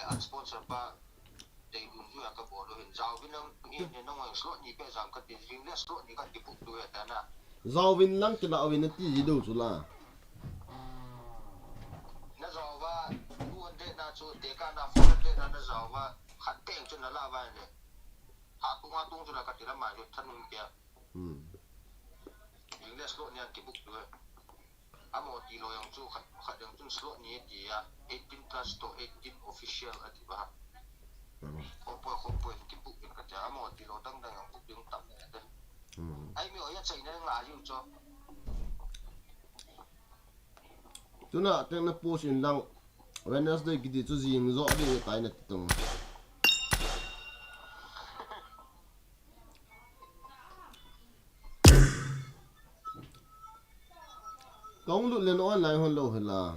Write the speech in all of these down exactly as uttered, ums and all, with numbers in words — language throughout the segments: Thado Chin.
An sponsor pa, dei dun ju a ka bol u hin. Jaovin lang, ni, ni nang slot ni pe jam ka ti, ring le slot ni ka ti book tu e ta na. Jaovin lang kila vin ati ji do chu la. Na jao va, two hundred na chu, te ka na four hundred na, na jao va, khat teng chu na la va ne. Ha tung, ha tung chu na ka ti la ma ju thanun ke. Hmm. Ring le slot ni an ti book tu e. Amo ti lo jong chu khat, khat jong chun slot ni ti a, eighteen plus to eighteen official a ti ba. Hmm. Khopoi, khopoi ti book in ka ti a, amo ti lo dang dang jong book ding tam ne te. Hmm. Ai mi o ya chai na nga ju cho. Tuna teng na post in lang Wednesday kiti chu jing jo di tai na ti tong. Kong lut len online hon lo hela.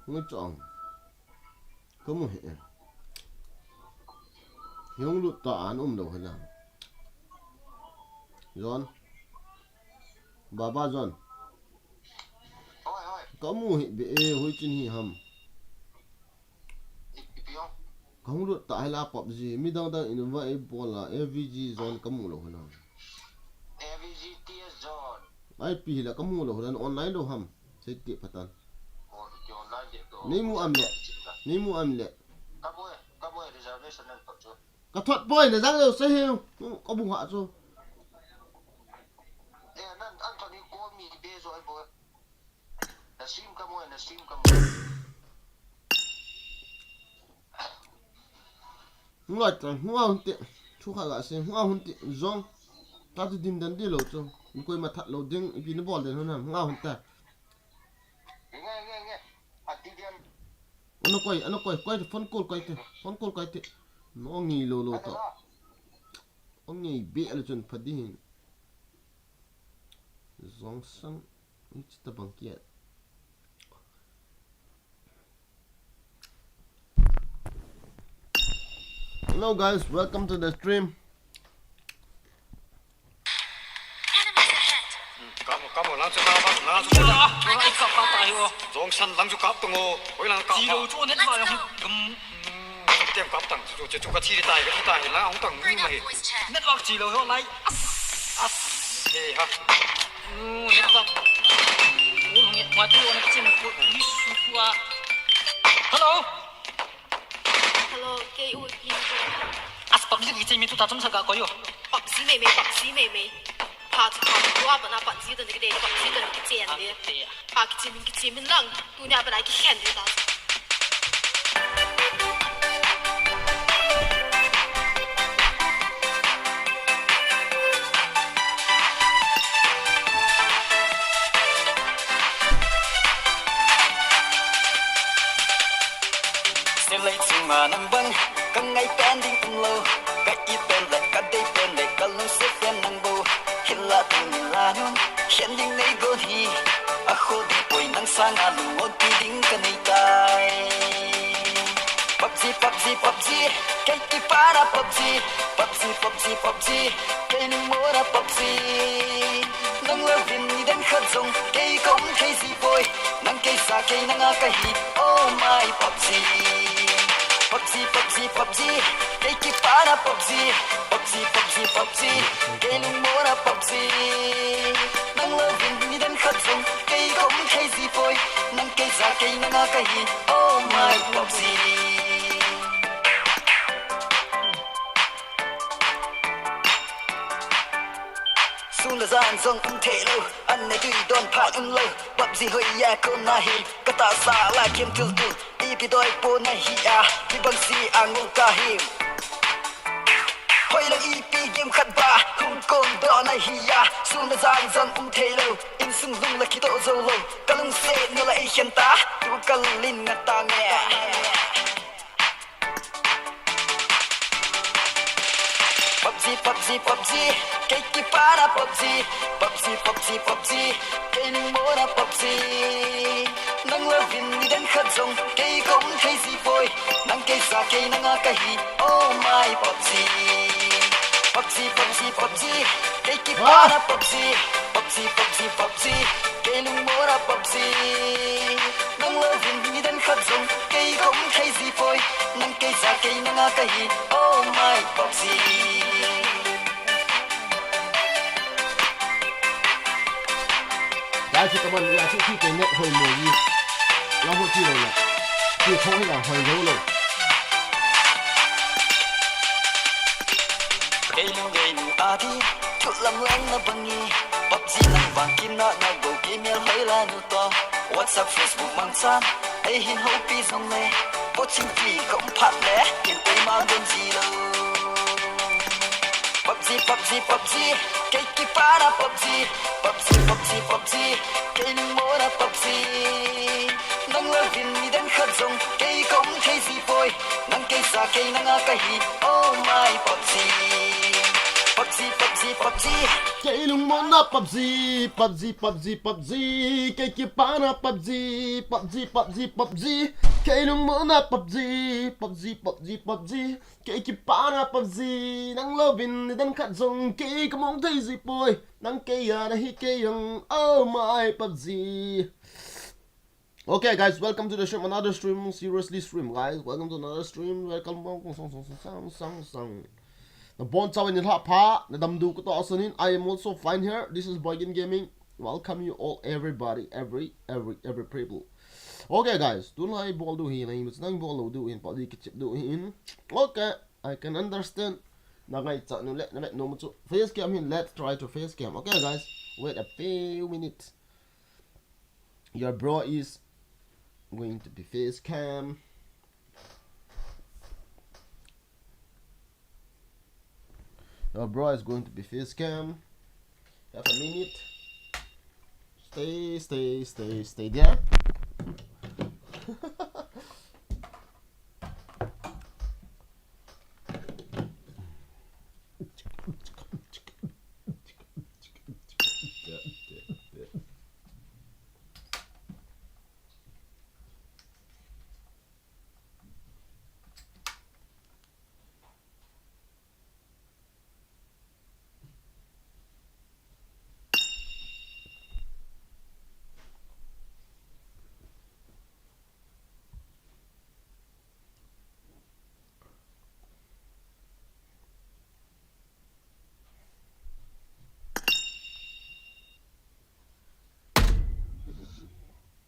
Ngi chong. Kamu hi. Hung lut ta an um lo hela. John. Baba John. Hoi, hoi. Kamu hi be e hoi chin hi ham. Ipi, ipi ong? Kahung lut ta hela PUBG. Mi dang dang in va e bola. A V G John kamu lo hela. A V G T S John. Ai pi hila kamu lo hela online lo ham. Sei ti patan. Oh, ki online de to. Nei mu am le. Nei mu am le. Ka boi, ka boi reservation nan to chu. Ka thot poi, na jang leo se he, ka bung ha chu. Eh, nan, an thot ni ko mi be jo ai bo. Na sim ka mo, na sim ka mo. Ngai ta, ngai hun te. Thu kha ga se, ngai hun te, jong. Ta tu din dan de lo chu. Ni koi ma that lo ding, ipi ni bol den hon ham, ngai hun ta. Nge, nge, nge. A ti diam. Ano koi, ano koi, koi te, phone call koi te, phone call koi te. No ngi lo lo to. Ano la? O ngi be a lo chun pha di hin. Jong sang, ni chi ta bang kiat. Hello guys, welcome to the stream. Kamo, kamo, lang chu kap, lang chu kap. Ora, ora, i kap pa ta hi o. Jong san lang chu kap tung o. Hoi lang kap. Chi lo chu net ba yang gam. Tem kap tang chu, chu, chu ka chi tai, ka chi tai, lang hung tang ni ma hi. Network chi lo ho lai. As, as. He ha. Network. Ul nge, ma tu on chin ku, ni su ku a. Hello. Hello, kei u hi. As PUBG kichei mi tu ta chun sa ga ko yo. PUBG mei mei, PUBG mei mei. Pha chu pha chu, tua bana PUBG to ni kei de, PUBG to ni kichen de. Pha kichen min kichen min lang, tunia bana kikhen de ta. Silei chunga nang bang, ka ngai pen ding um lo, ka it pen le, ka dei pen le, ka lungset pen nang bou. Hila tuni la nun, khen ding nei gon hi, a kho di poi nang sanga lungmon pi ding ka nei tai. PUBG, PUBG, PUBG, kei kipana PUBG, PUBG, PUBG, PUBG, kei lungmona PUBG. Nang louvin nidan khat jong kei ka um thei ji poi. Nang kei ja kei nanga ka hi, oh my PUBG. PUBG, PUBG, PUBG, kei kipana PUBG. PUBG, PUBG, PUBG, kei lungmona PUBG. Nang louvin nidan khat jong kei ka um thei ji poi. Nang kei ja kei nanga ka hi, oh my PUBG. Sun le jan jong um thei lou, an ne tui don phat um lou. PUBG hoi ya ko na hi, ka tahsa la kim tul tul. Ipi doi po na hi a, hi bang si a ngol ka hi. Hoi lang ipi game khat ba, hung kon do na hi a. Sun le jan jong um thei lou, insung lung la kito jou lou. Ka lungset na la i khen ta, tu ka lin nga ta nge. PUBG, PUBG, PUBG, kei kipana PUBG. PUBG, PUBG, PUBG, kei lungmona PUBG. Nang louvin nidan khat jong kei ka um thei ji poi. Nang kei ja kei nanga ka hi, oh my PUBG. PUBG, PUBG, PUBG, kei kipana PUBG. PUBG, PUBG, PUBG, kei lungmona PUBG. Nang louvin nidan khat jong kei Kei sa kei nanga kahi, oh my PUBG. Guys, come on, ya chu ki pe net hoi mo yi. La ho chi lo la. Ki khong hi la hoi lo lo. Kei lung kei lung a di, thu lam lang na bangi. PUBG nang bang kin na na go game yal hoi la nu to. WhatsApp, Facebook mang chan, ei hin houpi jong le. Coaching fee ka um phat le, kin tei mang don ji lo. PUBG, PUBG, PUBG, kei kipana PUBG. PUBG, PUBG, PUBG, kei lungmona PUBG. Nang louvin nidan khat jong, kei ka um thei ji poi. Nang kei sa kei nanga kahi, oh my PUBG. PUBG, PUBG, PUBG. Kei lungmona PUBG, PUBG, PUBG, PUBG. Kei kipana PUBG, PUBG, PUBG, PUBG. Kei lungmona PUBG, PUBG, PUBG, PUBG. Kei kipana PUBG, nang louvin nidan khat jong, kei ka mong thei ji poi. Nang kei a na hi kei jong, oh my PUBG. Okay, guys, welcome to the stream. Another stream, seriously stream, guys. Welcome to another stream. Welcome, welcome, sang, sang, sang, sang, sang. Na bon chawi ni lha pha, na dam du ka to asanin. I am also fine here. This is Boygin Gaming. Welcome you all, everybody, every, every, every people. Okay, guys, tun lai bol du hi, nang bol du hin, pa di kichip du hin. Okay, I can understand. Na ngai cha nu le, na le no mu chu. Face cam hin, let's try to face cam. Okay, guys, wait a few minutes. Your bro is going to be face cam. Your bro is going to be face cam. Have a minute. Stay, stay, stay, stay there.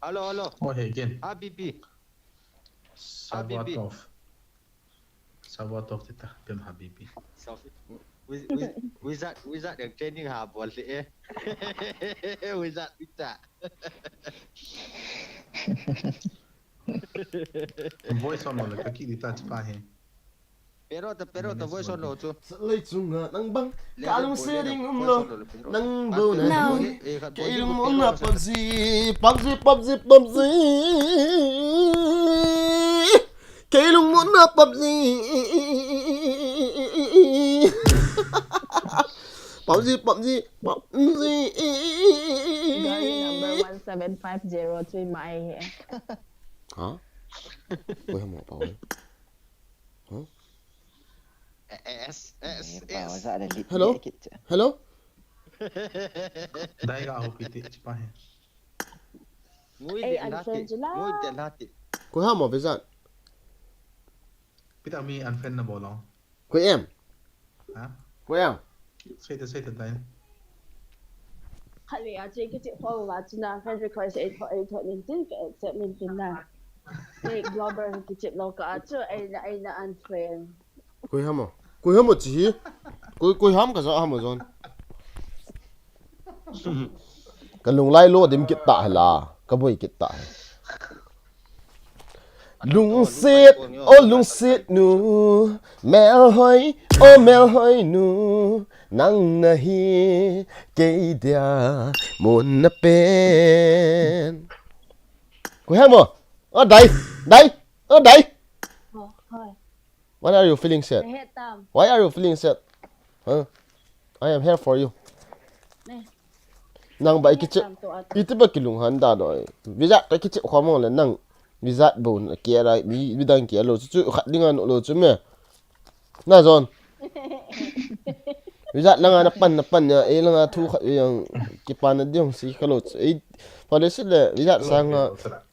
Hello, hello. Oh, hey, again. Habibi. Habibi. Shabatov. Shabatov tita, bem Habibi. Selfie. Wiz-, wiz-, wizard, wizard yang training ha bol le eh. Wizard pita. Voice on le, ka ki dita chi pa he. Pero ta, pero ta voice on lo chu. Sa lei chunga nang bang, ka lungset ding um lo. Nang bou na hi. Kei lungmona PUBG, PUBG, PUBG, PUBG. Kei lungmona PUBG. PUBG, PUBG, PUBG. Girl number one seven five zero three mai he. Ha? Koi ham mo pa oi. Huh? S, S, S. Hello? Hello? Dai ga ho piti chi pa he. Ngui de la ti. Ngui de la ti. Koi ham mo Vizat? Pita mi unfriend na bol lo. Koi em? Ha? Koi em? Sei ta, sei ta dai. Khali a chi kichi ho wa chi na friend request ei tho, ei tho nin tin ka accept nin tin na. Ei global kichi lo ka chu ei na, ei na unfriend. Koi ham mo? Koi ham mo chi hi? Koi, koi ham ka ja ham mo jon. Ka lunglai lo dim kit ta hi la. Ka boi kit ta hi. Lungset, o lungset nu, melhoi, o melhoi nu, nang nahi kei dia mun na pen. Koi ham mo? O dai, dai, o dai. Oh, hi. Why are you feeling sad? Why are you feeling sad? Huh? I am here for you. Nang ba ikichi, iti ba kilunghan da do. Vizat ta kichi khom le nang. Vizat bo na kia la, mi, mi dang kia lo chu, chu khat dinga no lo chu me. Na jon. Vizat langa na pan, na pan ya, e langa thu khat yang kipan na diong si ka lo chu. E, pa le si le, Vizat sanga.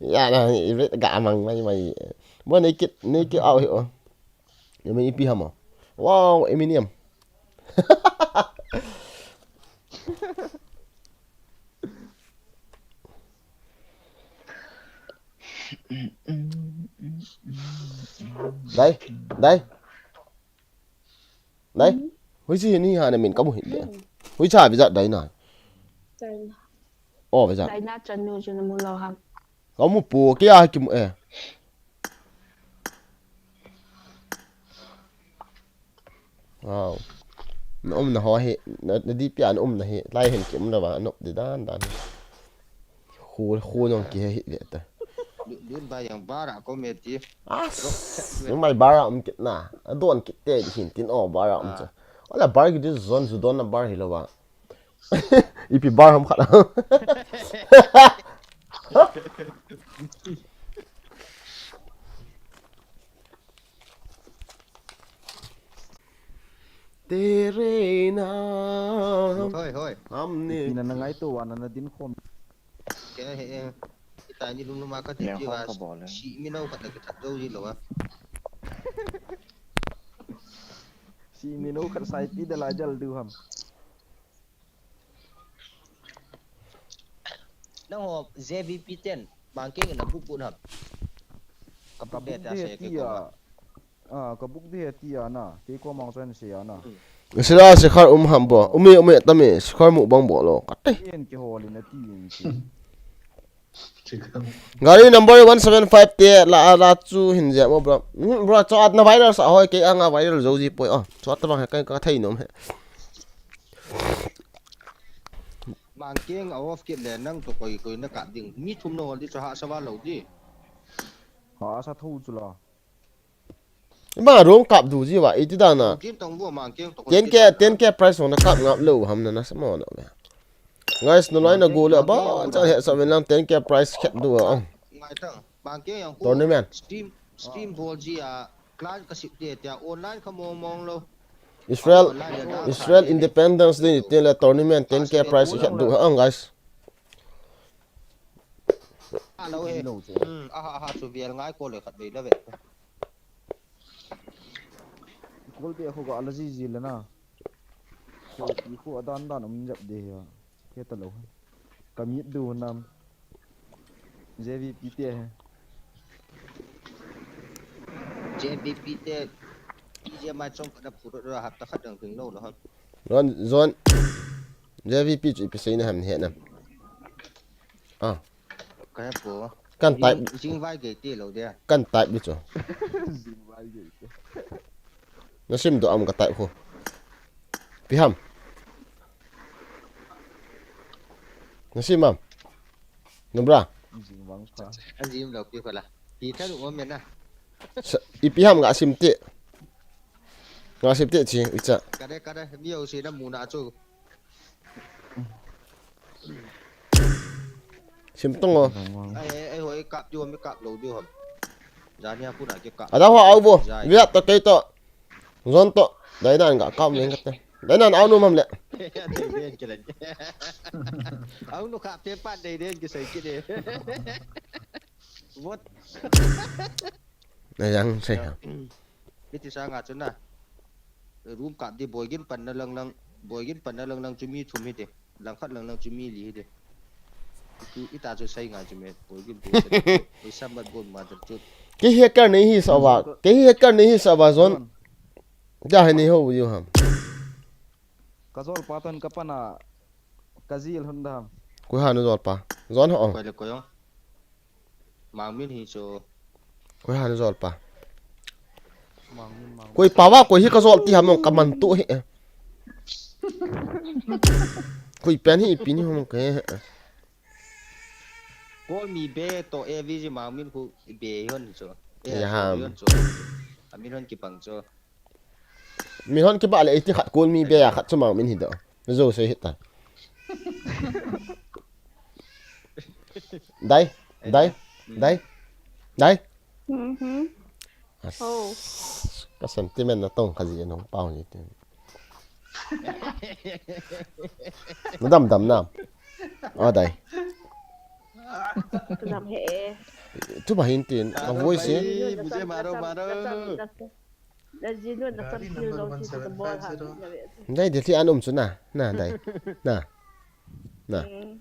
Ya na, i vet ga mang mai mai. Bo naked, naked out hi o. Emi ipi ham o. Wow, Eminem. Dai, dai. Dai. Hui si ni ha na min kamu hi. Hui cha bi jat dai na. China. Oh, bi jat. China chanu chu namu lou ham. Kamu pu kia kimu eh. Wow. Na um na ho hi, na, na di pia na um na hi, lai hin ki um na ba, na di dan dan hi. Khu, khu nong ki hi le ta. Lu-, lun ba yang bara ko me ti. Ah, Rock set me. Yung mai bara um kit na. A don kit te di hin tin o bara um Ah. Cha. Wala bar ki di zon zu don na bar hi lo ba. Ipi bar ham khat. Tere na. Hoi, hoi. Ham ni. Ina na ngai to wa na na din khom. Kei he, eh. Kita ni lum lum a ka ti Leng ti khom wa. Ka bol, eh. Si mi nau khat na ka that dou ji lo wa. Si mi nau khat sai ti da la jal du ham. Nang ho J V P ten, Mangkeng na book book ham. Ka book de ta se ke ko. Ah, ka book de ti ana. Ke ko mang chen se ana. Sila se khar um ham bo. Umi umi tami se khar mu bang bo lo. Kate. Yen ke holi na ti yen ke. Gari number one seven five te la la chu hin je mo bro. Hmm, bro, cho at na viral sa hoi ke anga viral zo ji poi. Oh, cho at bang he kai ka thei nom he. Mangkeng a off kit le nang to koi koi na ka ding. Mi thum no li cho ha sa va lo di. Ha sa thu chu la. Ima rong kap du ji wa, iti da na. Kin tong bu Mangkeng to koi ten K, ten K price hong na kap ngap lo ham na na sa mo na ve. Guys, na lai na go le ba, cha he sa ven lang ten K price khat du a. Ngai tang. Bang ke yang ko tournament. Stream, stream bol ji a clan ka sip te tia online ka mong mong lo. Israel, online ya da Israel sa Independence Day ni te le tournament ten K price khat du ha, guys. Hello, eh. Hmm, aha, aha, chu vial ngai ko le khat bei la ve. Kol te khu ga la ji ji le na. Ko ti khu adan dan um jap de ya. Ke ta lo. Kamit du nam. J V P te he. J V P te, P J M I chom khat na phurut ra hapta khat dang hing lou lou ham. Zon, Zon. J V P chu ipi seina ham he nam. Ah. Ka he po. Kan type. Jing, jing vai gei te lou dia. Kan type di chu. Jing vai gei te. Na sim doh am ka type khu. Ipi ham. Na sim am. Nubra. Jing vang kha. A jing lou pi kha la. Pi tha lu mo me na. Sa, ipi ham nga sim te. Nga sim te chi, icha. Ka de, ka de, mi au si na mu na chu. Sim tong o. Ai, ai, ai, hoi kap diu, mi kap lou diu ham. Jani a puna ki kap. Ada ho au bo. Jai. Viat to kei to. Zon to. Dai nan ga kap leng kate. Dai nan au nu mam le. Dai den ki len. Au nu kap te pan dai den ki sai ki de. What? Na yang sai ha. Iti sa nga chu na. Room kap di boigin pan na lang lang. Boigin pan na lang lang chu mi thum hi de. Langkhat lang lang chu mi li hi de. Itu ita chu sai nga chu me. Boigin tu sai. Oi sambat bon ma chu. Kei hacker nei hi sa ba. Kei hacker nei hi sa ba Zon. Ja hai nei ho u ham. Ka zol pa ton ka pana ka zil hun dam. Koi ha nu zol pa. Zon ho. Koi le koi ong. Mangmin hi chu. Koi ha nu zol pa. Mangmin, Mangmin. Koi pa wa koi hi ka zol ti ham ong ka man tu hi. Koi pen hi ipi ni hom ke. Kol mi be to A V G Mangmin khu be hon chu. Ya ham. Hon chu. Amin hon kipang chu. Min hon kibah le iti khat kul mi be a khat chu Mangmin hi do. Zo se hita. Dai, dai, dai, dai. Mhm. As-, oh. Ka sentiment na tong khazi anong pau ni tin. Na dam dam na. Oh, dai. Ka dam he e. Tu ba hin tin, ka voice e. Maro, maro. Dai, Delhi an um chu na, na, dai. Na. Na. Mm.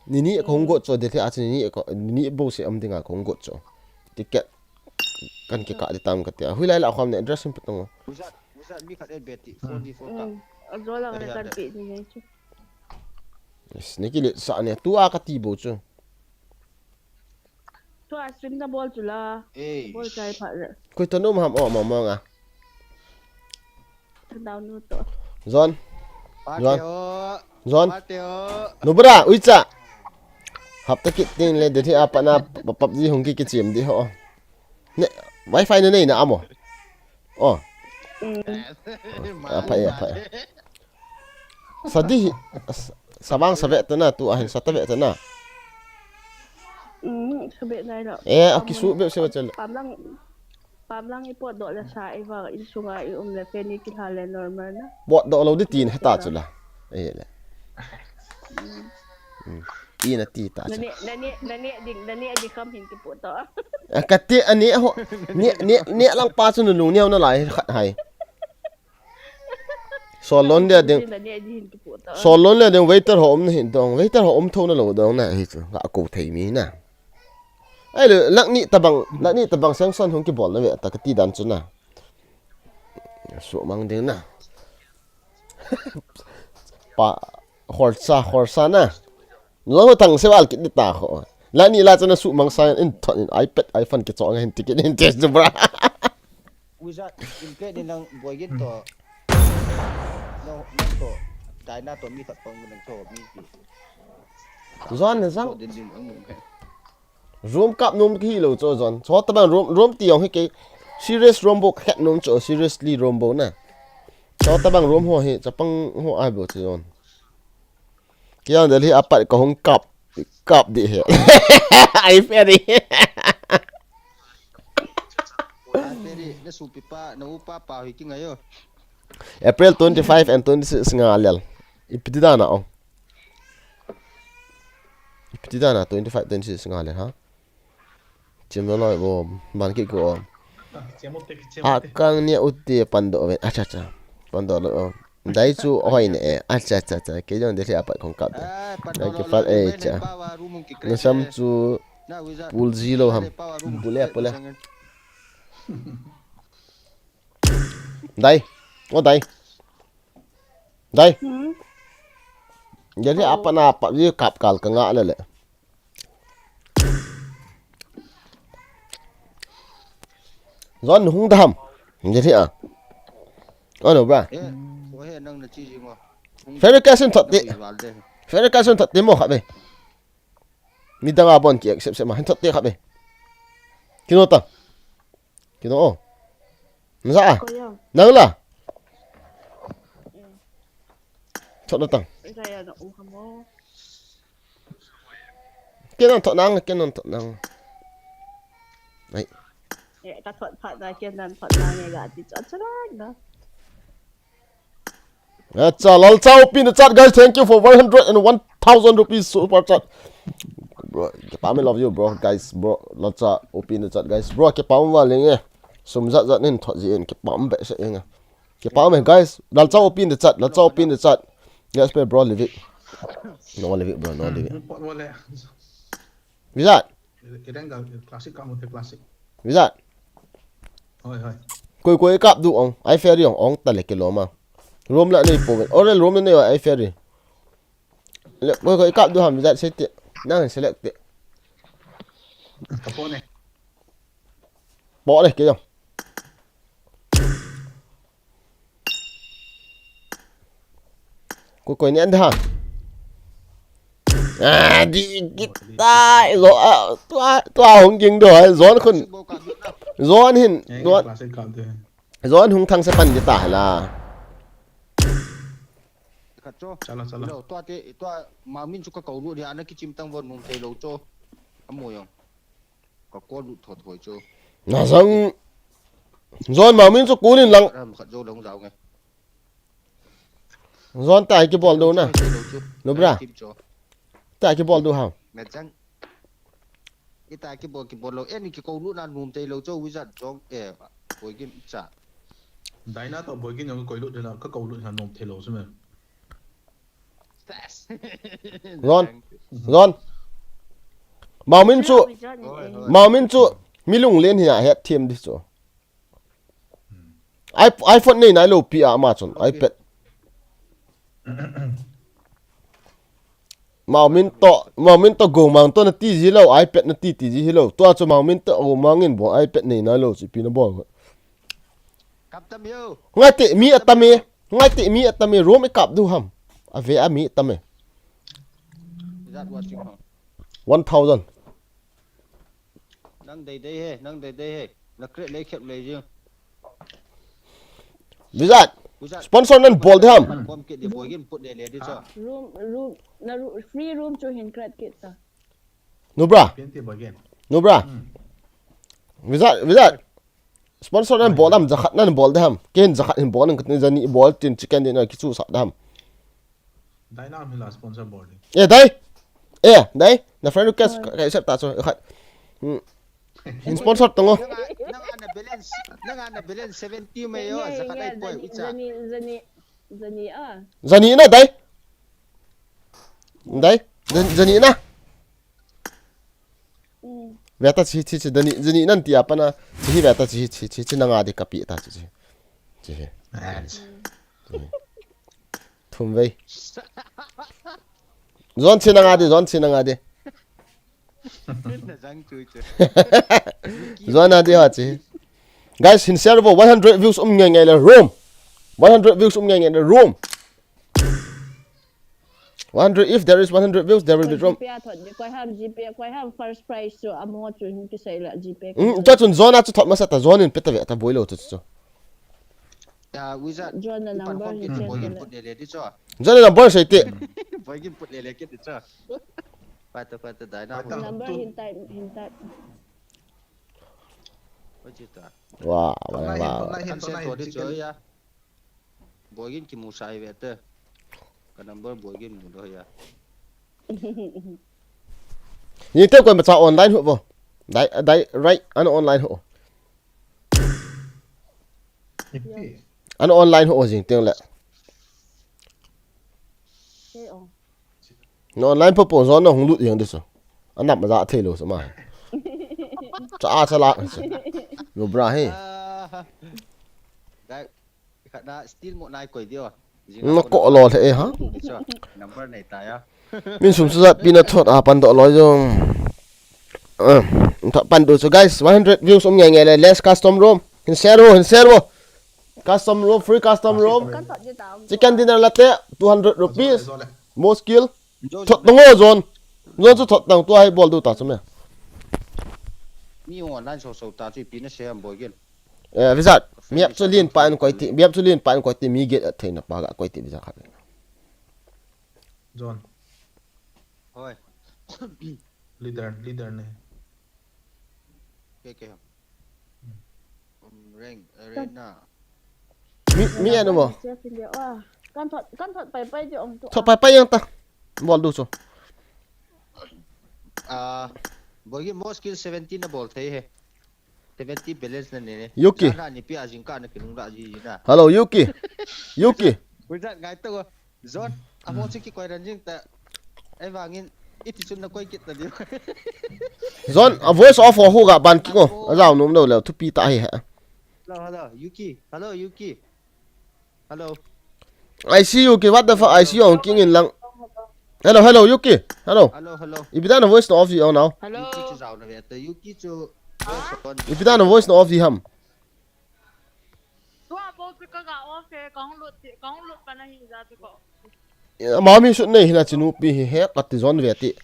Nini ko hung got cho, Delhi a chu nini ko, nini bo se am dinga ko hung got cho. Ticket kan kikah di tam kati. Hui lai la khom ne address hung pe tong. Wizard, wizard mi khat e beti, phone di phone ka. Mm. Ajo lang ne kan pe ni ne chu. Yes, ne ki le sa ne, tu a kati bo chu. Tua stream na bol chu la. Ei. Bol chai pha le. Koi to nom ham o mama nga. Down nu to. Zon. Zon. Zon. Nubra, uicha. Hapta kit tin le de thi apa na pap ji hung ki ki chim di ho. Ne, wifi ne nei na amo. Oh. Mm. Apa ya, apa ya. Sadi, s-, savang save tana tu ahin sata ve tana. Mm, save nai lo. Eh, akisu be se ba chal. Pamlang, pamlang i pot do le sa i va in sunga i um le feni ki ha le normal na. Pot do lo di tin heta chula. Eh le. Mm. Mm. Ina ti ta. Nani, nani, nani ding, nani ding kam hin ki pot to. Kati ani ho. Ni, ni, ni lang pa chu nu lung ni na lai khat hai. Solon dia ding. Solon dia ding waiter ho um na hin dong. Waiter ho um tho na lo dong na hi chu. Ga ko thei mi na. Ai le lak ni tabang, lak ni tabang seng son hung ki bol na ve ta kati dan chu na. Su mang ding na. Pa, khorsa, khorsa na. Lo thang se wal kit ta kho. La ni la chana su mang sa in thon in iPad, iPhone ki chong hin ticket in test bra. Wizard, in ke ni nang boy gin to. No, nang to. Dai na to mi khat pang nang to mi ki. Zon ne zang. Din din ang nung. Room kap nom ki lo cho zon. Cho ta bang room, room ti yong hi ke. Serious room bo khat nom cho, seriously room bo na. Cho ta bang room ho hi, chapang ho ai bo cho zon. Kiyang Delhi apat ka hung kap, kap di he. Ai fe di. Ai fe di, na supi pa, na upa pa hi ki ngayo. April twenty-five and twenty-six nga lel. Ipi ti dana ong. Ipi ti dana twenty-five, twenty-six nga lel ha. Chim lo loi bo, man ki ko. Akang ni ute pando ven. Acha, acha. Pando lo. Dai chu hoi ne e. Acha, acha, acha. Ke jong Delhi apat kong kap. Dai ki fat e cha. Na sam chu pul ji lo ham. Pule, pule. Dai. O dai. Dai. Hmm? Jadi apa na apa ji kap kal ka nga le le. Zon hung dam. Jadi a. Ano ba? Eh, ko he nang na chi ji mo. Hung Ferry Cash in thot ti. Val de. Ferry Cash in thot ti mo kha be. Midang a bon ki accept se ma hin thot te kha be. Kino ta. Kino o. Nza a. Ko yo. Nang la. Thot na tang. Sa ya na u kha mo. Kino thot nang, kino thot nang. Ai. Eh, ka thot phat na, kino thot nang e ga ti cha cha na. Acha, Lalcha O P in the chat, guys. Thank you for one hundred and one thousand rupees super chat. Bro, Kipam, I love you, bro, guys, bro. Lalcha O P in the chat, guys. Bro, Kipam va lenge. Sum jat jat nin thot ji in Kipam be se inga. Kipam, guys. Lalcha O P in the chat. Lalcha O P in the chat. Yes, bro, leave it. No, leave it, bro. No, leave it. Wizard. Classic ka mu the classic. Wizard. Hoi, hoi. Koi koi kap du ong. Ai fair ong ong ta le ke lo ma. Room la nei po. Orel room nei ai fair. Le koi koi kap du ham Wizard sei te. Nang select te. Ka po ne. Po le ke lo. Koi koi ni an da. Ah, di kita. Zo, ah, tua, tua hung ging do, eh, zon khun. Zon hin, zon. Zon hung thang se pan di ta la. Khat cho. Chala, chala. Lo, tua te, tua, ma min chu ka kau lu dia, na kichim tang von num te lo cho. Amo yong. Ka ko lu thot hoi cho. Na sang. Zon ma min chu kulin lang. Ram khat zo long zau nge. Zon ta ki bol do na. Lo bra. Ta ki bol do ha. Me chang. Ita ki bol ki bol lo. Eni ki ko lu na num te lo cho Wizard zong e. Boigin cha. Daina to Boigin yong ko lu na ka ko lu na num te lo su me. Zon. Zon. Maumin chu. Maumin chu. Mi lunglen hi a het thiam di chu. I, iPhone nei nai lo pi a ma chun. iPad. Maumin to, Maumin to gomang to na ti ji lo, iPad na ti ti ji hi lo. Tua chu Maumin to gomang in bo iPad nei nai lo chu pi na bol. Kap tam yo. Ngai te mi atam e. Ngai te mi atam e. Room e kap du ham. A ve a mi atam e. Is that what you want? One thousand. Nang dei dei he, nang dei dei he. Na create lei khep lei jing. Wizard. Wizard. Sponsor nan bol de ham. Bom kit di Boigin put le le di cho. Room, room, na ru-, free room chu hin create kit ta. Nubra. Pian ti Boigin. Nubra. Hmm. Wizard, Wizard. Sponsor nan bol ham, jakhat nan bol de ham. Ken jakhat hin bol nan katni jani bol tin chicken dinner kichu sa de ham. Dai nam hi la sponsor bol de. Eh, dai. Eh, dai. Na friend request ka accept ta so khat. Hmm. Hin sponsor tongo. Nang a, nang a na balance, nang a na balance seventy mai yo, jakhat ai poi ucha. Jani, jani, jani a. Jani na dai. Dai. Jani, jani na. Veta chi, chi, chi, dani, dani nan tia pana, chi hi veta chi, chi, chi, chi nanga di kapi ta chi, chi. Chi hi. Thum vei. Zon chi nanga di, zon chi nanga di. Zon a di ha chi. Guys, hin share bo, one hundred views um ngai ngai le room. One hundred views um ngai ngai le room. One hundred, if there is one hundred views, there will be room. G P A thot di, koi ham G P A, koi ham first prize chu, amo chu hin kisei la G P A. Hmm, ta chun zon a chu thot masa ta, zon in peta ve ta boilo chu chu. Ya, Wizard. Zon na number hi chen put le le di chu. Zon na number sei ti. Boigin put le le kit di chu. Pata, pata, dai na. Number hin type, hin type. Oi, chi ta. Wa, wa, wa. Kan send to di chu ya. Boigin kimu sai ve te. Ka number Boigin mu do ya. Ni te koi macha online ho bo. Dai, dai, right, an online ho. An online ho jing teng le. Kei o. No, online po po zon na hung lut jeng di so. Anam ja thei lo so ma. Cha a cha la so. Nubra hi. Ah. Dai. Khat na steel mo nai koi dio. Na ko lo the e ha. Number nei ta ya. Min sum suza pina thot a pan do lo jong. Ah, thot pan do so guys, one hundred views um nge nge le less custom room. Hin share wo, hin share wo. Custom room, free custom room. Kan thot je ta. Chicken dinner latte, two hundred rupees. More skill. Thot tang o John. John chu thot tang tu ai bol du ta chu me. Mi online so so ta chu pi na se am boy gen. Eh, Vizat. Mi ap chu lin pa an koi ti, mi ap chu lin pa an koi ti mi get a theina pa ga koi ti Vizat khat. John. Hoi. Leader, leader ne. Ke ke. Um, ring, arena. Mi mi an mo. Kan thot kan thot pai pai je ong tu. Thot pai pai yang ta. Bol du chu. Ah, boy gen mo skill seventy na bol thei he. Seventy balance na ne ne. Yuki. Ra ni pi a jing ka na kinung ra ji ji na. Hello Yuki. Yuki. Wizard ngai to. John, amo chu ki koi ran jing ta. Ai vangin iti chun na koi kit ta di. John, a voice off ho ga ban ki ko. A jao nom lo le thupi ta hi ha. Hello, hello, Yuki. Hello, Yuki. Hello. I see Yuki, what the fuck? I see you on King in lang. Hello, hello, Yuki. Hello. Hello, hello. Ipi dan a voice na off you now. Yuki chu jao na ve ta. Yuki chu. Ipi dan a voice na off you ham. Tua bo pi ka ga off he, ka hung lut ti, ka hung lut pa na hi ja pi ko. Mami sut nei hina chinu pi hi he ka ti John ve ti.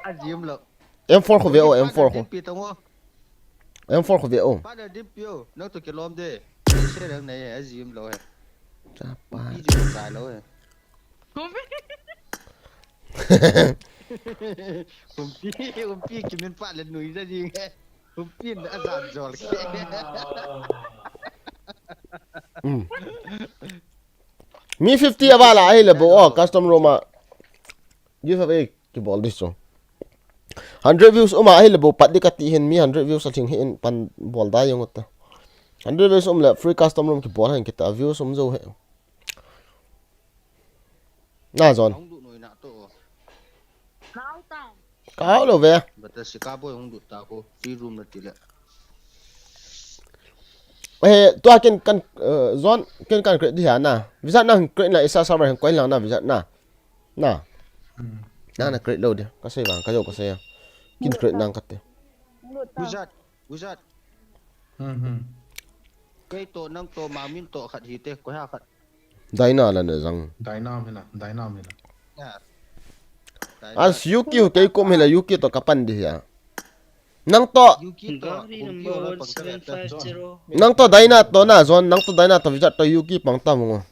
Ajim lo. M four ko ve o, M four ko. Pi tang o. M four ko ve o. Pa da dim pi o. Nang to ke lom de. Se rang nei ajim lo he. Cha pa. Pi ju sai lo he. Kumpi. Kumpi, kumpi kimin pa le nui ja jing he. Kumpi na jan jol ke. Mm. Mi fifty avala ahi le bo o custom room a. Give away ki bol dis so. Hundred views uma ahi le bo pat di ka ti hin mi hundred views a thing hin pan bol da yong ta. Hundred views um le free custom room ki bol hin kita views um jo he. Na John. Hung du noi na to. Mau tang. Ka lo ve. Bata sika boy hung du ta ko free room na ti le. Eh, tua ken kan eh, John ken kan create di ha na. Visa nang create na isa server hin koi lang na visa na. Na. Hmm. Na na create lo di. Ka sei bang ka jo ka sei. Kin create nang ka te. Lut ta. Wizard, wizard. Hmm, hmm. Kei to nang to mamin to khat hi te ko ha khat. Daina la na jang. Daina mina, Daina mina. Ya. As Yuki ho kei kom hila Yuki to kapan di ya. Nang to, Yuki to. Gari number one seven five zero. nang to Daina to na John, nang to Daina to visa to Yuki pang ta mo.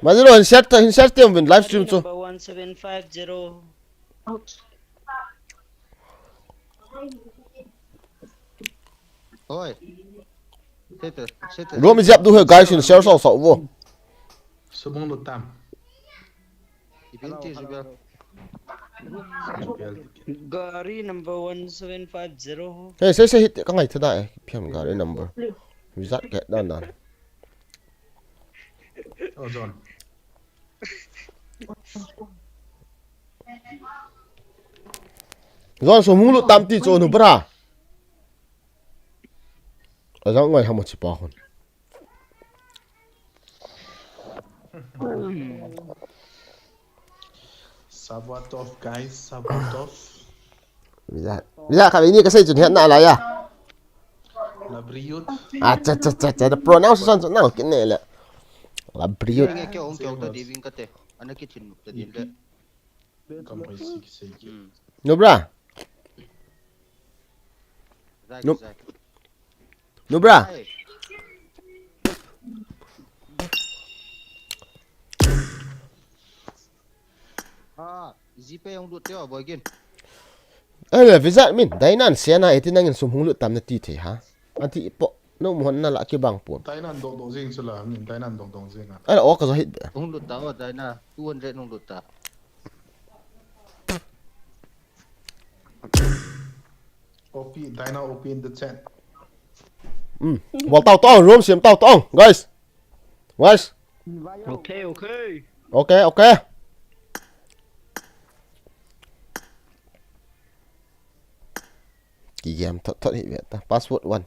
Majiro hin share ta, hin share te win live stream chu. Number one seven five zero. Hoi. Sete, sete. Room is up to her guys in share so so wo. Sumung lutam. Ibinti juga. Gari number one seven five zero. Hey, sei sei hit ka ngai thada eh. Phiam gari number. Visa ke dan dan. Oh, John. John so mulu tam ti cho nu bra. A jang ngai hamo chi pa hon. Sabatov, guys, Sabatov. Visa. Visa ka ini ka sei chun hian na la ya. Labriut. Ah, cha cha cha cha. The pronunciation chu nang kin ne le. Labriut. Nge ke ong ke ong ta di wing ka te. Ana ki thin ta din de. Kam pai sik sik. Hmm. Nu bra. Zai, Nope. zai. Nu bra. Zai. Ah, G P ong du te o boy gin. Eh, visa min. Dainan siana eti nangin sum hung lut tam na ti thei ha. Anti po. No mo na la ki bang pon. Dainan dok dok jing chu la, min Dainan dok dok jing a. Ala o ka zo hit be. Ong du ta o Daina. Two hundred ong du ta. O P, Daina O P in the chat. Mm. Bol tau tong, room siam tau tong, guys. Guys. Okay, okay. Okay, okay. Igem thot thot hi ve ta. Password one.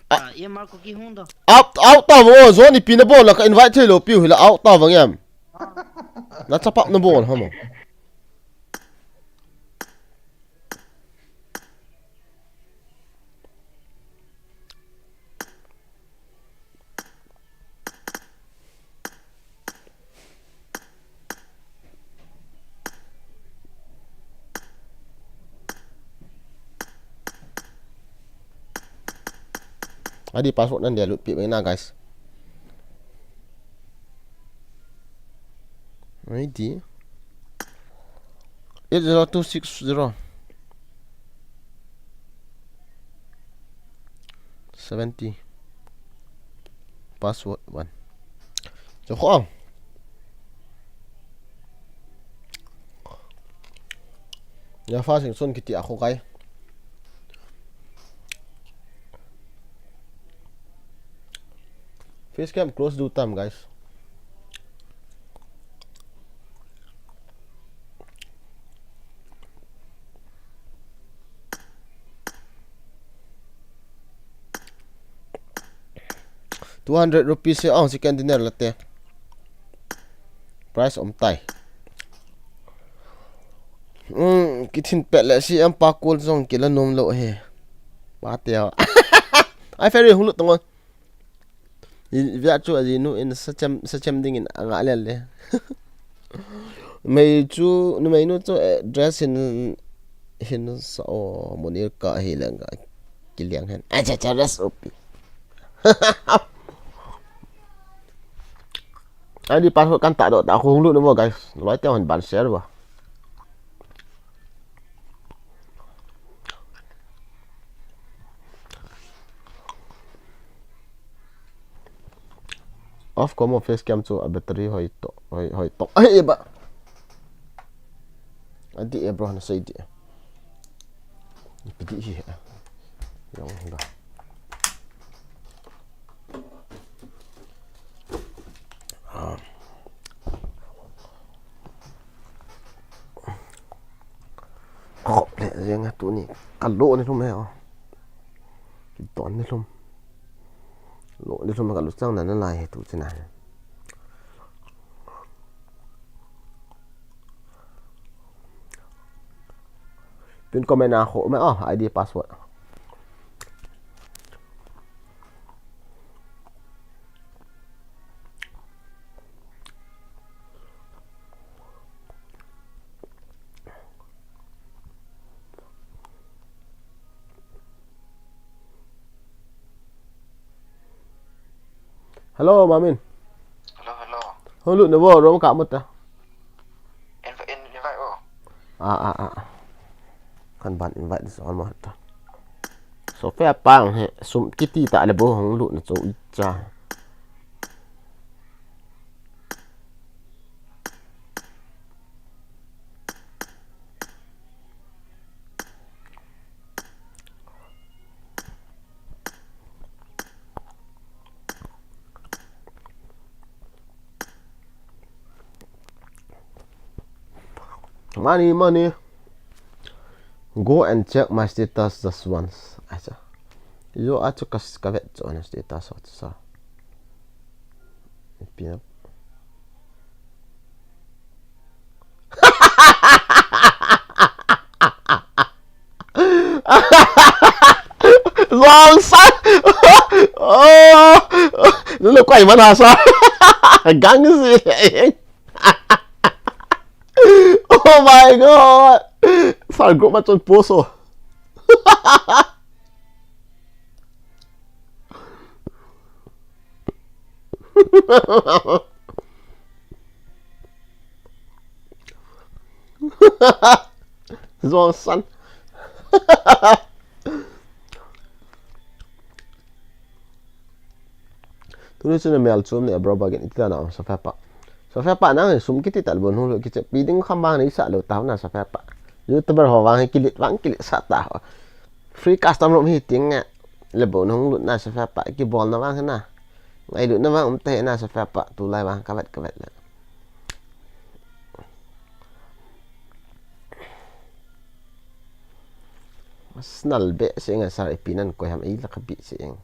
Ah, ye Marco ki hung do. Out, out ta vang o, Johnny pi na bol la ka invite thei lou piu hi la out ta vang em. Na chapa na bol ha mo. Adi password nan dia lut pi na, guys. Adi. Eight zero two six zero. Seventy. Password one. Cho kho ang. Ya fa sing son kiti a kho kai. Face cam close do tam, guys. Two hundred rupees se ang chicken dinner late. Price om tai. Hmm, kithin pet le si em pa kul jong kila nom lo he. Pa te. Ai ferry hulu tongo. Via chu ajinu in sachem sachem ding in anga le le. Mei chu, numei nu chu, eh, dress hin, hin sa o, Monica hi lenga kiliang hen. Acha, cha, rest upi. Adi password kan ta do ta, hung lut na mo, guys. Loi te hon ban share ba. Off ko mo face cam chu a battery hoi to, hoi, hoi to. Ai ba. Adi e bro, na sei di. Ipi di hi. Yong ba. Ah. Khop le jeng a tuni. Ka lo ni lum he o. Don ni lum. Lo ni lum ka lo chang na na lai he tu chena. Pin comment a kho ma, ah, I D password. Hello, Mamin. Hello, hello. Hulu ne bo, room ka muta. Inv-, in-, invite o. Ah, ah, ah. Kan ban invite so mo ta. So fe pang he, sum kiti ta le bo hung lu na cho icha. Money, money. Go and check my status just once. Acha. Yo, achu kas kavet cho na status ho sa. Pin up. Wrong side. Oh, nuna koi mana sa. Gang si. Oh my God. Sa group ma chun post o. Johnson. Tuni chu na mel chom ne bro bagin iti na Sofia pa. Sofia pa nang sum kiti tal bon hung lo kiche pi ding kham bang nei sa lo ta na Sofia pa. YouTuber ho vang hi kilit vang kilit sa ta ho. Free custom room hi ting nge. Le bon hung lut na Sofia pa kibol na vang na. Ngailut na vang um te na Sofia pa tulai vang kavet kavet le. Snal be se nga sar ipi nan koi ham ei la khabi se eng.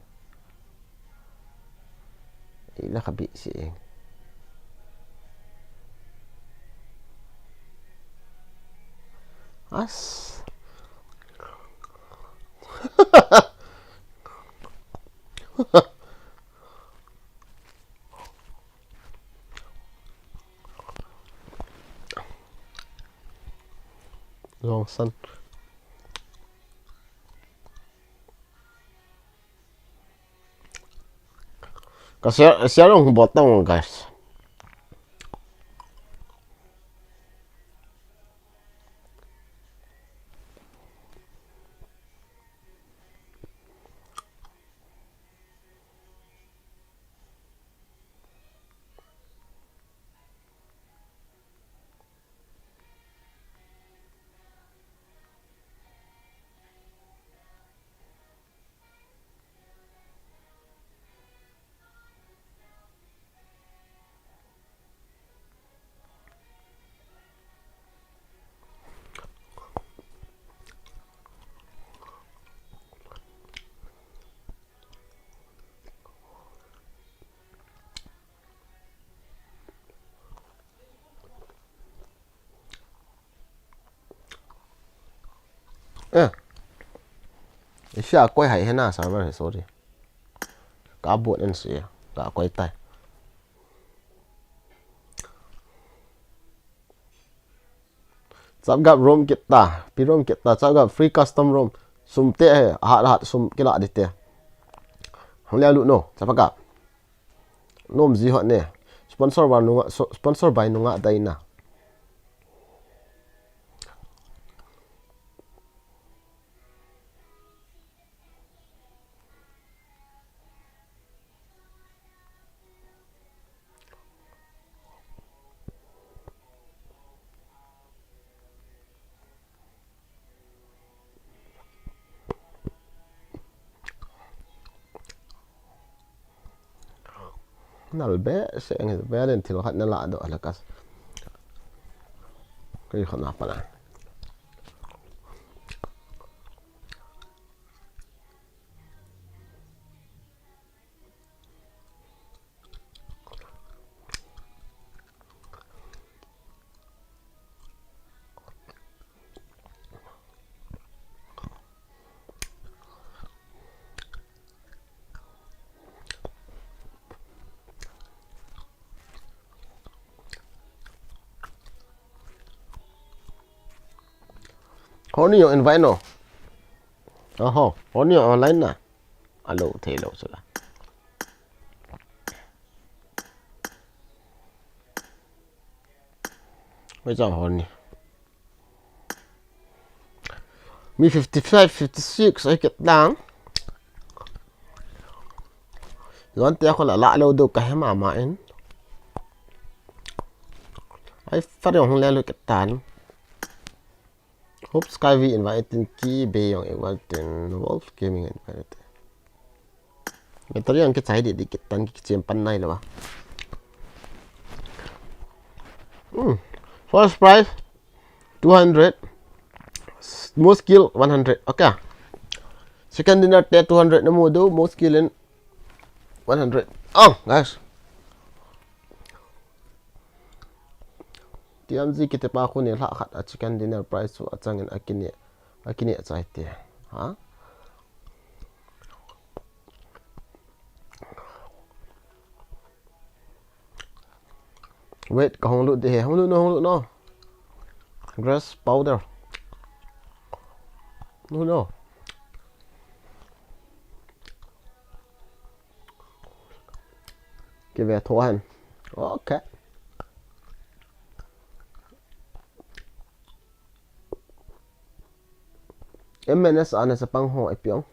Ei la khabi se eng. As. Long san. Ka share, share long bot tang guys. Eh. Isia koi hai hena server hi sorry. Ka bot en si ka koi tai. Chapgap room kit ta, pi room kit ta, chapgap free custom room. Sum te he, hat hat sum kila di te. Hong le lu no, chapgap. Nom ji hot ne. Sponsor by nunga, so, sponsor by nunga daina. Nal be se ngi be den thil khat na la do la kas. Kei khat na pa na. Horny jong invite no. Oho, Horny jong online na. Alo, thei lo sula. Hoi jong Horny. Mi fifty five, fifty six, ai kit lang. Zon te ko la la lo do ka he mama in. Ai fa de hung le lo kit tan. Hope Sky V inviting ki be jong inviting Wolf Gaming invite. Meter yang ke chai di di kit tan ki chem pan nai lo ba. Hmm. First prize two hundred. Most kill one hundred. Okay. Second dinner te two hundred na mu do, most kill in one hundred. Oh, guys. T M Z kiti pa khu ni lha khat a chicken dinner prize chu achang in akini akini achai ti. Ha? Wait, ka hong lut de he. Hong lut no, hong lut no. Grass powder. No, no. Give it a hand. Okay. M N S ana chapang ho ipi ong.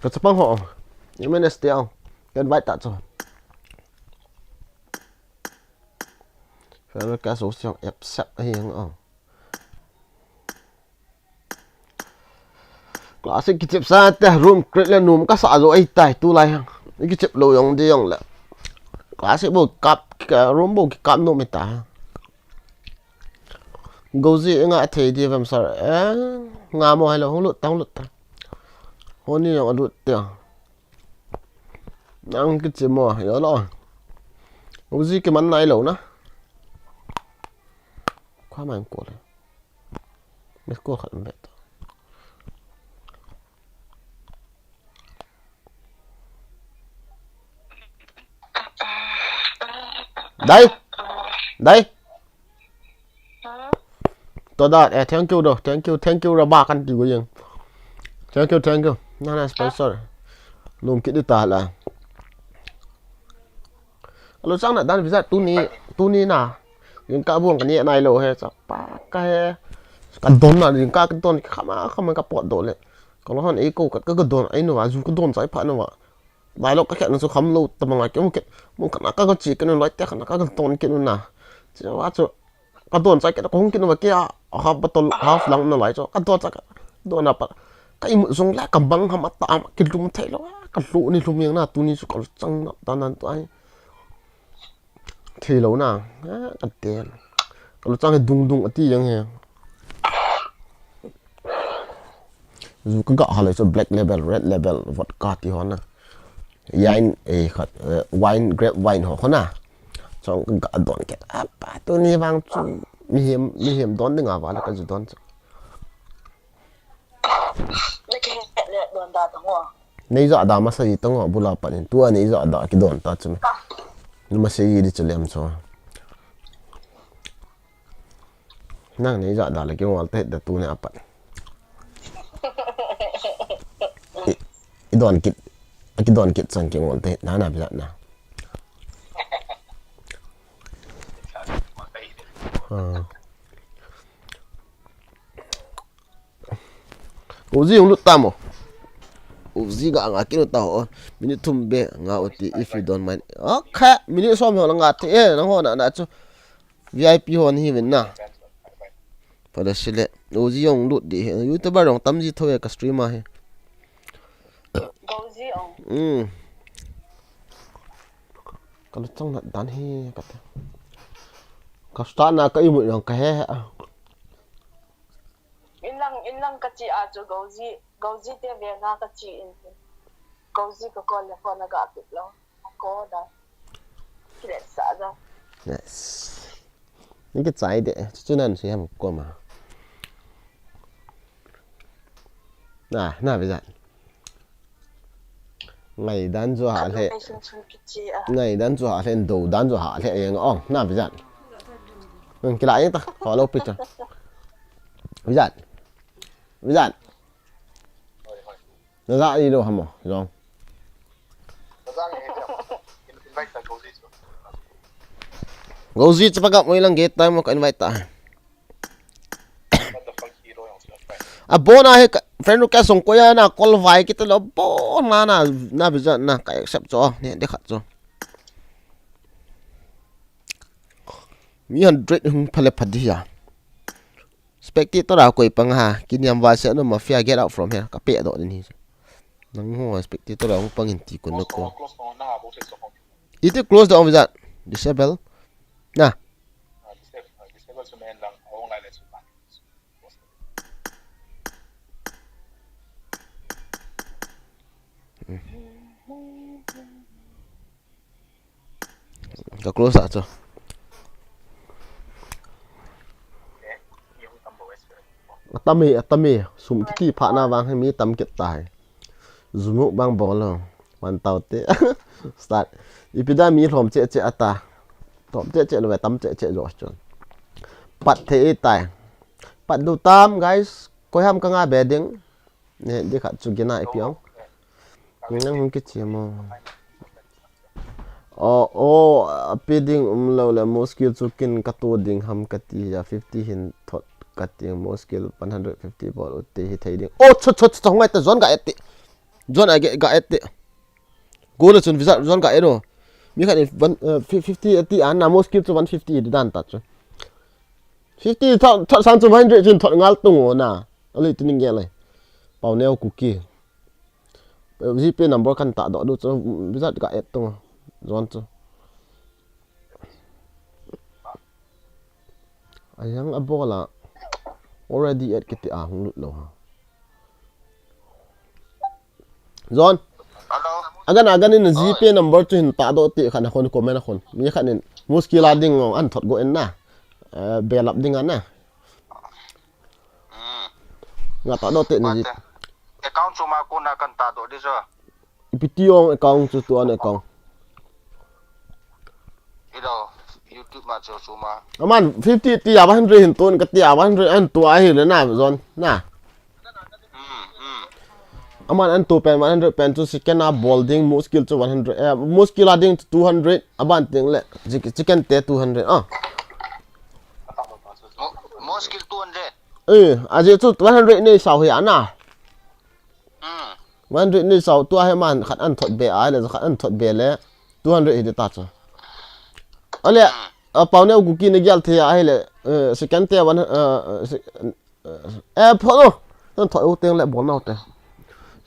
Ka chapang ho. M N S te ong. Ka invite ta chu. Federal ka so siang accept ahi ang ong. Classic kichep sa te room create le nom kasa jo ahitai tulai hang. Kichep lou jong di jong le. Classic bou kap ka room bou kikap nom ahitai. Goji nga thei di vem sir. Eh, nga mo hello hung lut ta hung lut ta. Honi jong alut te. Nang kichep mo yo lo. Goji kiman nai lou na. Kha man ko le. Miss call khat um ve ta. Dai. Dai. To da, eh, thank you do. Thank you, thank you raba kan ti go jeng. Thank you, thank you. Na na sponsor. Nom kit di ta la. Alu chang na dan visa tuni, tuni na. Jingkah bung kani nai lou he, chapa ka he. Ka don na, jingkah ka don, khama, khama ka pot do le. Ka lo han ei ko, ka, ka don, ei no va, ju ka don chai pha no va. Nai lou ka khe na chu kham lou, ta manga ke mu ke. Mu ka na ka ka chi ke no lai te ka na ka ka don ke no na. Chi wa chu. Ka don chai ke na ka hung ke no va ke a, half bottle, half lang na lai chu. Ka don chai ka. Don na pa. Ka imu jong la ka bang ham ata, ki lum thei lou, ka lu ni lum yang na, tuni chu ka lu chang na, ta nan tu ai. Thei lou na, eh, ka tel. Ka lu chang he dung dung ati jeng he. Ju ka ga ha le chu Black Label, Red Label, vodka ti ho na. Wine, eh, khat, eh, wine, grape wine ho, ho na. Chong ka ga don ke. Apa, tuni vang chu mihem, mihem don ding a va la ka ju don chu. Na ke le don da ta ngo. Nei ja da masa ji ta ngo bula pa nin. Tua nei ja da ki don ta chu me. Ni masa ji di chu lem chu. Nang nei ja da le ki ngol te da tu ne apat. I, i don kit. Ki don kit sang ki ngol te na na bi ja na. Ah. Uzi hung lut tamo. Uzi ga nga kinu ta ho. Minute thum be nga uti if you don't mind. Okay, minute som ho la nga te. Eh, nang ho na na chu. V I P ho ni hi vin na. Pada sile. Uzi hung lut di. YouTuber dong tam ji tho e ka streamer he. Gozi ong. Hmm. Ka lu chang na dan he ka ta. Ka start na ka imu yang ka he he. Inlang, inlang ka chi a chu Gozi, Gozi te ve nga ka chi in. Gozi ka call le phone a ga pick lou. Ko da. Kilet sa da. Yes. Ni ki chai de, chu chu nan si ham ko ma. Na, na bi ja. Ngai dan chu ha le. Ngai dan chu ha le, do dan chu ha le, eng ong, na bi ja. Nang kila eng ta, follow pi cha. Bi ja. Bi ja. Na ja i lo hamo, jong. Gozi chapa ka moi lang gate time ka invite ta. A bona he ka, friend request song ko ya na call vai kita lo bona na, na bi ja na ka accept cho, ne de khat cho. Mi hundred hung phale phadi ya. Spectator a koi pang ha, kiniam vai se no mafia get out from here, ka pe do ni. Nang ho spectator a hung pang in ti ko no ko. Ite close down with that. Disable. Na. Ka close a chu. Atami, atami, sum kiti pha na vang mi tam kit tai. Zumuk bang bol lo. Wan tau te. Start. Ipi da mi lhom che che ata. Tom che che lo ve tam che che jo chun. Pat the e tai. Pat du tam guys. Koi ham ka nga be ding. Ne, di khat chu gina ipi ong. Nang hung kichi mo. O, o, api ding um lo le mo skill chu kin ka tu ding ham ka ti ya fifty hin thot Kati mo skill one hundred fifty bol u te hi thei ding. Oh, chot, chot, chot, ngai ta, John ga et te. John a ga et te. Go na chun visa John ga et no. Mi khat in one, uh, fi-, fifty ati a na mo skill chu one fifty di dan ta chu. Fifty thot, thot sang chu one hundred chun thot ngal tung o na. Ali tu ning ge lai. Pau neo Kuki. GPay number kan ta do du chu, visa ga et tung. John chu. Ayang a bol a. Already et kiti a hung lut lo ha. John. Hello. Agan, agan in GPay number chu hin ta do ti khan a khon comment a khon. Mi khan in muskil a ding ngong an thot go en na. Eh, belap ding a na. Hmm. Nga ta do ti ni. Mate. Account chu ma ko na kan ta do di so. Ipi ti ong account chu tu an account. Ilo, YouTube ma chu chu ma. Aman fifty ti a one hundred hin tun ka ti a one hundred an tu a hi le na John na. Hmm, hmm. Aman an tu pen one hundred pen chu second a bol ding muskil chu one hundred, eh, muskil a ding chu two hundred aban ting le chi-, second te two hundred ah. Mo-, muskil two hundred. Eh, a je chu one hundred nei sao hi ana. Hmm. One hundred ni sao tu a he man khat an thot be a le khat an thot be le two hundred hi de ta chu. Ale, a pau ne u Kuki ne gial the a he le, eh, second te one, eh, se-, eh, pho no. An thot u teng le bol nau te.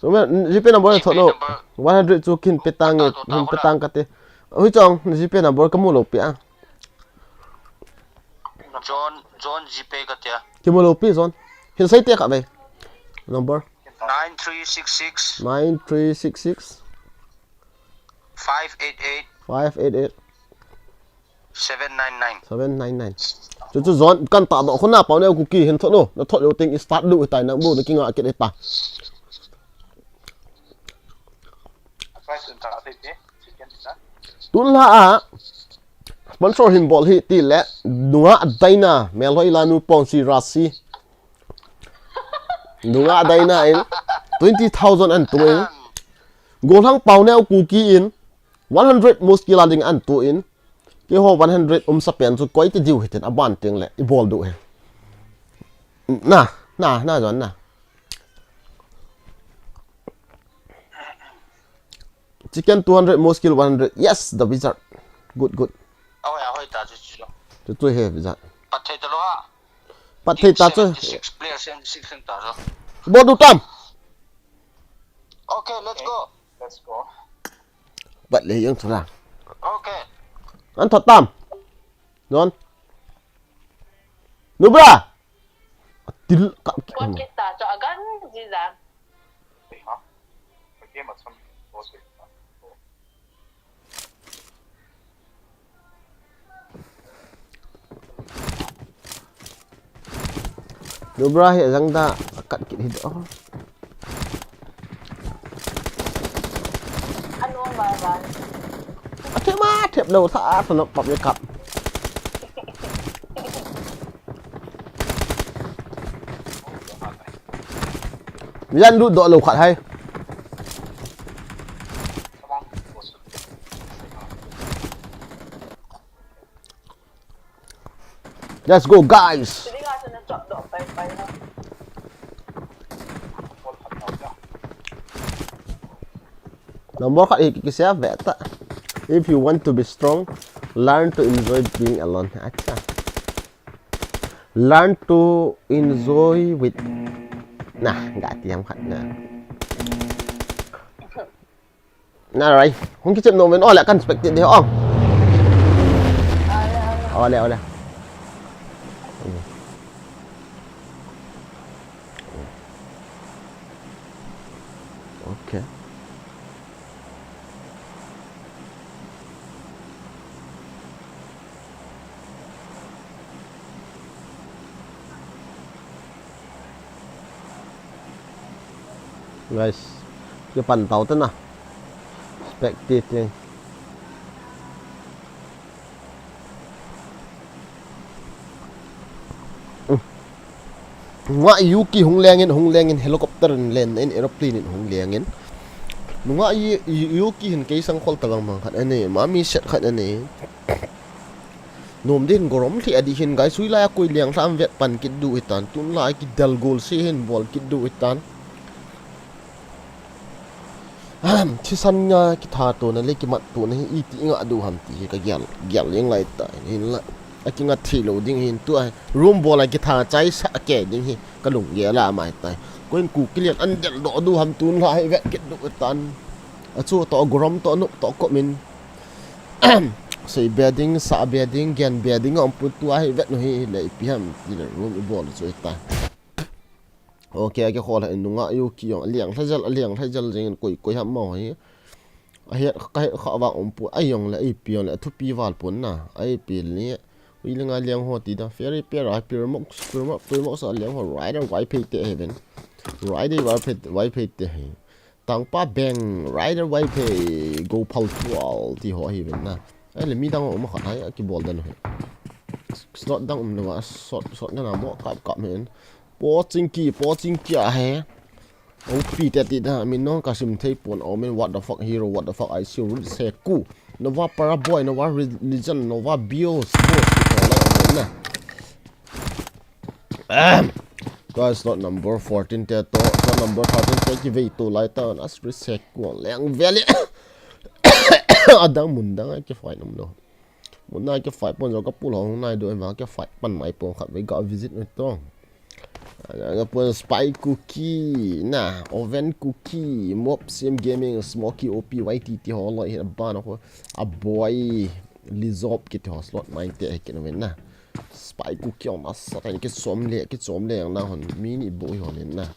So me GPay number thot no. GPay number. One hundred chu kin pe tang e, kin pe tang ka te. Hui chong, GPay number ka mu lo pi a. John, John GPay ka tia. Ki mu lo pi John. Hin sai te ka ve. Number. Nine three six six. Nine three six six. Five eight eight. Five eight eight. Seven nine nine. Seven nine nine. Chu chu John kan ta do khuna pau ne u Kuki hin thot no. Na thot lo ting i start do tai na bu na kinga kit ta. Tun la a sponsor hin bol hi ti le nunga daina melhoi la nu pong si rasi. Nunga daina in twenty thousand an tu in. Golang pau ne u Kuki in one hundred muskil a ding an tu in. Keiho one hundred um sa pen chu koi ti diu hitin aban ting le i bol du he. Na, na, na John na. Chicken two hundred, more skill one hundred. Yes, the wizard. Good, good. Aw, ya hoi ta chu chu. Chu chu he wizard. Pat thei ta lo ha. Pat thei ta chu. Seventy six player, seventy six ta chu. Bo du tam. Okay, let's go. Let's go. Pat le yang chu la. Okay. An thot tam. Don. Nubra. Til ka. What kita cho agan jija. Nubra hi jang da kat kit hi do. Ano ma ba. A thep ma thep lo sa a sa no pap ye kap. Yan du do lo khat hai. Let's go, guys. Number khat hi kikisel ve ta. If you want to be strong, learn to enjoy being alone. Acha. Learn to enjoy with. Nah, enggak diam khat na. Nah, right. Hung kichem no men. Oh, le kan spectate de. Oh. Oh, le, oh, le. Okay. Guys, kipan tau te na. Spectating. Nga Yuki hung lengin, hung lengin helicopter in len in aeroplane in hung lengin. Nga Yu-, Yuki hin kei sang khol ta bang bang khat ani, mami set khat ani. Nom din gorom lheh a di hin guys, hui lai a koi leng lha am vet pan kit diu hitan, tun lai kidel gol se hin bol kit diu hitan. Ahem, thisan nga kitha tona le kimat tona hi iti nga diu ham ti hi ka gel, gel jeng lai ta hin la. A kinga thei lou ding hin tua room bol a kitha chai sa ke ding hi ka lung gel a mai tai. Koin Kuki lian an del doh diu ham tun lai vet kit diu tan. A chu to gorom to nup to ko min. Sei be ding, sa be ding, gen be ding, a um pu tua hi vet nu hi le ipi ham ti le room i bol chu ta. Okay, a ke khol ha in nunga yu ki yong, a liang lha jal, a liang lha jal jeng in koi, koi ham mau hi. A het, ka het kha vang um pu, a yong le, a ipi yong le, a thupi val pun na, a ipi le, ui le nga liang ho ti da, fairy pair, a pir mok, pir mok, pir mok sa liang ho, rider, wai phei te he ben. Rider, wai phei, wai phei te he. Tangpa beng, rider wai phei, go phal tual, ti ho hi ben na. Ai le midang ho ma khat hai, a kibol dan ho. Slot dang um lo va, shot, shot na mo, kap, kap men. Po ching ki, po ching ki a he. O pi te ti da, min nong ka sim thei pon, o men, what the fuck hero, what the fuck I C U, Seku. Nova Paraboy, Nova Re-, Legend, Nova Bio, Sports, ti ho lai o men na. Ahem. Guys, slot number fourteen te to, slot number thirteen te kivei to lai ta, as reset ko leng vele. Adang mun dang a kifight nom lo. Mun na kifight pon jo ka pul hong nai do ema kifight pan mai pon khat vei ka visit no to. Ka pon Spy Cookie, na, Oven Cookie, Mob Sim Gaming, Smoky O P Y T T ho loi hi a ban ho. A boy Lizop kiti ho slot nine te hi kino men na. Spy Cookie ong nasa tah in kichom le, kichom le ang na hon. Mi ni bu hi hon in na.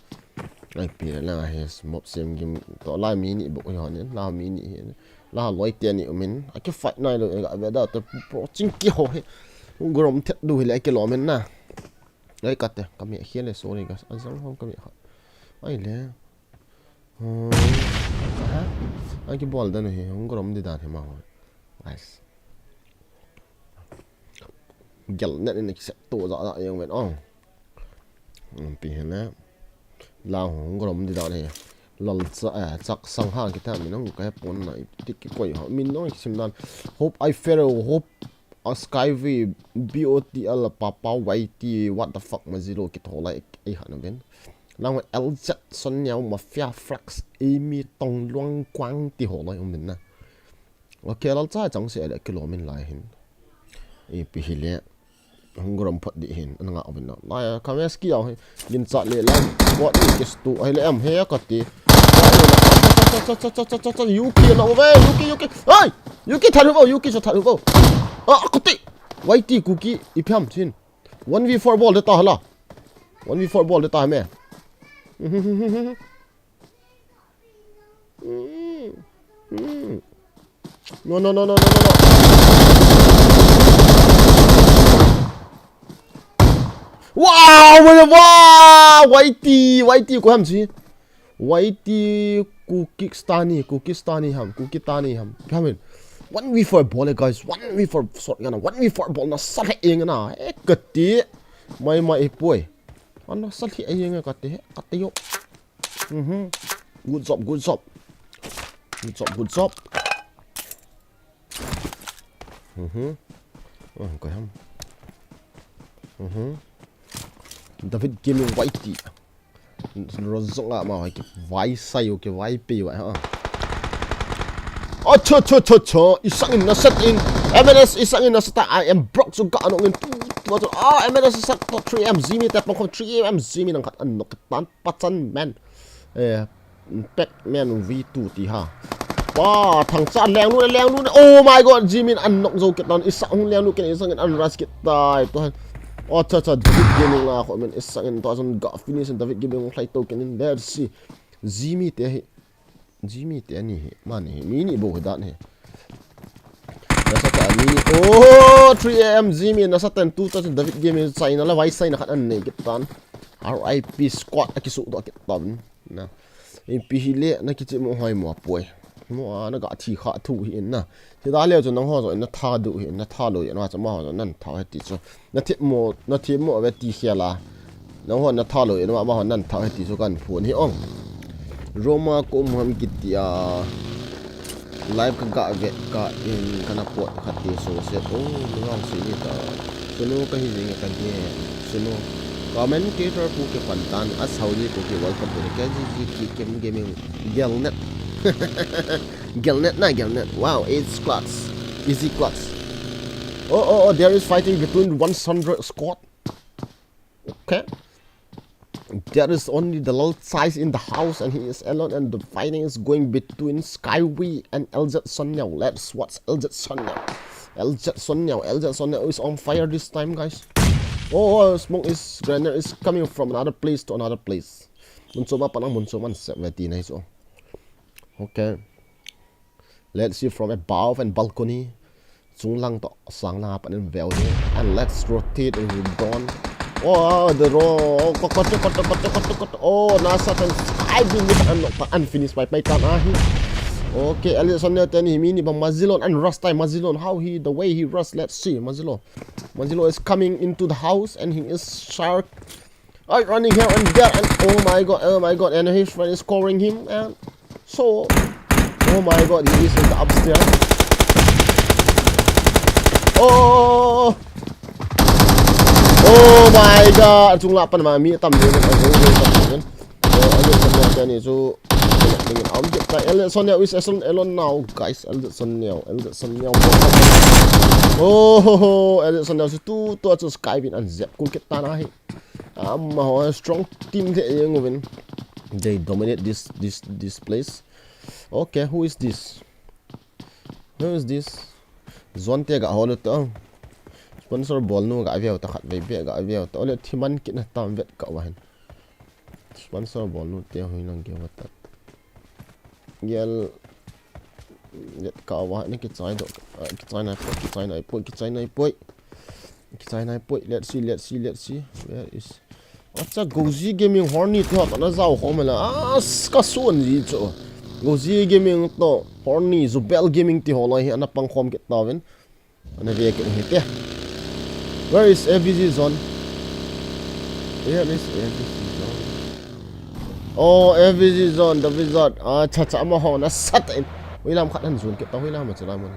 Ai pi la hi Mob Sim Game to la mi ni bu hi hon in. La mi ni hi. La loi te ni um in. A kifight nai lo ga ve da te po ching ki ho hi. Gorom thet diu hi le kilom in na. Ai ka te, ka me khia le sorry guys. A jang ho ka me kha. Ai le. Hmm. Aha. A kibol dan hi, hung gorom di dan hi ma ho. Nice. Gel net in set to ja ja yang ven ong. Hmm, pi hi na. La hung gorom di dan hi. Lal cha, eh, chak sang ha kita min ong ka pon na ti ki koi ha. Min ong sim dan. Hope I fail, hope a Skyway, B O T L, Papa Y T, what the fuck, ma zilo ki tho lai, ei ha na ven. Lang L Z, Son Yao, Mafia, Frax, Amy, Tong Luang, Kuang, ti ho lai um din na. Okay, lal cha chang se le kilom in lai hin. Ei pi hi le. Hung gorom phot di hin, an nga uvin na. Lai, ka mes ki yao hi. Gin cha le lai. What is this tu? Ai le em he ka ti. U K na uve, U K, U K. Ai! U K that uvo, U K sa that uvo. Ah, ka ti. Y T Kuki, ipi ham chin. One v four bol de ta hala. One v four bol de ta me. Hmm. Hmm. No, no, no, no, no, no, no. Wow, wow, wow, Y T, Y T ko ham si. Y T Kukistani, Kukistani ham, Kukitani ham. Ipi ham in. One v four bol le, guys. One v four shotgun, one v four bol na sa le eng na. Eh, ka ti. Mai mai poi. Ana sa le eng ka ti, ka ti yo. Mhm. Good job, good job. Good job, good job. Mhm. Oh, ko ham. Mhm. David Gaming Y T. Rozong a ma ki vai sai ki vai pe wa ha. Oh, cho, cho, cho, cho. Isang in na set in. M L S isang in na set. I am broke so ga anong in. Ah, M L S isang to three M Zimi te pang ko three M Zimi nang khat an nok tan patan man. Eh, Pac-Man V two ti ha. Pa, thang cha leng lu, leng lu. Oh my God, Jimin an nok zo kit tan. Isa hung leng lu kit, isa ngin an rush kit tai. To han. Oh, cha cha, David Gaming la ko men isa ngin to zon ga finish David Gaming lai to kit in. Let's see. Zimi te hi. Zimi te ani hi. Man hi. Mi ni bo hi dan hi. Nasa ta mi ni. Oh, three A M Zimi nasa ten two thousand David Gaming China la vai sai na khat an nei kit tan. R I P squad a kisu do kit tan. Na. Ipi hi le na kichi mo hoi mo poi. Mo a na ga thi kha thu hi in na. Thi da le chu nang ho zo in na tha du hi in na tha lo in na cha ma ho zo nan tha he ti chu. Na thi mo, na thi mo ve ti khia la. Nang ho na tha lo in ma, ma ho nan tha he ti chu kan phun hi ong. Roma ko mo ham kiti a. Live ka ga vet ka in kana pot khat ti so set. Oh, nungang si ni ta. Sunu ka hi jing ka di. Sunu. Commentator pu ke pantan a Saudi ko ke welcome to the K G G K Kim Gaming. Gelnet. Gelnet na gelnet. Wow, eight clutch. Easy clutch. Oh, oh, oh, there is fighting between one hundred squad. Okay. There is only the Lord size in the house, and he is alone, and the fighting is going between Skyway and L Z Sonnyao. Let's watch L Z Sonnyao. L Z Sonnyao. L Z Sonnyao is on fire this time, guys. Oh, oh, smoke is, grenade is coming from another place to another place. Mun chom a pan a mun chom a an sep ve ti na hi chu. Okay. Let's see from above and balcony. Chunglang to sang na pan in veu hi. And let's rotate and drone. Oh, the ro. Oh, ko, ko, ko, ko, ko, ko, ko, ko. Oh, nasa tan sky beam with an, an finish by, by tan ahi. Okay, L Z Sonnyao teni hi mi ni bang Mazilon and Rastai Mazilon. How he, the way he rush, let's see. Mazilo. Mazilo is coming into the house and he is shark. I running here and there and oh my god, oh my god, and his friend is scoring him and so, oh my god, he is in the upstairs. Oh, oh my god, chung la pan ma mi tam ni na. Oh, L Z Sonnyao teni chu. L Z Sonnyao is alone, alone now, guys. L Z Sonnyao, L Z Sonnyao. Oh, ho, ho, L Z Sonnyao chu tu, tu chu sky beam an zep kul kit tan ahi. Amaho strong team te jeng uvin. They dominate this, this, this place. Okay, who is this? Who is this? Zone te ga hol u to. Sponsor bol nu ga veu ta khat vei be ga veu ta. Ole thiman kit na tam vet ka wa hin. Sponsor bol nu te hoi lang ge wa ta. Gel vet ka wa ni kichai do. Ah, kichai nai poi, kichai nai poi, kichai nai poi. Kichai nai poi. Let's see, let's see, let's see. Where is? Acha, Gozi Gaming Horny te ho ana jao khom la. Ah, s-, ka suan ji chu. Gozi Gaming to Horny, Zubel Gaming te ho lai hi ana pang khom kit tauvin. Ana ve kit hi te. Where is A V G Zone? Where is A V G Zone? Oh, A V G Zone, the wizard. Ah, cha cha, amaho na sat in. Ui lam khat han zun kit ta, ui lam ma cha lam.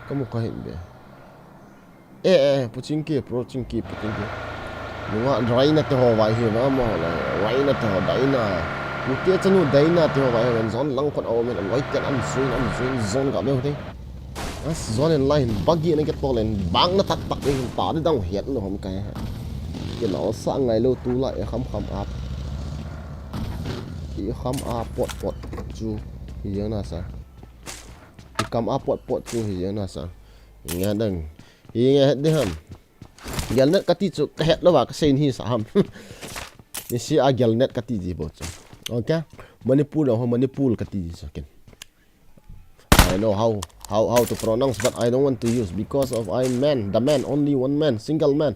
Ka mu ka hin be. Eh, eh, Puchingki, Puchingki, Puchingki. Nunga Raina te ho vai hi va mo la. Raina te ho, Daina. Pute chanu Daina te ho vai hi van zone lang khot au men loi ten an zui, an zui, zone ga meu te. As zone in line, bagi na ke tolen, bang na tak tak in ta de dang hiat lo hom kai ha. Ke lo sa ngai lo tu la e kham kham ap. E kham ap pot pot chu. Hi jeng na sa. E kham ap pot pot chu hi jeng na sa. Nga dang. Hi nge het de ham. Gelnet kati chu ka het lova ka sei ni sa ham. Ni si a gelnet kati ji bo chu. Okay. Manipur ho Manipur kati ji sa ken. I know how, how, how to pronounce, but I don't want to use because of I man, the man, only one man, single man.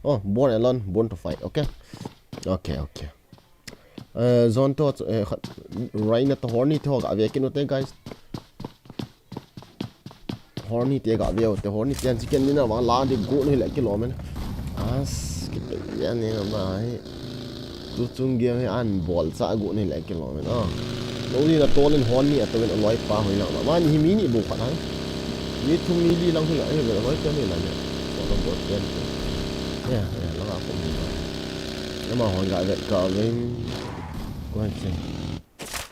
Oh, born alone, born to fight. Okay. Okay, okay. Eh, zone to, eh, khat, Raina to Horny to ga ve kit u te, guys. Horny te ga ve u te, Horny te an chicken dinner vang la de go ni le kilo men. As, kit ya ni na mai. Tu chung game hi an bol cha go ni le kilo men. Ah. Lo ni na tolin Horny a to ven loi pa hoi lang. Ma ni hi mi ni bu khat hai. Mi thum mi li lang hi la, eh, loi te ni la ni. Ko na bol te. Ya, ya, la ko mi. Nama hon ga ve ka ven. Ko han chen.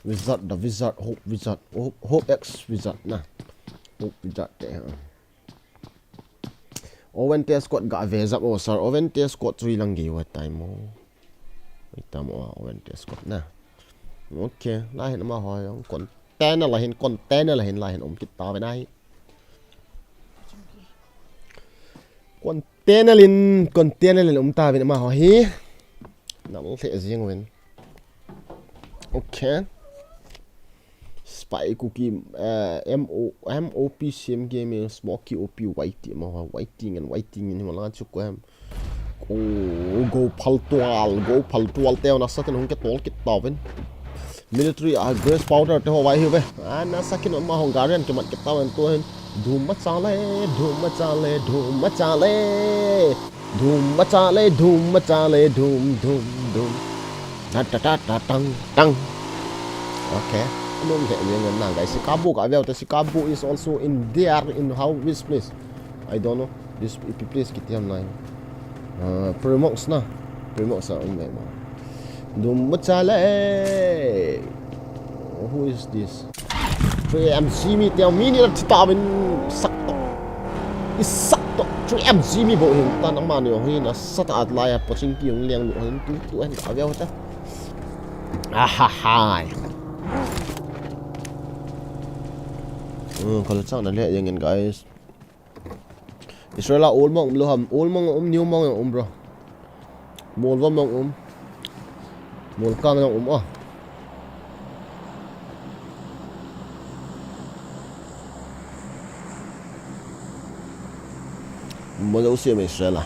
Wizard, the wizard, Hope Wizard, Hope, Hope X Wizard na. Hope Wizard te ha. Owen te squad ga ve jap o sir. Owen te squad chu ilang ge wa time o. Ita mo Owen te squad na. Okay, la hin ma ho yong container la hin, container la hin, la hin um kit ta ve na hi. Container lin, container lin um ta vin ama ho hi. Nang le jing vin. Okay. Spy Cookie, eh, M O, M O P C M Gaming, Smoky O P Y T, ama ho, Y T ngen, Y T ngen, hi ma la chu ko em. Ko, go phal tual, go phal tual, teo na sa ten hung ke tol kit ta vin. Military, ah, Grace Powder te ho vai hi ve. Ah, na sa kin ma hong Guardian ke mat ke tawan tu hin. Dhum machale, dhum machale, dhum machale. Dhum machale, dhum machale, dhum, dhum, dhum. Ta, ta, ta, ta, tang, tang. Okay. Nung le yang na, guys. Chicago ka veu ta, Chicago is also in there in how, which place? I don't know. This ipi place kiti ham nai. Uh, Primox na. Primox na um ma. Dum machale. Who is this? Three M G mi teo mi ni la thita bin sak to. I sak to. Three M G mi bo hin tan ama ni ho hin a sat at lai a pochin ki hung liang lu hin tu tu hen ka veu ta. Ahahai. Hmm, kalau chang na le yang in, guys. Israel a old mong um lou ham, old mong um, new mong um, bro. Mol vom mong um. Mol kang mong um, ah. Mol u se me Israel a.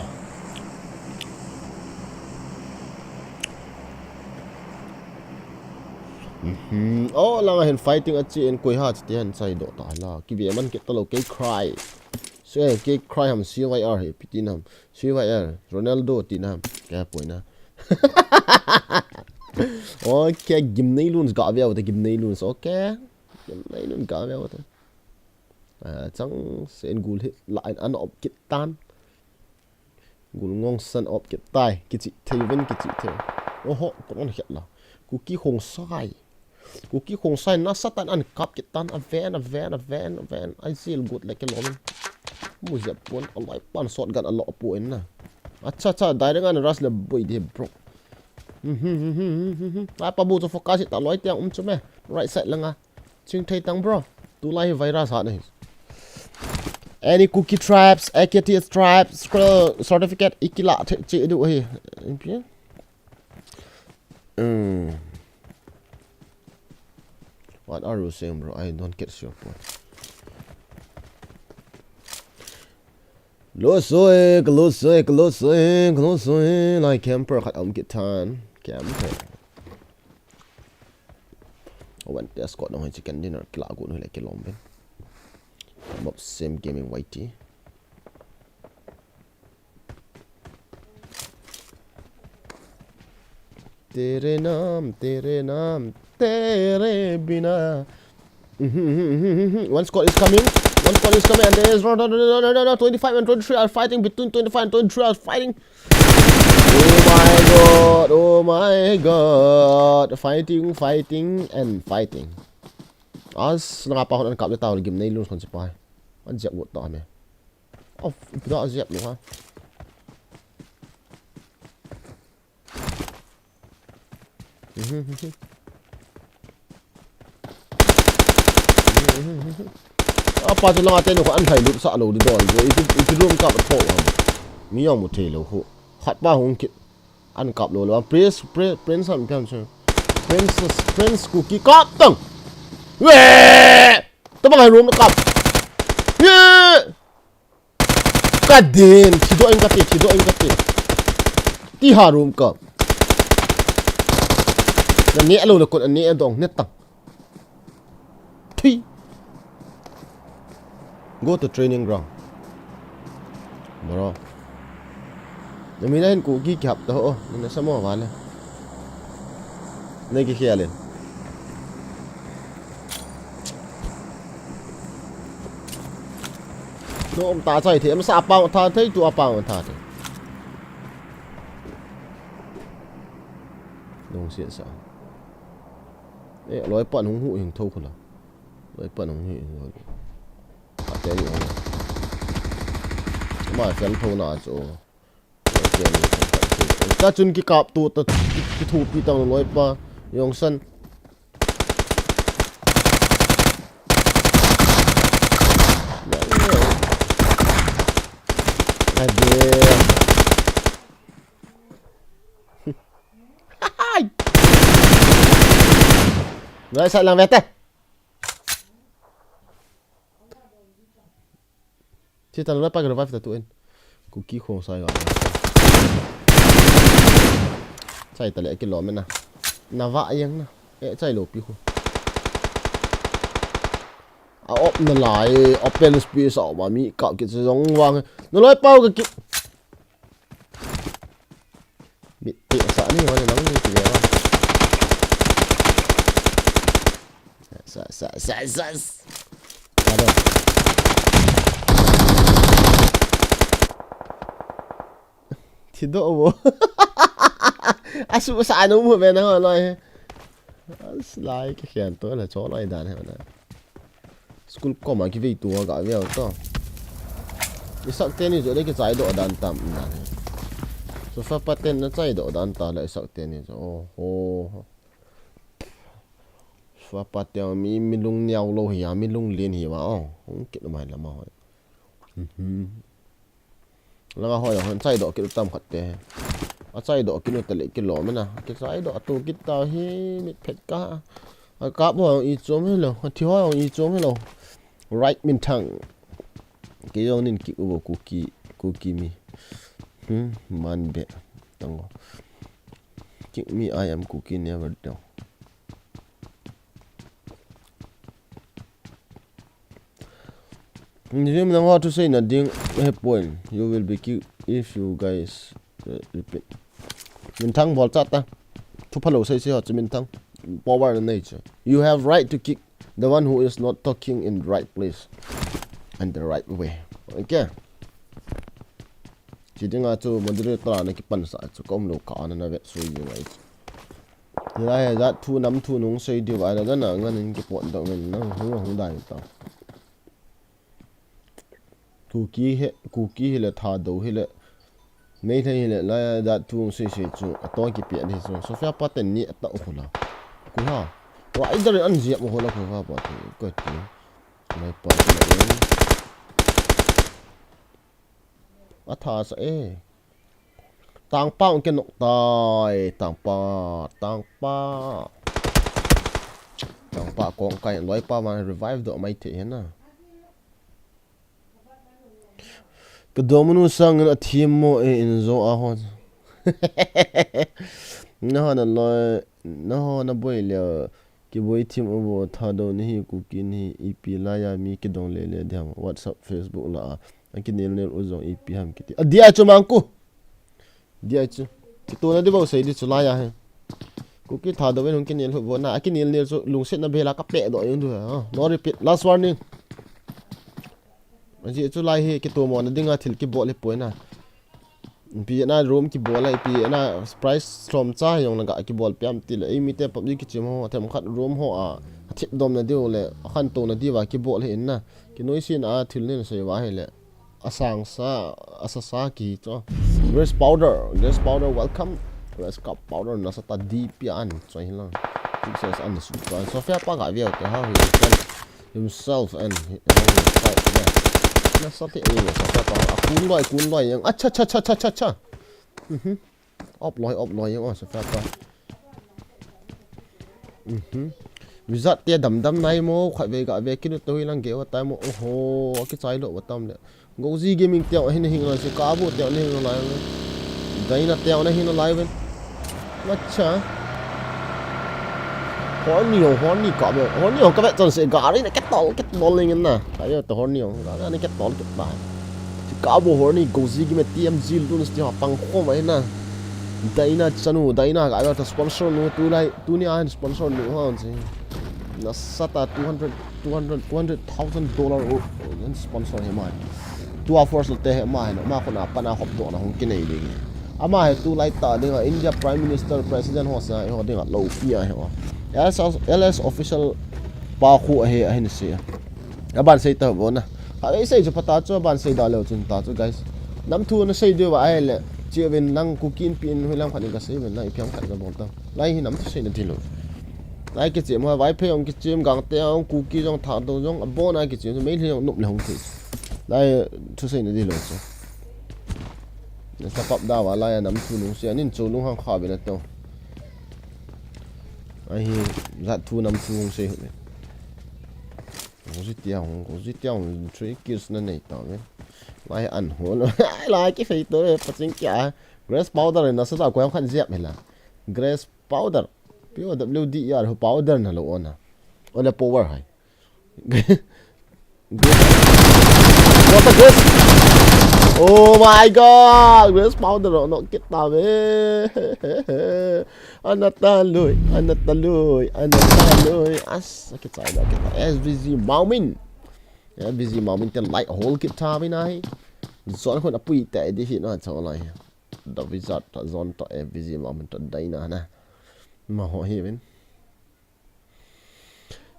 Mhm. Oh, langa hin fighting a chi en koi ha chi ti han chai do ta la. Ki ve man ke ta lo ke cry. Se ke cry ham C Y R he piti nam. C Y R Ronaldo ti nam. Ke poi na. Okay, gim nei lun ga ve ta gim nei lun. Okay. Gim nei lun ga ve ta. Ah, chang sen gul hi la an op kit tan. Gul ngong san op kit tai, kichi thei ven kichi thei. Oho, kon on het la. Kuki Khongsai. Kuki Khongsai na satan an kap kit tan a ven, a ven, a ven, a ven. Ai sil gut le ke lom. Mu zep pon, a lai pan shotgun a lo po en na. Acha, acha, direct an rush le boi de, bro. Mhm, mhm, mhm, mhm. Ai pa bu cho focus ta loi tiang um chu me. Right side langa. Ching thei tang, bro. Tulai hi virus hat na hi. Any Kuki tribes, A K T tribes, scroll certificate, i kila the che du hi. Ipi? Hmm. What are you saying, bro? I don't get your point. Lo soi, lo soi, lo soi, lo soi. Lai camper khat um kit tan. Camper. Awan te squad nong hi chicken dinner kila gu nu le kilom ben. Mob Sim Gaming Y T. Tere naam, tere naam, tere bina. Mhm, mhm, mhm, mhm. One squad is coming. One squad is coming, and there is no, no, no, no, no, no, no. Twenty-five and twenty-three are fighting. Between twenty-five and twenty-three are fighting. Oh my God, oh my God. Fighting, fighting, and fighting. As nanga pa hon an kap le tao le gim nei lun kon si pai. An jep wot ta me. Of, pura jep lu ha. Apa chu langa te nu kho an thai lut sa lo di dol. Ipi, ipi room kap tho ha. Mi jong mu thei lo kho. Khat pa hung kit. An kap lo lo. Prince, Prince, Prince an pian chu. Prince, Prince Kuki kap tang. We! Tabang hai room kap. Ye! Ka din, thi do in ka ti, thi do in ka ti. Ti ha room ka. Na ne lo le kon ne dong ne tang. Thui. Go to training ground. Bro. Na mi na hin Kuki kihap ta ho. Na sa mo vale. Nei kikhel in. No um ta chai the, am sa pang tha thei tu a pang tha thei. Nung sia sa. Eh, loi pan hung hu hing tho khula. Loi pan hung hu hing tho. Ate ni hung. Ma fel tho na chu. Ate ni. Ta chun kikap tu, ta ki, kithupi tang loi pa. Jong san. Ade. Hai. Ngai sa lang vete. Chi tan la pa revive ta tu en. Kuki Khongsai ga. Chai ta le kilom na. Na va yang na. Eh, chai lo pi khu. A op na lai, open space a ma mi kap kit jong vang. Na loi pau ka ki. Mi te sa ni ho le nang ni ti le. ta, sa, sa, sa, sa. Thi doh vo. Asu sa nu mu ve na ho loi. As lai ke khian to la cho loi dan he na. School koma kivei tua ga ve to. Isak teni jo le kichai doh dan tam dan he. Sofa pa ten na chai doh dan ta le isak teni jo. Oh ho. Sofa pa ten mi, mi lung niau lo hi a, mi lung lien hi va. Oh, hung kit mai lama hoi. Mhm. Langa hoi hon chai doh kit u tam khat te. A chai doh kit u ta le kilom na. Kichai doh tu kit ta hi mit phet ka. A kap ho i chom hi lo. A thi ho i chom hi lo. Right min thang. Kei jong nin kick u vo Kuki, Kuki mi. Hmm, man be. Tang o. Kick me, I am Kuki never down. Jim, nang ho thusei na ding he point. You will be kicked if you guys, uh, repeat. Min thang bol cha ta. Thu phalou sei sei ho chu min thang. Power na nei chu. You have right to kick the one who is not talking in the right place and the right way. Okay. Chi dinga chu moderator a na kipan sa chu ka um lou kha na na vet sui jing ai chu. Hilai a jat thu nam thu nung sei diu a na na ngan in kipot doh men na hung hung dai ta. Kuki he, Kuki hi le Thadou hi le. Meitei hi le lai a jat thu nung sei sei chu a ton kipe di chu. Sofa pa ten ni a ta u khu la. Khu ha. Rider an jia mo khu la khu ha pa te. Ko ti. Mai pa te. A tha sa e. Tangpa ong ke nok tai, tangpa, tangpa. Tangpa kong kai loi pa man revive doh mai thei hena. Ka dominu sang in a thim mo e in zo a hon. Na hon a loi, na hon a boi le. Kiboi thim u vo, Thadou ni hi, Kuki ni hi, ipi lai a mi kidong le le diam, WhatsApp, Facebook la a. A kinel nel u jong ipi ham kiti. A dia chu mang ku. Dia chu. Kitona di vo sei di chu lai a he. Kuki Thadou ven hung kinel hu vo na. A kinel nel chu lungset na bela ka pe doh jong du ha. No repeat. Last warning. Ajeh chu lai hi kitomona dinga thil kibol hi poi na. Ipi na room kibol a, ipi na price lhom cha jong na ga kibol piam ti le. Ei mite PUBG kichim ho, themkhat room ho a, a thip dom na diu le, a khantou na diu a kibol hi in na. Kinoise na a thil nei sei va hi le. A sang sa, a sa sa ki cho. Grace Powder, Grace Powder, welcome. Grace Cup Powder, na sa ta di pian, cho hi lang. Success an su ka. Sofa pa ga view te ha hi. Himself and he, how himself, yeah. Na sa te, eh, sa, sa, sa, a kun loi, kun loi yang. Acha, cha, cha, cha, cha, cha. Mhm. Op loi, op loi yang, oh, sa, sa, sa. Mhm. Wizard te dam dam nai mo, khat ve ga ve kinu to hi lang ge wa tai mo. Oho, a kichai lo wa tam le. Gozi Gaming teo ahin hing lai se, Kabo teo ahin hing lai ve. Daina teo ahin hing lai ve. Acha. Horny ho, horny ka ve, horny ho ka ve chan se gari na ketol, ketol ling na. Ayo to horny ho, gari na ketol, ketol. Kabo horny, Gozi Gaming, T M G Loons ti ha pang khom ai na. Daina chanu, Daina ka ve ta sponsor nu tu lai, tuni a sponsor nu ha se. Na sa ta two hundred, two hundred, two hundred thousand dollar o, o, sponsor hi mai. Tua force te he ma he, ma khun a pan a hop doh na hung kinei ding. Ama he tulai ta ding a India Prime Minister, President ho sa ho ding a lo pi a he wa. L S, L S official pa khu a he a hin se. A ban sei ta bo na. Ka ei sei chu pa ta chu a ban sei da leu chun ta chu, guys. Nam thu na sei diu va a he le. Chi vin nang Kuki Inpi in hui lam khat in ka sei vin nang i phiam khat ka bol ta. Lai hi nam thu sei na diu lo. Lai kichim ho, Vaiphei jong kichim, Gangte jong, Kuki jong, Thadou jong, abon a kichim, Meitei jong nop le hung thei. Lai thusei na di lo chu. Na sa pap da va lai a nam thu nung sei, anin chu nung hang kha ve na to. Ahi, jat thu nam thu nung sei hu ve. Gozi tia hung, Gozi tia hung, three kills na nei ta ve. Lai an ho lo. Ai, lai ki fei to ve, pa ching kia. Grace Powder na sa da ko yang khan ziap hela. Grace Powder. P O W D E R, hu powder na lo ona. Ole power hai. What a grace! Oh my God! Grace Powder, no, kita ve. Anata lui, anata lui, anata lui. As, kita, kita. S V G Maomin. S V G Maomin te light hole kita ve nahi. Zon khun apui te di hi no, chao lai. The Wizard ta zon ta S V G Maomin ta dai na na. Ma ho hi vin.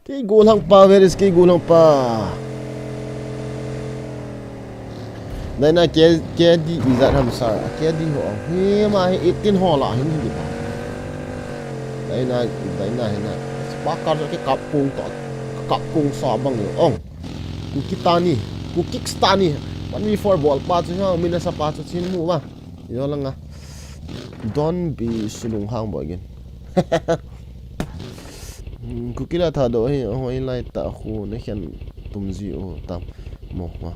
Kei golang pa, where is kei golang pa? Dai na K, K D Wizard ham sa, K D ho. Hi ma hi eighteen ho la hin hi pa. Dai na, dai na hi na. Sparker ke kap kung to, kap kung sa bang yo. Ong. Ku kitani, ku kickstani. One v four bol pa chu ha, mina sa pa chu chin mu ba. Yo langa. Don't be sulung hang bo again. Hmm, Kuki la Thadou hi, hoi lai ta khu na khen tum ji u tam. Mo, mo.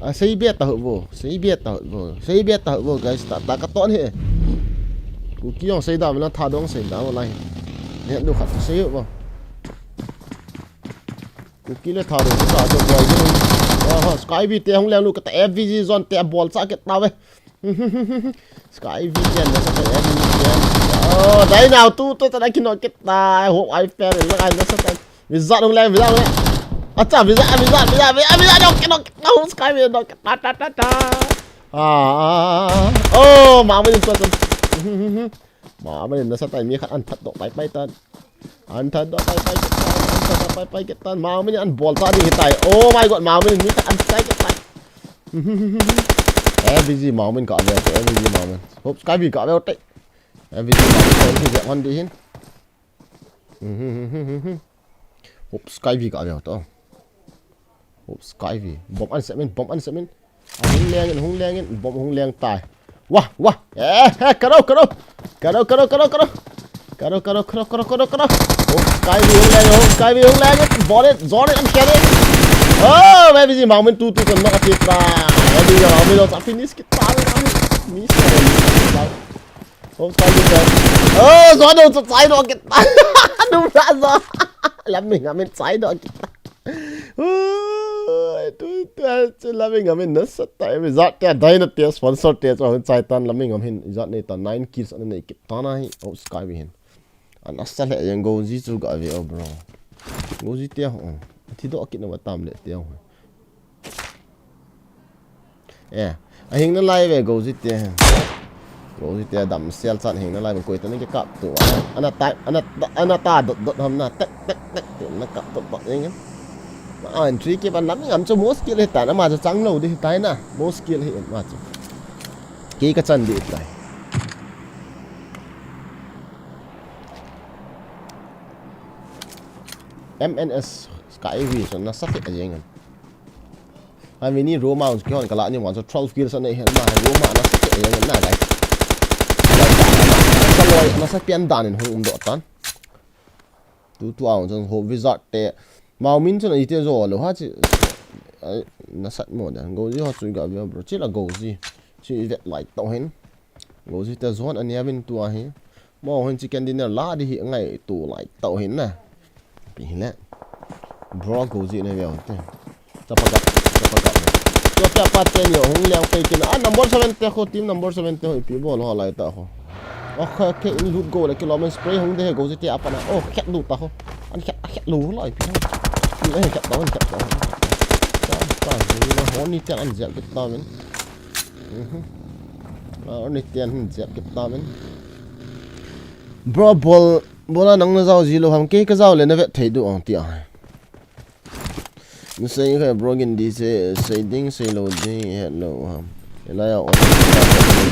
A, sei be ta ho bo, sei be ta ho bo, sei be ta ho bo, guys, ta, ta ka ton hi. Kuki jong sei da, na Thadou jong sei da, mo lai. Ne du khat sei ho bo. Kuki le Thadou, ta, ta, boy, ni. Aha, Sky V te hung leng lu ka ta F V G zone te bol cha ke ta ve. Sky V ten, nasa tai, F V ten. Oh, dai nau tu, tu, tu, dai kino kita. Hope I fail, la kai nasa tai. Wizard hung leng, Wizard hung leng. Acha, Wizard, Wizard, Wizard, Wizard, Wizard, no, no, no, Sky V, no, ta, ta, ta, ta. Ah, ah, ah. Oh, Maomin tu, tu. Maomin nasa tai, mi khat an that doh pai pai tan. An that doh pai pai ke tan, an that doh pai pai ke tan. Maomin an bol ta ding hi tai. Oh my God, Maomin mi khat an tai ke tai. F V G Maomin ka ve, F V G Maomin. Hope Sky V ka ve te. F V G Maomin ka ve, hon di hin. Hope Sky V ka ve to. Hope Sky V. Bomb an semin, bomb an semin. Hung leng in, hung leng in, bomb hung leng tai. Wah, wah. Eh, eh, karo, karo. Karo, karo, karo, karo. Karo, karo, karo, karo, karo, karo. Oh, Sky V hung leng, oh, Sky V hung leng in. Bol it, zone it, and kill it. Oh, F V G Maomin tu tu kan knock ati ta. F V G Maomin lo sa finish kita. Miss. Oh, Sky V kan. Oh, zone lo sa sai do kita. Num la zo. Lam mi ngamin sai do kita. Ui, tu, tu, tu, la mi ngamin nasa tai, Wizard te, dai na te, sponsor te, chu hin chai tan, la mi ngam hin, Wizard nei tan, nine kills ana nei kit tan ahi, oh, Sky V hin. Ana sa le, yang Gozi chu ga ve, oh, bro. Gozi te, oh. Thi do kit na wa tam le te, oh. Eh, a hing na lai ve Gozi te. Gozi te dam sel chan hing na lai ve koi ta na ke kap tu. Ana ta, ana, ana ta dot dot ham na tek tek tek tu na kap dot dot ing. Ma an three ke ban lam ngam chu most kill hi ta na ma chu chang lo di hi ta na. Most kill hi ma chu. Ke ka chan di tai. M N S Sky V so na sa te a jeng. Ami ni Roma un kihon kala ni wan so twelve kills anei hen ma Roma na sa te na guys. Sa loi na sa pian dan in hung um do tan. Tu tu aun so ho Wizard te. Maomin so na ite zo lo ha chi. Na sat mo dan. Gozi ho chu ga bro. Chi la Gozi. Chi vet lai to hin. Gozi te zone ania vin tu ahi. Mo hin chicken dinner la di hi ngai tu lai to hin na. Pi hi le. Bro Gozi ne ve te. Chapa ga, chapa ga. Cho te apa te ni hung leng pe kin. Ah, number seven te kho, team number seven te ho ipi bol ho lai ta kho. Okay, okay, in loot go le kilomen spray hung de Gozi te apa na. Oh, khet lu ta kho. An khet, khet lu lo ipi. Ni he khet ta, an khet ta. Chapa ni ho ni te an jel kit ta men. Mhm. Ah, ni tian hin jep kit ta men. Bro, bol, bol a nang na zau ji lo ham, kei ka zau le na vet thei du ang ti a. Na sei kha bro gin di se, sei ding, sei lo ding, het lo ham. Elai a on,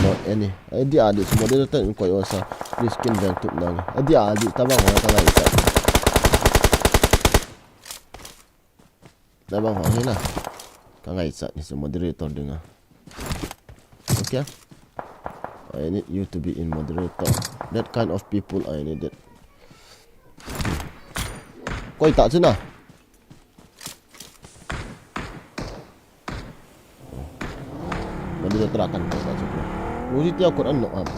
not any. Ai di a di, moderator in koi osa. Please kin veng tup nang. Ai di a di, tabang ho ta lai ta. Tabang ho hi na. Ka ngaichat ni chu moderator dinga. Okay. I need you to be in moderator. That kind of people I need it. Koi ta chu na. Moderator a kan koi ta chu. Muji tia koi an nok ham.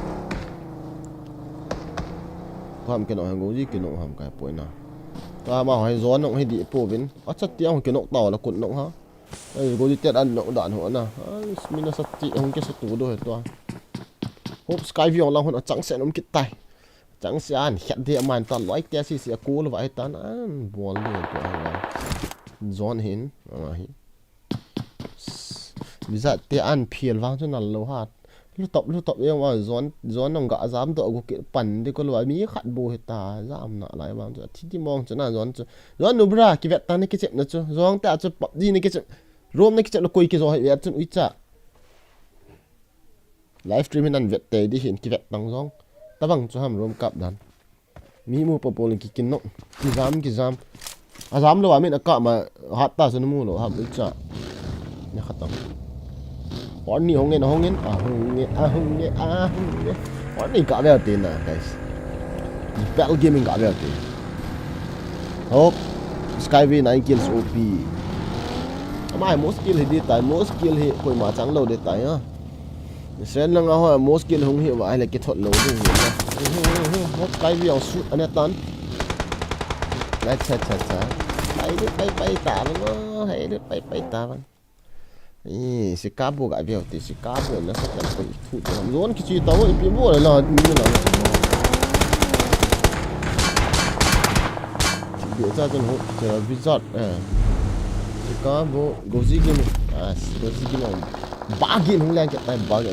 Ko ham ke nok ham, Gozi ke nok ham kai poi na. Ka ma hoi zo nok hi di po vin. Acha tia hoi ke nok ta la koi nok ha. Ai, Gozi te an knock dan ho na. Ai, mina sa ti hung kisa tu do he tua. Hope Skyview lang hon a chang se nom kit tai. Chang se an khat de man ta loi te si si a kul va he tan an bol de tua. Zone hin, ama hi. Visa te an phial vang chu nal lo hat. Lu top, lu top em a zone, zone nong ga jam do gu ki pan de ko lo mi khat bu he ta jam na lai vang chu. Thi ti mong chu na zone chu. Zone nu bra ki vet ta ne ki chep na chu. Zone ta chu pop di ne ki chep. Room ne ki chep lo koi ki zo he vet chun ui cha. Live stream hin an vet te di hin ki vet tang zong. Tabang chu ham room kap dan. Mi mu pa pol ki kin no. Ki jam, ki jam. A jam lo a min a ka ma hat ta sun mu lo ham ui cha. Ne khat tang. Hon ni hong ngen, hong ngen, a hong ngen, a hong ngen, a hong ngen. Hon ni ka vel te na, guys. Bell Gaming ka vel te. Hope Skyview nine kills O P. Ama most kill hi di tai, most kill hi koima chang lo di tai ha. Sen lang a ho most kill hung hi va le ki thot lo ding hi na. Hope Skyview ang shoot ane tan. Lai cha cha cha. Hai de pai pai ta bang o, hai de pai pai ta bang. Ih, si ka bu ga view ti, si ka bu na sa kan pai thu ta. Zone ki chi ta wo ipi bu la la ni la. Bi cha chen ho, cha Wizard, eh. Si ka bu, Gozi Game. Ah, Gozi Game. Ba gi hung lang ke tai ba gi.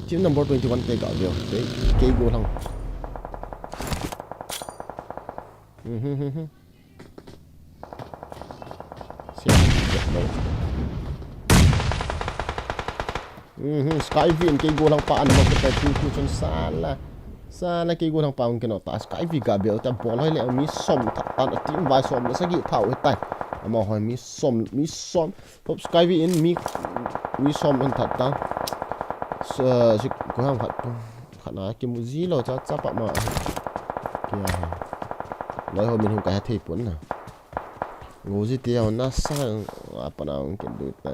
Team number twenty-one te ga view. Te, ke go lang. Mhm, mhm. Siam, siam, no. Mhm, Skyview in kei golang pa an nok ta tu tu chun sala. Sala kei golang pa un keno ta Skyview ga bel ta bol hoi le mi som that tan team vai som le sagi thau he tai. Ama hoi mi som, mi som. Top Skyview in mi, mi som in that tan. Sa, si ko ham khat. Khat na kimu ji lo cha cha pa ma. Kia he. Loi ho min hung ka he thei pon na. Gozi te ho na sa a pa na hung kin du ta.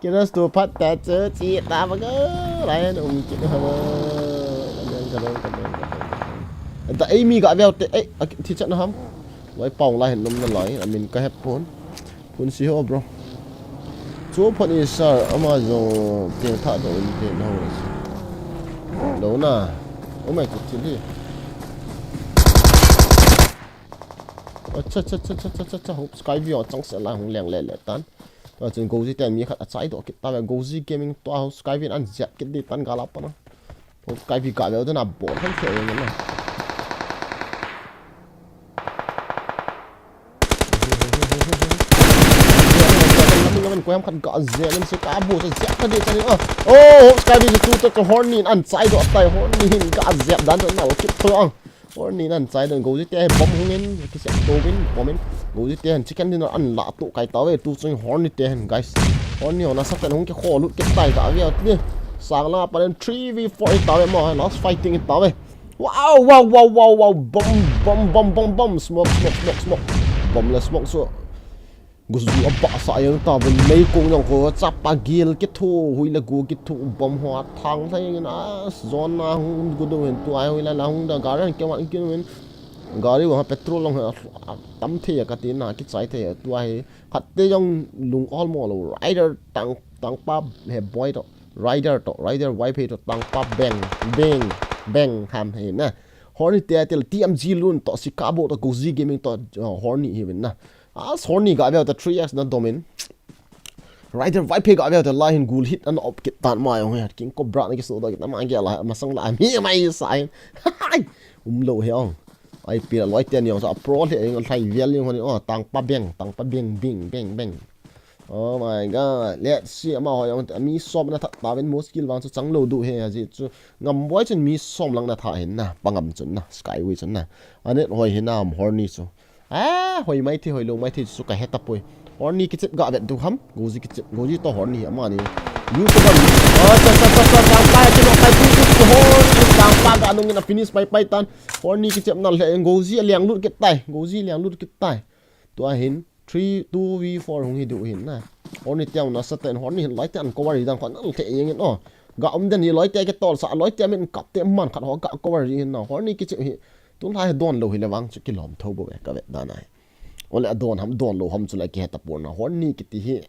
Kina stu phat ta che chi ta ba ga. Lai na um kin ha ba. Ka dang, ka dang, ka dang, ka dang. Da ei mi ga veu te ei a thi chat na ham. Loi pau lai hin nom na lai. A min ka he pon. Kun si ho, bro. Chu phot ni sir, ama jong teng tha do in te no. Lo na. Oh my god, chili. Acha, cha, cha, cha, cha, cha, cha, hope Skyview chang se la hung leng le le tan. Ta chun Gozi te mi khat a chai do kit ta ve, Gozi Gaming to hope Skyview an jep kit di tan gala pa na. Hope Skyview ka ve den a bol han se na. Lamin, lamin, koiham khat ga jep in si ka bu sa jep ta di ta ni, ah. Oh, Skyview chu tu ta Horny in an chai do tai, Horny in ga jep dan ta nal kit tho ang. Horny in an chai do, Gozi te bomb hung in, ki sep to win, bomb in. Gozi te hin chicken dinner an la tu kai ta ve, tu chung Horny te hin, guys. Horny hon a sa ten hung ki kho lut kit tai ga ve at ni. Sang la pa den three v four ta ve mo, last fighting ta ve. Wow, wow, wow, wow, wow. Bomb, bomb, bomb, bomb, bomb. Smoke, smoke, smoke, smoke. Bomb le smoke so. Guzu a ba sa yang ta ben mei kong yang ko cha pa gil ki thu, hui le gu ki thu, bomb ho a thang sa yang na zone na hung gu do hen tu ai hui la la hung da gari ke wan ki wen. Gari wa petrol long tam the ka ti na ki chai the tu ai. Khat te jong lung ol mo lo, Rider tang, tang pa he boy to, Rider to, Rider wipe to, tang pa bang, bang, bang ham he na. Horny te til T M G lun to, Sikabo to, Gozi Gaming to, uh, Horny he win na. As Horny ga ve to three X na domin. Rider wipe ga ve to la hin gul hit an op kit tan mai ong he. King Cobra na ki so da kit na ma ge la, ma sang la mi mai sa hin. Hai! Um lo he ong. Ai pi la loi te ni ong sa pro le eng lai vial ni hon, oh, tang pa bang, tang pa bang, bing, bang, bang. Oh my god. Let's see, ama hoi ong mi som na that ta ven muskil vang chu chang lo du he a ji chu. Ngam boi chun mi som lang na tha hin na, pa ngam chun na, Skyway chun na. Anet hoi hin na, am Horny chu. Ah, hoi mai thi, hoi lo mai thi chu ka he ta poi. Horny ki chip ga vet du ham, Gozi ki chip, Gozi to Horny ama ni. Yu to ban. Ah, cha, cha, cha, cha, tang pa, ki no kai tu, tu, tu, Horny, tang pa ga nung in a finish pai, pai tan. Horny ki chip na le, Gozi a liang lut kit tai, Gozi liang lut kit tai. Tua hin, three, two v four hung hi du hin na. Horny te na sa ten, Horny hin loi te an cover hi dang kho na le te yeng in, oh. Ga um den hi loi te ki tol sa, loi te min kap te man khat ho ga cover hi hin na. Horny ki chip hi. Tun lai don lo hi le vang chu ki lom tho bo ve ka vet dan ai. Ole adon ham, don lou ham chu lai kihe tapon na. Horny kiti hi.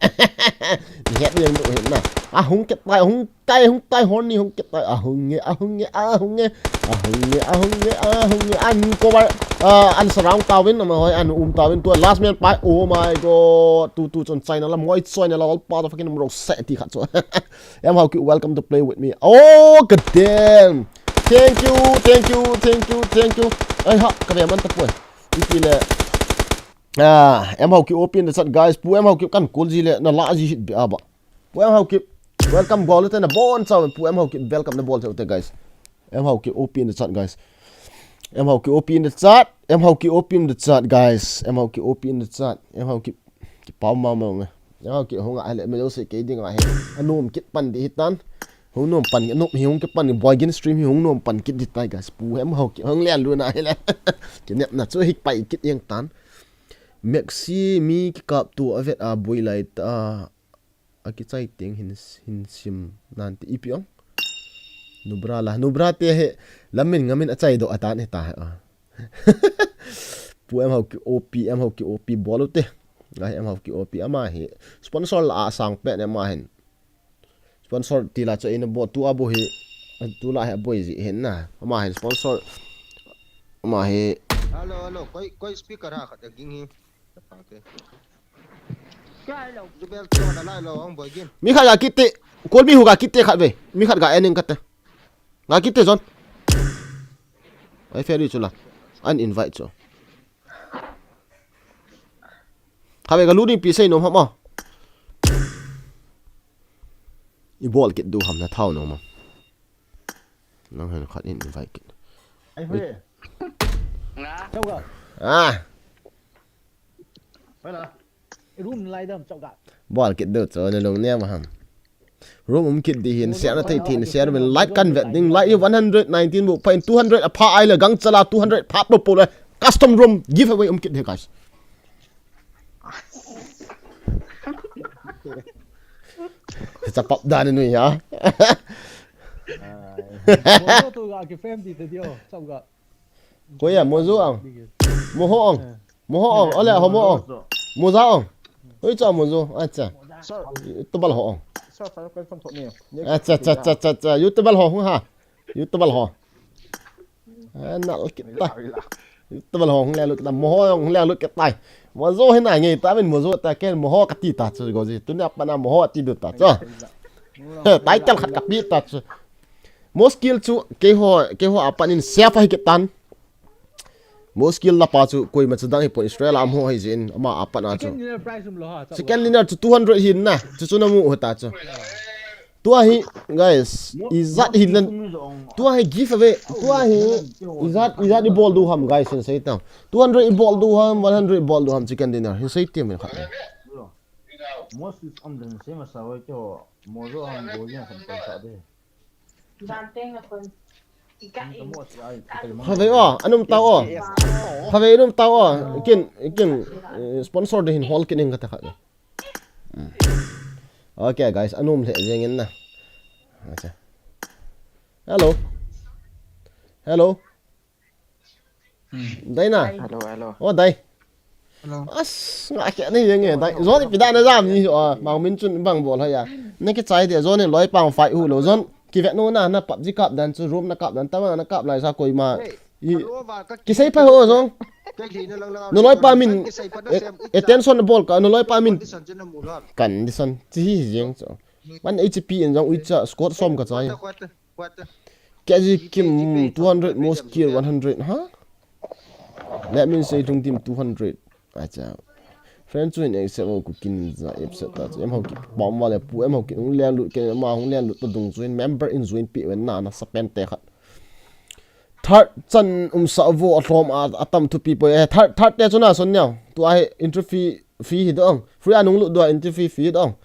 Ni het yang do hin na. Ahung kit tai, hung tai, hung tai, horny hung kit tai. Ahung nge, ahung nge, ahung nge. Ahung nge, ahung nge, ahung nge. An cover, ah, an surround tauvin, ama hoi, an um tauvin. Tua last man pai. Oh my God. Tu, tu chun China la, moi China la, all part of fucking number set ti khat chu. Em Hauki, welcome to play with me. Oh, god damn. Thank you, thank you, thank you, thank you. Ai ha, ka ve man tapoi. Ipi le. Ah, Em Hauki O P in the chat, guys. Pu Em Hauki kan kul ji le, na la ji hit bi aba. Pu Em Hauki, welcome bol te na bon chau. Pu Em Hauki, welcome na bol chau te, guys. Em Hauki O P in the chat, guys. Em Hauki O P in the chat. Em Hauki O P in the chat, guys. Em Hauki O P in the chat. Em Hauki, kipah mama nge. Em Hauki hung a le, me lo se kei ding a he. Anom kit pan di hitan. Hung nom pan, nom hi hung kit pan, Boy Gin stream hi hung nom pan kit di tai, guys. Pu Em Hauki hung lian lu na he le. Kinep na chu hik pai kit yang tan. Maxi mi kikap tu avet a boi lai ta. Akichai teng hin, hin sim nan ti ipi ong. Nubra la, Nubra te he, lamin ngamin achai do atan he ta he. Ah. Pu Em Hauki O P, Em Hauki O P bol u te. Ngai Em Hauki O P ama hi. Sponsor la a sang pe ne ama hin. Sponsor ti la cho ina bo tu abo hi. Tu la he boi ji hin na. Ama hin sponsor. Ama hi. Hello, hello. Koi, koi speaker ha khat ging hi. Mi khat ga kit te, call mi hu ga kit te khat ve. Mi khat ga ening khat te. Ga kit te John. Ai ferry chu la. An invite chu. Khat ve ga lu ding pi sei nom ha ma. I bol kit du ham na thau nom ma. Nang hen khat in invite kit. Ai hoi. Nga. Chau ga. Ah. Hoi la. Room lai dam chau ga. Bol kit du chu na lung ne ma ham. Room um kit di hin share na thei thei na share min like kan vet ding like one hundred nineteen bu pha in two hundred a pha ai le gang chala two hundred pha po po le custom room giveaway um kit de guys. Chapap dan nui ha. Mo tu ga ki fam ti te dio chau ga. Koi a, Mozo ang. Moho ang. Moho ang. Ole, ho mo ang. Moza ang. Oi, cha Mozo. Acha. Sir. Tubal ho ang. Sir, sir, kan som thot ni. Acha, cha, cha, cha, cha. Yu tubal ho hung ha. Yu tubal ho. Ana lo kita. Yu tubal ho hung le lo kita. Moho hung le lo kita. Mozo hina ngai ta min Mozo ta ken Moho kati ta chu go ji. Tunia pana Moho ti du ta chu. Title khat kapi ta chu. Mo skill chu keiho, keiho apan in safe ahi kitan. Mo skill lapa chu koima chu dang hi pon Israel a mo hi jin ama apan a chu. Chicken dinner price um lo ha, chau. Chicken dinner chu two hundred hin na. Chu chu na mu hota chu. Tua hi, guys, ijat hi lan. Tua hi giveaway. Tua hi ijat, ijat i bol du ham, guys, hin sei ta. Two hundred i bol du ham, one hundred i bol du ham chicken dinner. Hin sei ti min khat. Mo skill um den sei ma sa wai cho. Mo zo ham go yin ham pa sa de. Khavei o, anum tau o. Khavei anum tau o. Kin, kin, eh, sponsor de hin hol kin ing kata khat. Mm. Okay, guys, anum le jeng in na. Acha. Hello. Hello. Dai na. Hello, hello. O, dai. Hello. As, nga ke ni jeng e, dai. Zon ipi da na jam ni, o, mang min chun bang bol ha ya. Na kichai de, zon in loi pang fight hu lo, zon. Kivet no na, na PUBG kap dan chu, room na kap dan, tama na kap lai sa koima. Hey, I, hello, va, ka kisei pha ho zong. Ka li na lang lang. No loi pa min, kisei pa na eh, sem, eh, attention na bol ka, no loi pa min. Condition chu na mu lo. Condition, chi hi jeng chu. Man H P in zong ui cha, squad som ka chai. What the, what the, what the? K G Kim, two hundred, most kill, one hundred, huh? Let me say, tung team, two hundred. Acha. Friend chu in accept o ku kin za accept ta chu. Em ho ki pom wale pu em ho ki hung len lut ke ma hung len lut ta dung chu in member in join pi wen na na sa pen te khat. Third chan um sa vo a hlom a, a tam thu pi poi. Eh, third, third te chu na son neo. Tu a hi entry fee, fee hi dong. Free a nung lut do entry fee, fee dong.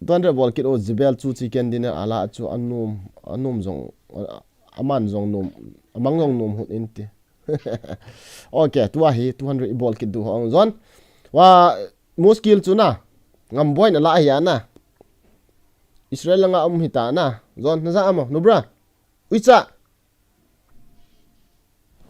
Two hundred bol kit o jibel chu chicken dinner ala chu anom, anom zong, a, aman zong nom, amang zong nom hut in ti. Okay, tua hi two hundred i bol kit du hong zon. Wa muskil chu na. Ngam boi na la hi a na. Israel langa um hita na. Zon na za amo, no bra. Uicha.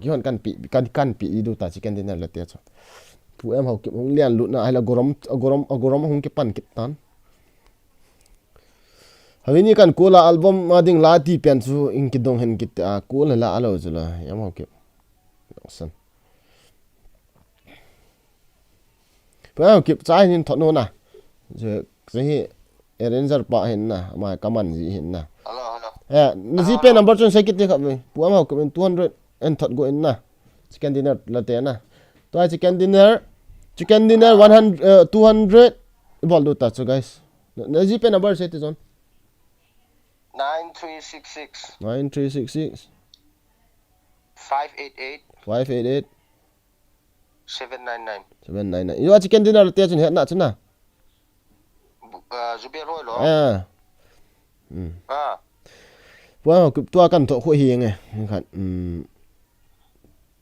Kihon kanpi, kan, kanpi i diu ta chicken dinner le te chu. Pu M Haokip hung lian lut na, ahila gorom, agorom, agorom hung kipan kit tan. Hawini kan kula album a ding la ti pen chu in kidong hen kit a, kula la alo chu la, M Haokip. San. Pu M Haokip cha hin thot nu na. Je, je hi arranger pa hin na, ama kaman ji hin na. Hello, hello. Eh, na G P number chun sei kit ti khat ve. Pu M Haokip in two hundred in thot go in na. Chicken dinner la te na. Tua chicken dinner, chicken dinner one hundred, uh, two hundred. Bol diu ta chu, guys. Na, na G P number sei ti jon. Nine three six six. Nine three six six. Five eight eight. Five eight eight. Seven nine nine. Seven nine nine. Yo, chicken dinner te chun het na chun na. Bu-, ah, Zubia Roy lo. Ah. Hmm. Ah. Pu M Haokip tua kan thot khu hi nge. Ni khat. Hmm.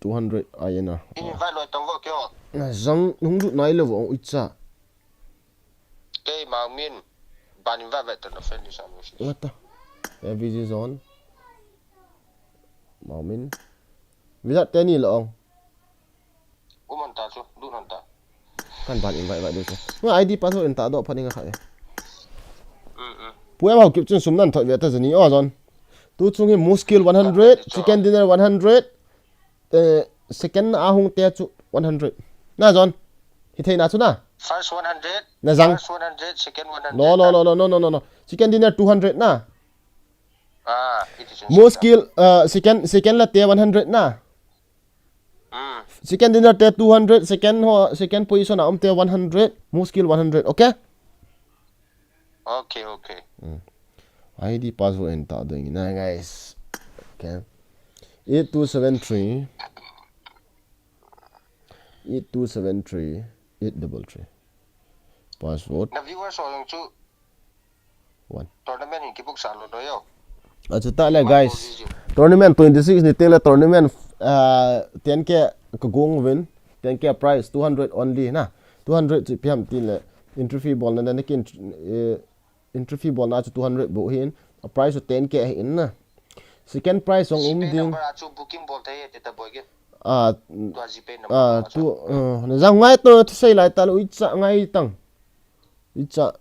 Two hundred I N R. In invite lo tong vo kyo. Na zang nung du nai lo vo i cha. Kei Mangmin. Ban invite ve to na friend list a. Ngata. A V G zone. Mangmin. Wizard teni lo ong. Uman ta chu, du nan ta. Kan ban invite ve du chu. Nga I D password in ta do phaning a kha e. Mm, mm. Pu em hau kip chun sum nan thot ve ta jani o zone. Tu chung hi muskil one hundred, chicken dinner one hundred, eh, second a hung te chu one hundred. Na zone. Hi thei na chu na. First one hundred. Na zang. First one hundred, second one hundred. No, no, no, no, no, no, no, no. Chicken dinner two hundred na. Ah, iti chun. Muskil, uh, second, second la te one hundred na. Mm. Second dinner te two hundred, second ho, second position a um te one hundred, muskil one hundred, okay? Okay, okay. Mm. I D password in ta ding na, guys. Okay. Eight two seven three. Eight two seven three eight double three. Password. Na viewers ho jong chu. One. Tournament in kibook sa lo do yo. Achu ta le, guys. Tournament twenty six ni te le tournament, ah, ten K ka gong win. Ten K prize two hundred only na. Two hundred chu ipi ham ti le entry fee bol na na kin, eh, entry fee bol na chu two hundred bu hin. A prize chu ten K hin na. Second prize jong um ding. Number a chu booking bol thei te ta boy ke. Ah, tua GPay number ah, a chu. Tu, ah, na jang ngai to, tu sei lai ta lo, icha ngai tang. Icha.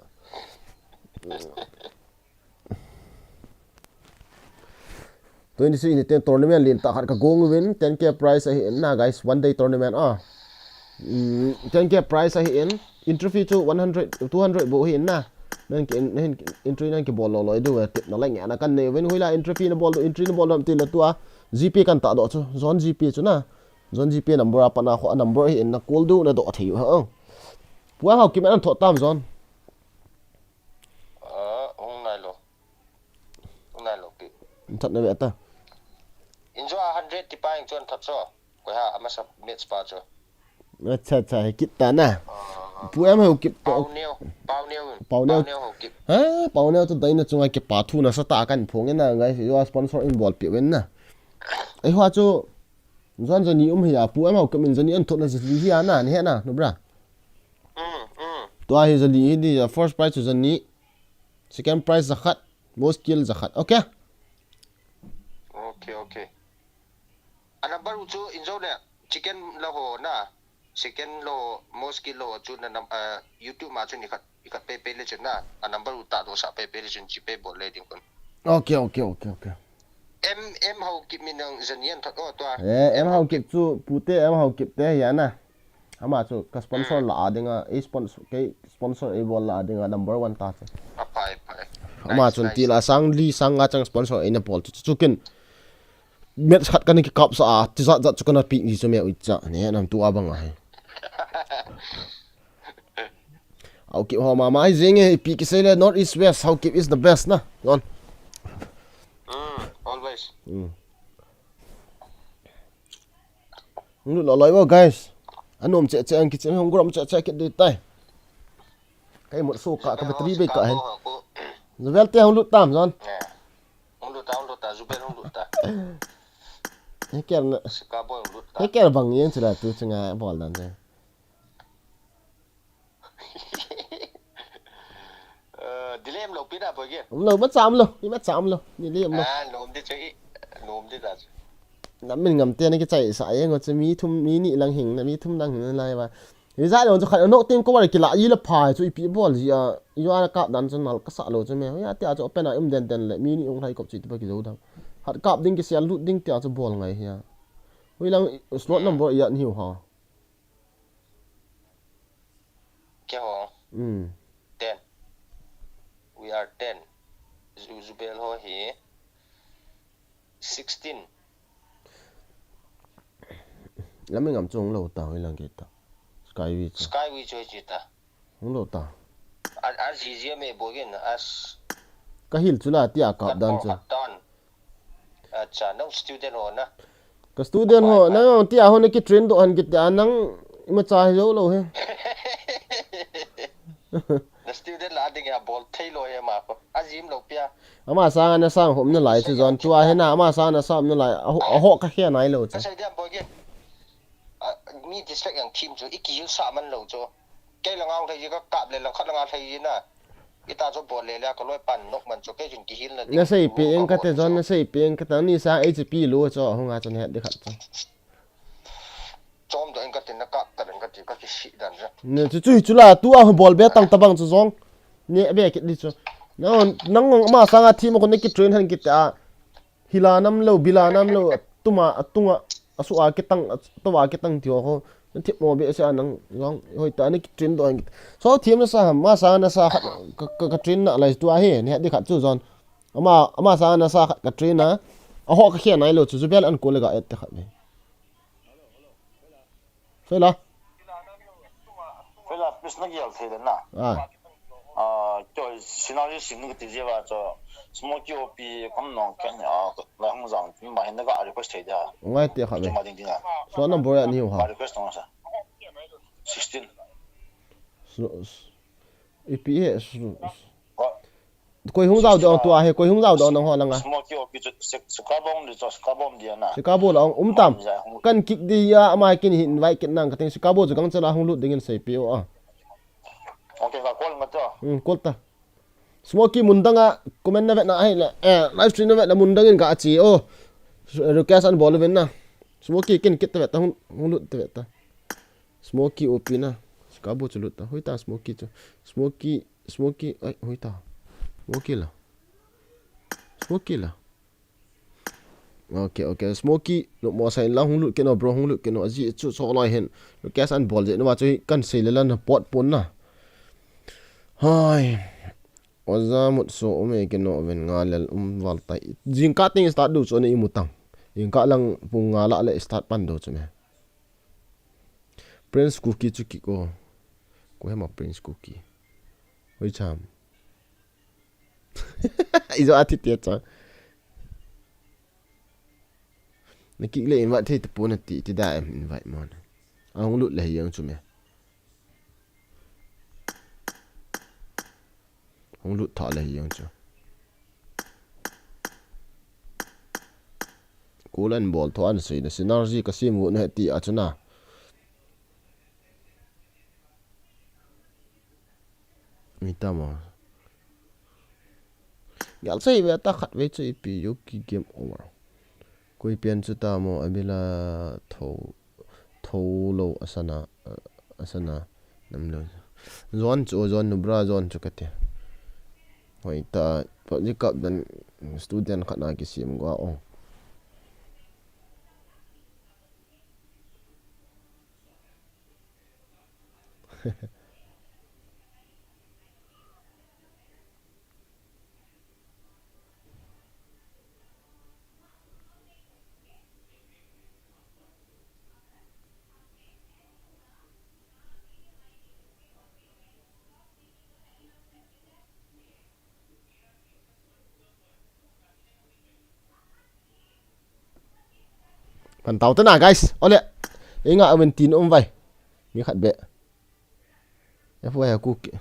Twenty six ni ten tournament lin ta khat ka gong win, ten K prize ahi in na, guys, one day tournament, ah. Mm, ten K prize ahi in, entry fee chu one hundred, two hundred bu hi in na. Nan ki, nan entry nan kibol lo lo i du, eh, tip na lai nge na kan nei win, hoila entry fee na bol do, entry na bol do ti le tua, GPay kan ta do chu, zone GPay chu na. Zone GPay number a pat na kho, a number hi in na call du na do thei u ha. Pu em hau kip in an tho tam zone. Ah, hung nai lo. Hung nai lo ki. An that na ve ta. In jo a hundred ti pa in chuan that so. Koi ha, a masa match pa chu. Acha, acha, he kit ta na. Ah. Pu em hau kip to. Pau Neo, Pau Neo. Pau Neo. Pau Neo hau kip. Ha, Pau Neo to dai na chunga kipa thu na sa ta kan phong na, guys. Yo sponsor in bol pi wen na. Ai hua chu. Zone zani um hi a, Pu em hau kip in zani an thot na zali hi a na, ni he na, no bra. Mm, mm. Tua hi zali hi di, first prize chu zani. Second prize zakhat, muskil zakhat. Okay? Okay, okay. A number u chu in jo le, chicken lo ho na, second lo, muskil lo chu na nam-, ah, YouTube ma chu ni khat, i khat pe pe le chu na, a number u ta do sa pe pe le chu GPay bol le ding kun. Okay, okay, okay, okay. M, M hau kip min nang zani an thot o tua. Eh, M hau kip chu, pu te M hau kip te hi a na. Ama chu ka sponsor la a dinga, e sponsor, kei sponsor e bol la a dinga number one ta chu. A phai, phai. Ama chun ti la sang li sang nga chang sponsor e na bol chu, chu kin. Match khat kan ki kap sa a, ti zat zat chu kan pi ni chu me u cha. Ne nam tu a bang a he. Hau kip ho mama ai jing e, pi ki sei le North East West, hau kip is the best na. Yon. Mm, always. Mm. Hung lut lo loi bo, guys. Anom che che ang ki che hung gram che che kit di tai. Kai mut so ka, ka battery be ka hen. Zubel te hung lut tam zon. Hung lut ta, hung lut ta, Zubel hung lut ta. He ker na. Sika boy hung lut ta. He ker bang yeng chila tu chinga bol dan te. Eh, dilem lo pina boy ke. Lo ma cham lo, ni ma cham lo, ni lem lo. Ah, nom di che, nom di da. Nam min ngam te na ki chai sa ye ngo che mi thum mi ni lang hing na mi thum lang hing lai ba. Hi za lo chu khat no tin ko war ki la yi la pha chu ipi bol ji a. Yo a kap dan chu nal ka sa lo chu me. Ya ti a chu open a um den den le mi ni ung lai kop chi ti ba ki zo dang. Hat kap ding ki sia lut ding ti a chu bol ngai hi a. Hui lang slot number ya ni ha. Kya ho? Hmm. Ten. We are ten. Zu-, Zubel ho hi sixteen. Lam ngam chung lo ta, hoi lang kita. Skyway chu. Skyway chu chi ta. Hung lo ta. A, a ji ji me bo gin as. Ka hil chu la ti a kap dan chu. Kap dan. Acha, nang student ho na. Ka student ho, nang ti a ho na ki train do han ki ta nang ima cha hi zo lo he. Na student la ding ya bol thei lo he ma ko. A jim lo pia. Ama sang na sang hom na lai chu zon tu a he na, ama sang na sam na lai. A ho, a ho ka he nai lo chu. Ka sai dia bo ge. A, mi distract yang team chu, i ki hil sa man lo chu. Kei la ngang thei ji ka kap le lang khat la ngang thei ji na. Ita chu bol le le ka loi pan nok man chu kei jin kihil na ding. Na sei pe eng ka te John, na sei pe eng ka ta ni sa H P lo chu hung a chan het de khat chu. Chom do eng ka tin na kap ta eng ka ti ka ki si dan ja. Ne chu chu chu la tu a bol be tang ta bang chu jong. Ne be kit di chu. Na nang ma sanga thi ma ko ne ki train han kit a. Hila nam lo, bila nam lo, tuma, tunga, asu a kitang, tua kitang ti ho. Thip mo be se anang, jong, hoi ta, ni ki train do ang. So, thim na sa, ma sa na sa khat, ka, ka, ka train na lai tua he, ni di khat chu John. Ama, ama sa na sa khat ka train na. A ho ka khia nai lo chu, chu bel an ko le ga et te khat be. Fela. Fela, please na gial thei den na. Ah. Ah, cho, scenario sim ni ti je ba cho. Smoky O P kom nong ken, ah, la hung jang, ma hin na ga request thei da. Ngai te kha be. Cho ma ding ding a. So number ya ni u ha. Ma request nong sa. Sixteen. So, s-, ipi he, s-, s-, Wa- koi hung jao do tua he, koi hung jao do nang ho langa. Smoky O P chu, se, se ka bom di cho, se ka bom di na. Se ka bo la ong um tam. Ja hung. Kan kik di ya, ama kin hin vai kin nang ka ting se ka bo chu gang chala hung lut ding in sei pi o a. Okay, ka call ma cho. Hmm, call ta. Smoky mun dang a, comment na vet na hai le, eh, live stream na vet na mun dang in ka chi o. Request an bol ven na. Smoky kin kit ta vet ta, hung, hung lut ta vet ta. Smoky O P na. Scapo chu lut ta. Hoi ta Smoky chu. Smoky, Smoky, ai, hoi ta. Smoky la. Smoky la. Okay, okay. Smoky, lut mo sai la hung lut keno, bro, hung lut keno. Aji chu so lai hen. Request an bol je, no ma chu kan sei le la na pot pon na. Hai. Oja mut so ume keno ven nga lel um val tai. Jingkah teng start do chu ne imutang. Jingkah lang pung nga la le start pan do chu me. Prince Cookie chu kiko. Ko hema Prince Cookie. Hoi cham. Ijo ati tia cha. Na kik le invite thei tapo na ti, ti da em invite mo na. A hung lut le hi yang chu me. Hung lut tha le hi yang chu. Kulan bol tho an sei na synergy ka sim gu na ti a chu na. Mi ta mo. Gal sei ve ta khat ve chu ipi yo ki game over. Koi pian chu ta mo abila tho, tho lo asana, asana nam lo. Zon chu, zon nubra zon chu kate. Hoi ta, pa ji kap dan student khat na ki sim go a ong. Pan tau ta na, guys. Ole. Inga aven tin um vai. Mi khat be. F Y ha ku ki.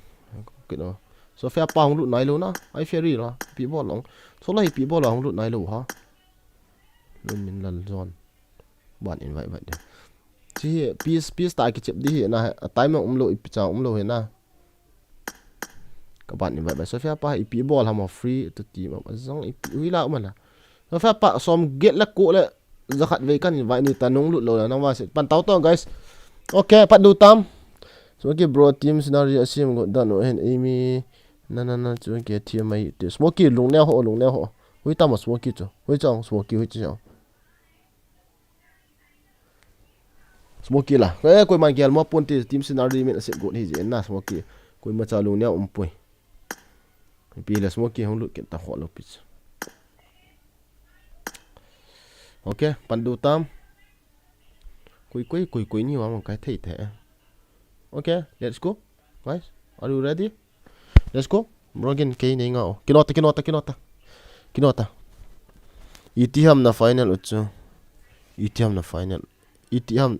Ku ki no. Sophia pa hung lut nai lo na. Ai ferry la. Pi bol long. So lai pi bol hung lut nai lo ha. Lun min lal zon. Ban invite vai de. Chi hi peace, peace ta ki chep di hi na. A time um lo ipi cha um lo hi na. Ka ban invite vai. Sophia pa ipi bol ha mo free to ti ma. Zong ipi ui la um la. Sophia pa som get la ko le. Za khat vei kan invite ni ta nung lut lo la nang va se. Pan tau to, guys. Okay, pat du tam. Smoky bro, team scenario asim go dan o hen Amy. Na, na, na, chu ke team mai te. Smoky lung neo ho, lung neo ho. Hui tam Smoky chu. Hui chang Smoky hui chang. Smoky la. Eh, koima gel mo pon te team scenario min asim go hi je na Smoky. Koima cha lung neo um poi. Pi le Smoky hung lut ket ta ho lo pitch. Okay, pan du tam. Koi, koi, koi, koi ni wa mang kai thei the. Okay, let's go. Guys, are you ready? Let's go. Bro, again, kei nei nga o. Kinota, kinota, kinota. Kinota. Itiham na final uchu. Itiham na final. Itiham.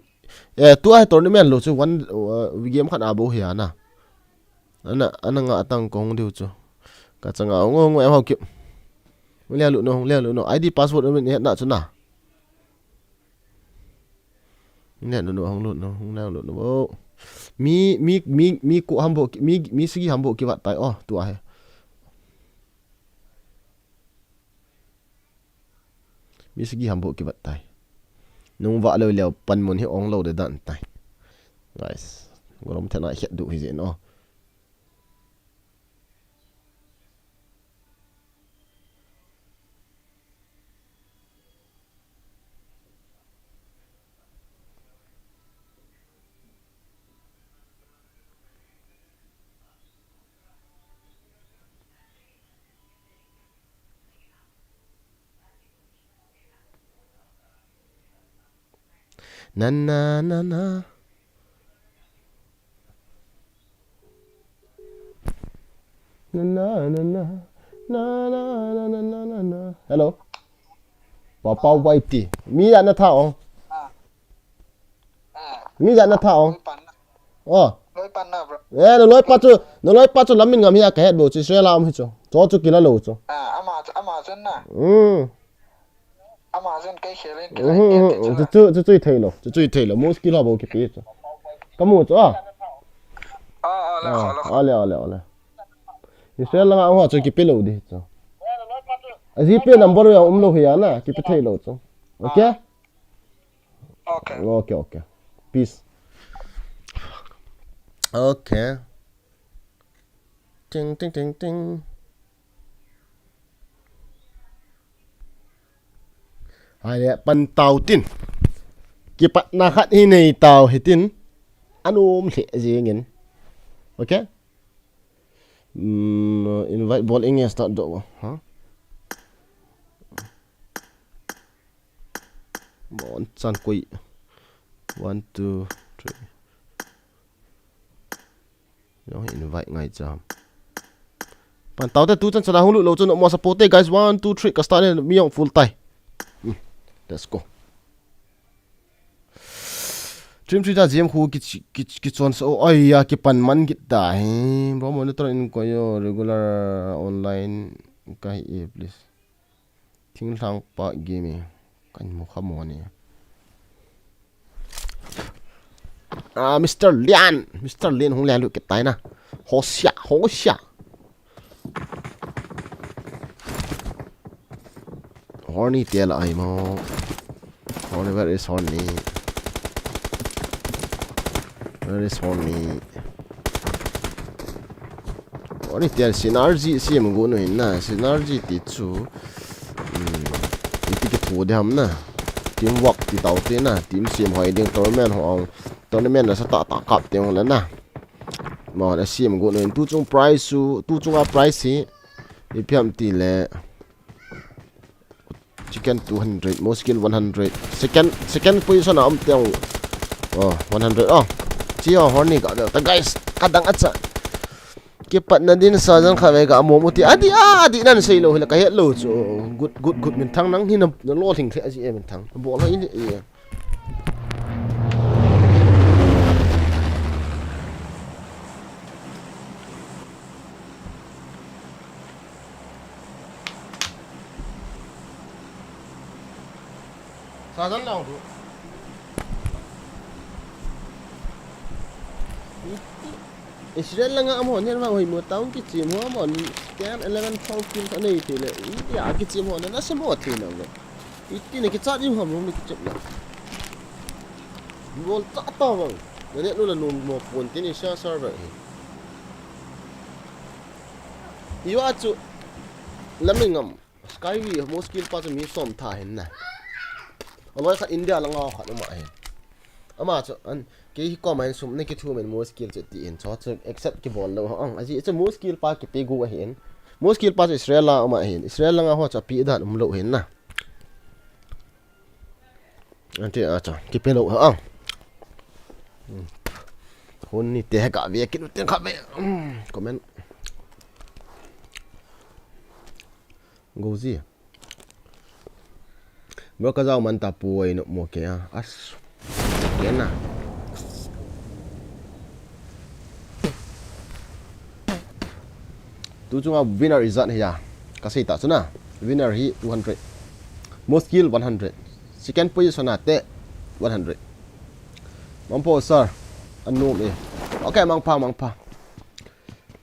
Eh, tu ai tournament lo chu one, uh, game khat abo hi ana. Ana, ana nga atang kong diu chu. Ka changa ngo ngo em hau kip. Hung le lu no, hung le lu no. I D password min na chu na. Hung le lu no, hung lu no, hung le lu no. Mi, mi, mi, mi ko ham bou, mi, mi sagi ham bou kivat tai. Oh, tua hi. Mi sagi ham bou kivat tai. Nung va leo leo pan mun hi ong lou de dan tai. Guys, golom thena het du hi jin oh. Na, na, na, na. Na, na, na, na. Na, na, na, na, na, na, na. Hello. Papa Whitey. Mi ya na tha ong. Ah. Mi ya na tha ong. Loi pan na. Oh. Loi pan na, bro. Eh, na loi pa chu, na loi pa chu lam min ngam hi a ka het bou chu, Israel a um hi chu. Chu chu kila lou chu. Ah, ama, ama chen na. Hmm. Ama chen kai khel in. Mhm, mhm, mhm. Chu chu, chu chu thei lou. Chu chu thei lou. Muskil ho bou kipe chu. Ka mu chu a. Ah, ah, le, ah, kho, le, kho. Ale, ale, ale. Israel langa ho chu kipe lou di chu. A G P number ya um lou hi a na, kipe thei lou chu. Okay? Ah. Okay. Okay, okay. Peace. Okay. Ting, ting, ting, ting. Hai le, pan tau tin. Kipatna khat hi nei tau hitin. Anom lheh jingin. Okay? Mm, invite bol inge start do. Ha? Bon chan koi. One, two, three. Jong invite ngai cham. Pan tau te tu chan chala hung lut lou chun mo support te guys. One, two, three, ka start ne mi jong full tai. Hmm. Let's go. Stream three ta G M khu ki, ki, ki chon so. Oi ya, kipan man kit ta hi. Bro, monitor in ko yo regular online ka hi e, please. Thinglhang pa game e. Kan mu kha mo ni. Ah, Mister Lian. Mister Lian hung lian lu kit tai na. Hosia, hosia. Horny te la ai mo. Horny, where is Horny? Where is Horny? Horny te synergy siam go no hin na, synergy ti chu. Hmm. Iti kitho de ham na. Teamwork ti tau te na, team siam hoi ding tournament ho ang. Tournament na sa ta ta kap te ho la na. Mo na siam go no hin tu chung prize chu, tu chung a prize hi. Ipi ham ti le. Chicken two hundred, Muskil one hundred. Second, second position a um teng. Oh, one hundred. Oh. Chi ho Horny ka ta guys. Ka dang acha. Kipatna din sa jan kha ve ka mo mo ti. Adi, adi nan sei lou hi la ka het lou chu. Good, good, good, min thang nang hi na, na lo thing the aji e min thang. Bol ho in e. Sajan lang tu. Israel langa amo, ni ma hoi mo taung kichi mo mo, ten, eleven, twelve kills anei te le. India kichi mo na, na se mo te na mo. Iti ne kichat ni ham ni kichep na. Bol ta ta bang. Na ne lo la nom mo pon te ni sa server hi. Iwa chu lamingam. Skyway, Muskil pa chu mi som tha hin na. Aloi khat India langa khat ama hin. Ama chu an, kei hi koma hin sum na kithu men Muskil chu ti hin. Chu chu accept kibol lou hang. Aji chu Muskil pa kipe gu ahin. Muskil pa chu Israel la ama hin. Israel langa ho chu pi dan um lou hin na. Ante a cha, kipe lou ha. Hmm. Hon ni te ka ve, kinu te ka ve. Hmm. Comment. Gozi. Bro ka jao man ta pu ai no mo ke a. As. Ke na. Tu chunga winner ijat hi a. Ka sei ta chu na. Winner hi two hundred. Muskil one hundred. Second position a te one hundred. Mampo sir. Anom e. Okay, mangpha, mangpha.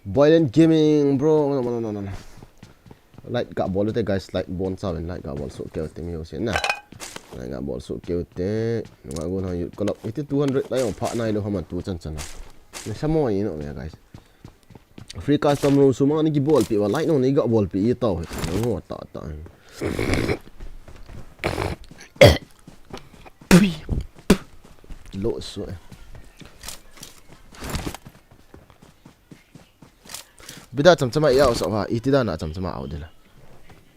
Violent Gaming, bro. No, no, no, no, no. Like ga bol te, guys, like bon sa ven, like ga bol su keu te mi ho se na. Like ga bol su keu te. Nga gun ha youth club. Iti two hundred lai ong pha nai lo ha man tu chan chan. Ne sa mo i no me, guys. Free custom room suma ni kibolpi uva, like nong ni gabolpi i tao hi. Nang ho ta ta. Pui. Lo su e. Bida cham chama i au sa va, iti da na cham chama au dila.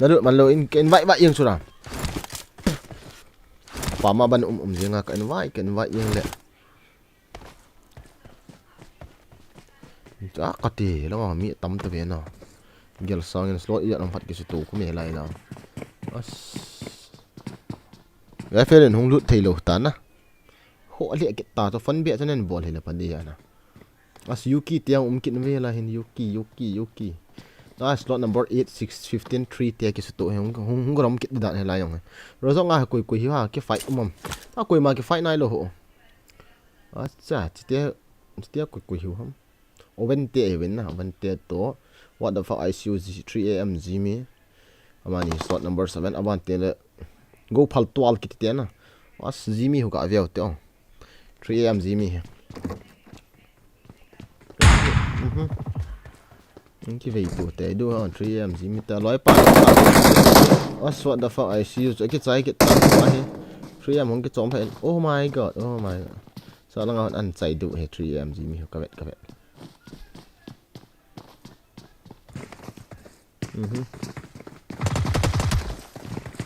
Na du man lo in, in vai vai yang sura. Pa ma ban um um jeng a ka in vai, ka in vai yang le. Cha ka ti, la mi tam ta ve na. Gel sang in slot i lam phat ki su tu ku me lai la. As. Rifle in hung lut thei lo ta na. Ho le ki ta to fan be chan en bol hi la pa de ya na. As Yuki te um kin ve la hin Yuki, Yuki, Yuki. Na slot number eight, six, fifteen, three te ki su tu hung, hung, hung ram kit da he la yong. Ro zong a koi koi hi ha ki fight um am. A koi ma ki fight nai lo ho. Acha, chite, chite koi koi hi ham. Oven te, Oven na, Oven te to. What the fuck, I C U three A M Jimmy. Amani slot number seven, aban te le. Go phal tual kiti te na. Was Jimmy hu ka veo te ong. Three A M Jimmy he. Mhm. Ki vei tu te du ha, three A M Jimmy ta loi pa. Was what the fuck, I C U. Ki chai ki ta he. Three A M hong ki chom pha. Oh my god, oh my god. Sa langa an chai du he three A M Jimmy ka vet ka vet. Mhm.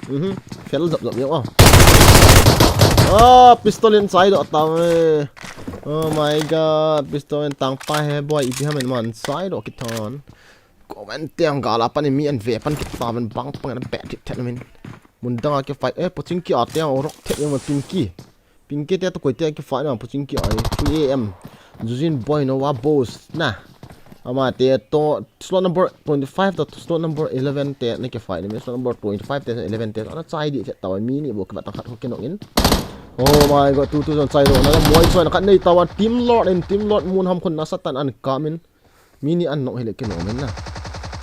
Mhm. Fel zap zap yo ah. Ah, pistol in chai do ta me. Oh my god, pistol in tang pa he boy, ipi ham in man chai do ki thon. Comment te ang gala pan mi an ve pan ki ta van bang pang na bet thit thit min. Mun dang a ki fight e, pochin ki a te ang rock thit yo ma pin ki. Pinke te to koi te ki fight na pochin ki ai three A M. Jujin boy no wa boss na. Ama te to slot number twenty-five to slot number eleven te na ki fight ni slot number twenty-five te eleven te na chai di te ta mi ni bo ka ta khat ko ke no in. Oh my god, two thousand chai do na moi chai na khat nei ta wa Team Lord in Team Lord mun ham khun na satan an kamin. Mi ni an nok hile kilo men na.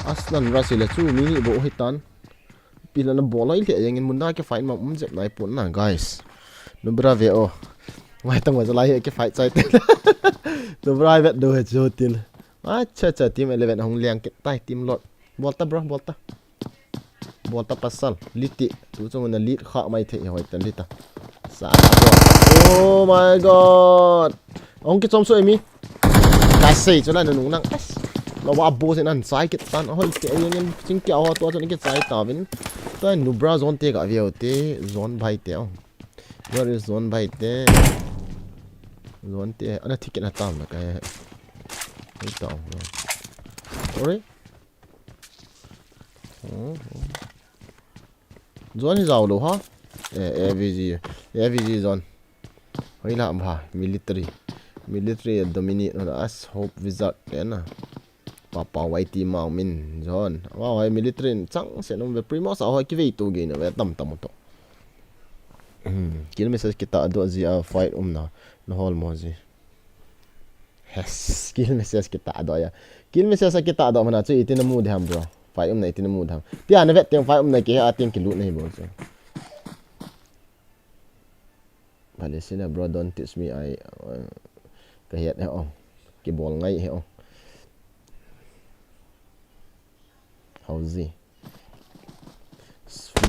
As nan ra sile chu mi ni bo hitan. Pila na boloi le yang in mun da ke fight ma um jep nai pun na guys. Nubra ve o. Mai tang wa lai ke fight chai te. Nubra vet do he chu til. Acha cha team eleven hong liang ke tai team lot. Bolta bro, bolta. Bolta pasal. Liti. Tu chung na lit kha mai the hoi tan lita. Sa bro. Oh my god. Hong ki chom so mi. Ka sei chu la nung nang. Lo wa bo se nan sai ki tan hoi te yang in ching ki ho to chun ki chai ta vin. Ta Nubra zone te ka veo te zone bai te. Where is zone bai te? Zone te ana ticket na tam na ka. Oi ta. Ore. Zone hi zau lo ha. Eh, A V G. A V G zone. Hoi la ba military. Military dominate na as hope wizard te na. Papa Y T Mao min zone. Wa hoi military chang se nom ve Primus a hoi ki vei tu ge na ve tam tam to. Hmm, kill message kita do ji a fight um na. Na hol mo ji. Yes, kill message kita do ya. Kill message kita do mana chu itina mu de ham bro. Fight um na itina mu de ham. Tia na vet teng fight um na ke a teng ki lut na hi bol chu. Bale sina bro, don't teach me, I, uh, ka hiat he o. Ki bol ngai he o. Hauzi.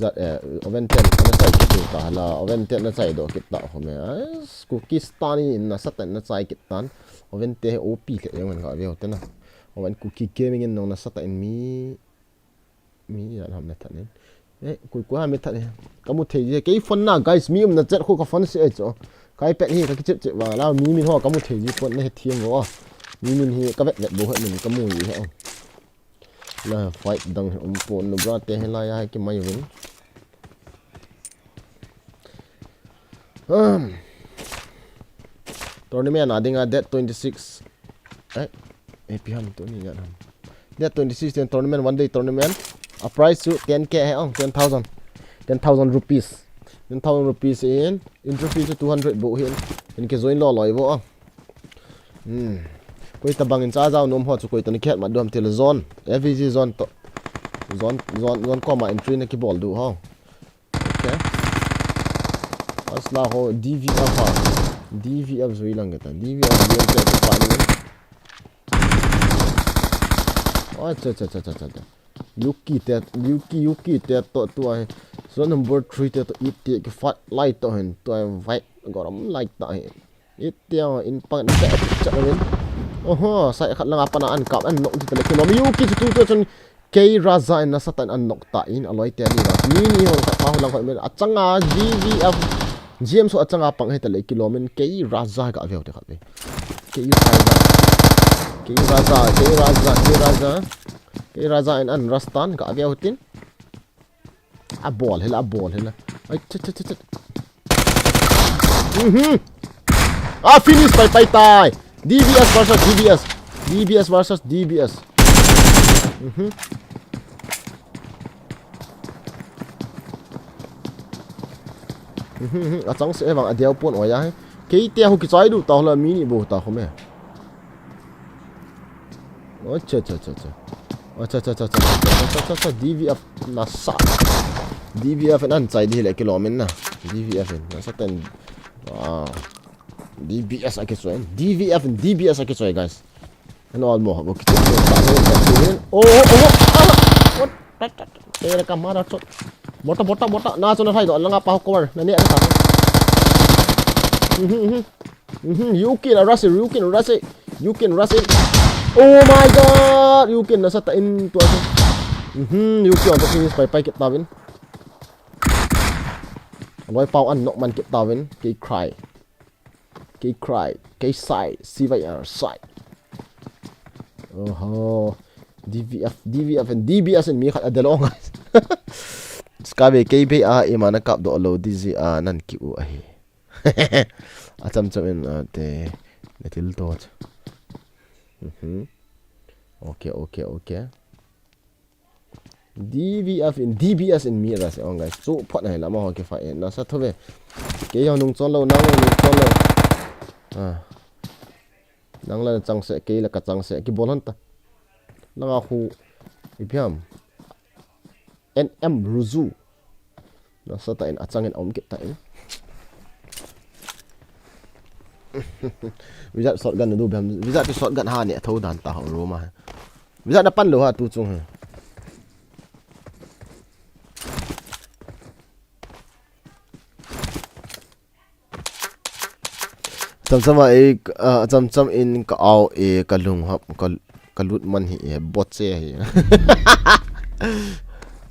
Zat eh, oven ten na chai kit ta la, oven ten na chai do kit ta ho me. Kukistan in na satan na chai kit tan. Oven te O P le yong an ga veo te na. Oven Kuki Gaming in nong na satan mi mi ya ham na tan. Eh, kui kui ham na tan. Kamu thei je. Kei phone na guys, mi um na chat kho ka phone se e cho. Kai pet hi ka kichep chep wa la mi min ho kamu thei ji phone na he thiam wa. Mi min hi ka vet vet bo he min kamu ji he. La fight dang um pon Nubra te he la ya ki mai win. Um. Tournament a dinga date twenty-six. Eh, A P ham to ni ya nam. Date twenty-six ten tournament, one day tournament. A price chu ten K he ong, ten thousand. Ten thousand rupees. Ten thousand rupees in, entry fee chu two hundred bo hin. In ke join lo loi bo ong. Hmm. Koi tabang in cha jao nom ho chu koi tani khet ma duam til zone. F V G zone to. Zone, zone, zone koma entry na kibol diu ho. Okay. Asla ho D V F ha. D V F zui lang kita. D V F zui lang kita. Acha, acha, acha, acha, acha. Yuki te, Yuki, Yuki te to tua hi. Zone number three te to it te ki fight lai to hin. Tua hi fight gorom lai ta hi. Itia in pa na chat in. Oho, sai khat langa pana an kap an nok ti tale kilom. Yuki chu tu tu chun K Raza in nasatah in an nok ta in aloi te ni ra. Mi ni ho khat pa ho lang khat men achanga G V F G M so achanga pang he tale kilom in K Raza ka veu te khat ve. K Raza. K Raza, K Raza, K Raza. K Raza in an Rastan ka veu tin. Abol hela, abol hela. Ai, chat, chat, chat, chat. Mhm. Ah, finish pai, pai tai. D V S versus D V S. D V S versus D V S. Mhm. Mhm, mhm. Achang se vang adeu pon oya he. Kei te hu kichai du ta hola mi ni bo ta khome. Acha, acha, acha, acha. Acha, acha, acha, acha, acha, acha, acha, D V F nasa. D V F in an chai di le kilom in na. D V F in nasatah in. Wow. D B S a kichoi. D V F in D B S a kichoi, guys. Ano almo ha bo kichoi. Oh, oh, oh. Ah, what? Tat, tat, tat. Tera ka mara chot. Bota, bota, bota. Na chona thai do. Langa pa cover. Na ni ata. Mhm, mhm. Mhm, you can rush it, you can rush it. You can rush it. Oh my God, you can nasatah in tua. Mhm, you can finish pai pai kit tauvin. Loi pau an nok man kit tauvin. Kei cry. Kei cry. Kei sai. C Y R sai. Oho. D V F, D V F and D B S and mi khat adelo ngai. Skabe kei be a ima na kap do lo D Z a nan ki u ahi. Acham cham in, ah, te, na til to. Mhm. Okay, okay, okay. D V F in D B S in mi ra se ong, guys. Chu phot na hi lama ho ki fa e. Nasa tho ve. Kei ho nung chon lo, nang nung chon lo. Ah. Nang la chang se, kei la ka chang se. Kibol hon ta. Langa khu. Ipi ham. N M Ruzu. Nasatah in achang in aum kit ta in. Wizard shotgun na du bem. Wizard tu shotgun ha ne tho dan ta ho ro ma. Wizard na pan lo ha tu chung ha. Cham cham a e, ah, cham cham in ka au e, ka lung hap, ka, ka lut man hi e, bot che hi.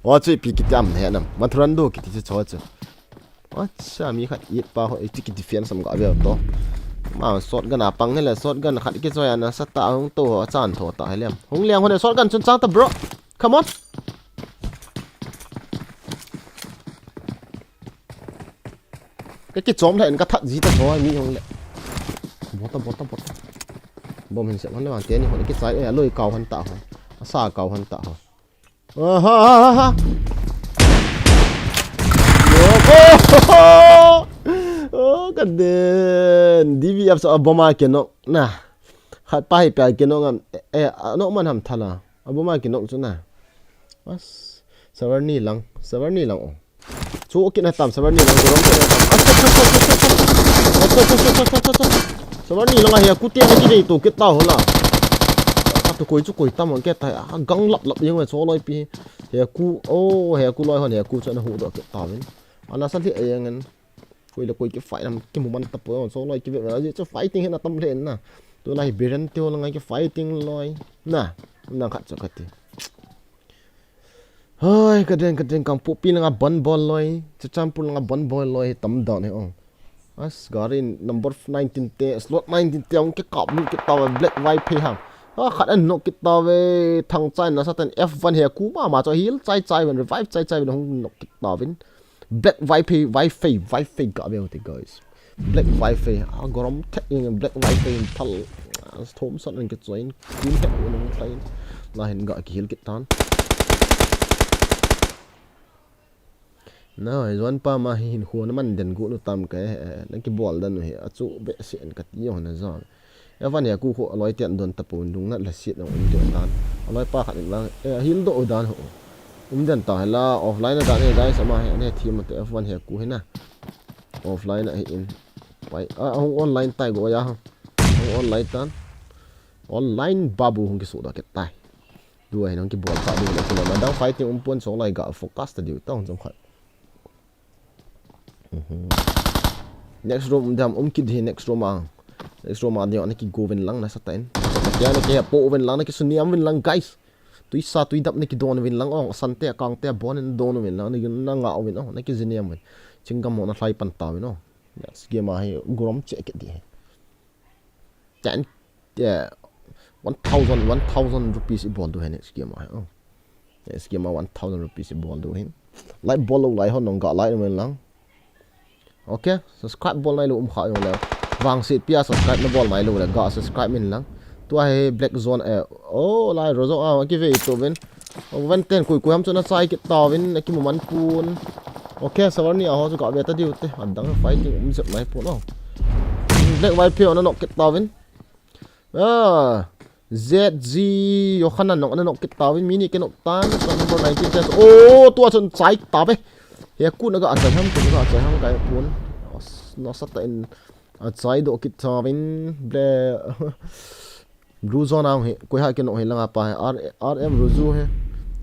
Wa chu ipi kiti am he nam. Mathuran do kiti chu cho chu. Acha, mi khat it pa ho, iti kiti fian sam ga ve to. Ma shotgun a pang he le, shotgun khat ki choi a nasatah hung to ho, chan tho ta he lem. Hung liang ho ne shotgun chun chang ta, bro. Come on. Ka kichom lha in ka that ji ta tho mi hong le. Bota, bota, bota. Bom hin se hon le vang te ni hon kichai e, aloi kau hon ta ho. Asa kau hon ta ho. Aha, aha, aha. Oh, ka den. D V F so a bom a ke nok na. Khat pa hi pa ke nok am. Eh, eh, a nok man ham thala. A bom a ke nok chu na. As. Savarni lang. Savarni lang, oh. Chu kit na tam, Savarni lang, rom kit na tam. Acha, acha, acha. Savarni lang a hia, ku te na ki dei to kit ta ho la. A tu koi chu koi tam ang ke ta, a gang lap lap jeng le cho loi pi. Hia ku, oh, hia ku loi hon, hia ku chu na hu do kit ta vin. Ana sa li a yang en. Koi le koi ki fight nam ki mu man ta po, cho loi ki ve, a ji chu fighting he na tam le na. Tu la hi Biren te ho lang a ki fighting loi. Na, na khat chu khat ti. Hoi, ka den, ka den, Kangpokpi langa bon bol loi, Churachandpur langa bon bol loi, tam dan he ong. As gari number nineteen te, slot nineteen te, ong ke kap lut kit ta ve, Black Viper hang. Ha, khat an nok kit ta ve, Thangchai nasatah in F one he ku ma ma cho heal chai chai ven, revive chai chai ven, hung nok kit ta vin. Black Viper, Viper, Viper ka ve te, guys. Black Viper, a gorom thek in Black Viper in thal, a, Thompson in ke choi in, kun thek in hung thlai in. La hin ga ki heal kit tan. Na, hoi zon pa ma hi hin khu na man den gu nu tam ka, eh, eh, na ki bol dan nu hi, a chu be se en ka ti ho na zon. F one Heku khu aloi ten don tapon, lungnat le siet nong um ding dan. Aloi pa khat in lang, eh, hil doh dan ho. Um den ta hela, offline a dan e guys, ama he, ane thi mate F one Heku hina. Offline a hi in. Pai, a, hung online tai go ya. Hung online tan. Online babu hung kisu da ke tai. Tua hi nong kibol pa ding le kilo. Madang fighting um pon song lai ga focus ta diu ta hung jong khat. Mhm. Next room dam um kit hi next room ang. Next room a ding na kigo uvin lang nasatah in. Kya na kya po uvin lang, na kisuniam uvin lang guys. Tuisa tuidap na kidon uvin lang ong. Sante kangte bon in don uvin lang, na nga uvin ong, na kijiniam uvin. Chingam mo na hlai pan ta uvin ong. Next game a hi gorom che kit di hi. Ten, eh, one thousand, one thousand rupees i bol diu hi next game a hi. Oh. Next game a one thousand rupees i bol diu hi. Like bol lou lai hon nong ga like uvin lang. Okay, subscribe bol nailou um kha jong le. Vangset pia subscribe na bol nailou le ga subscribe min lang. Tua hi Black Zone, eh, oh, lai ro jong a, kivei to uvin. Oh, van ten kui kui ham chu na chai kit ta uvin, na kimu man pon. Okay, server ni a ho chu ga ve ta diu te. Adang fighting um jep nai pon oh. Black White Pure na nok kit ta uvin. Ah, Z G Yohanan nok, na nok kit ta uvin, mi ni ke nok tan, tan number nineteen ten. Oh, tua chun chai ta ve. Heku na ga chai ham, ku na ga chai ham kai pon. As, nasatah in a chai doh kit ta uvin, ble. Blue zone ang hi, koi ha ke nok hi langa pa hi, R, R M Ruzu hi,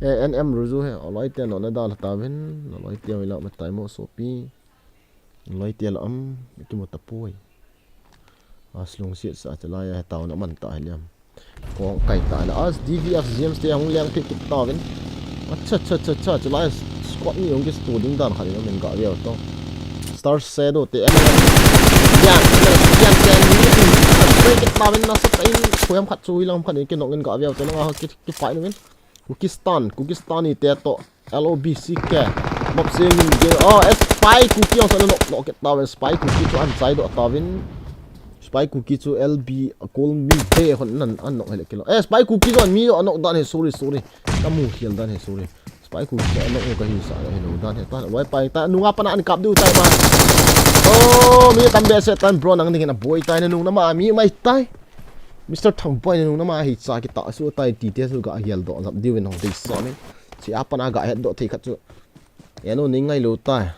eh, N M Ruzu hi, aloi te nok na dal ta uvin, aloi te ila matai mo sopi. Loi te la am, kimu ta poi. As lungsiet sa te la ya tao na man ta hi liam. Kong kai ta la. As D V F G M te hung liang kit kit ta uvin. Acha, cha, cha, cha, cha, la squad ni hung kis tu ding dan khat in min ga ve to. Star Shadow te em em. Liang, liang, liang, liang, break it ta uvin nasatah in. Koyam khat chu hilang khat in ke nok in ga ve to na nga ki, ki fight uvin. Kukistan, Kukistani te to. L O B C K. Mop sing in ge. Oh, eh, Spy Kuki ang sa nok, nok kit ta uvin. Spy Kuki chu an chai doh ta uvin. Spy Kuki chu L B, Call Me Day hon nan, an nok hele kilo. Eh, Spy Kuki chu an mi doh, an nok dan he, sorry, sorry. Ka mu hial dan he, sorry. Spy Kuki chu an nok ka hi sa, he lo dan he. Ta, wai pai ta, nunga pana an kap diu tai ma. Oh, mi tam be se tan bro nang ding na boi tai na nung na ma, mi mai tai. Mister Thangboy na nung na ma hi cha ki ta su tai ti te su ga hial doh zap diu in hong dei sa min. Si a pana ga het doh thei khat chu. Eno nei ngailou ta.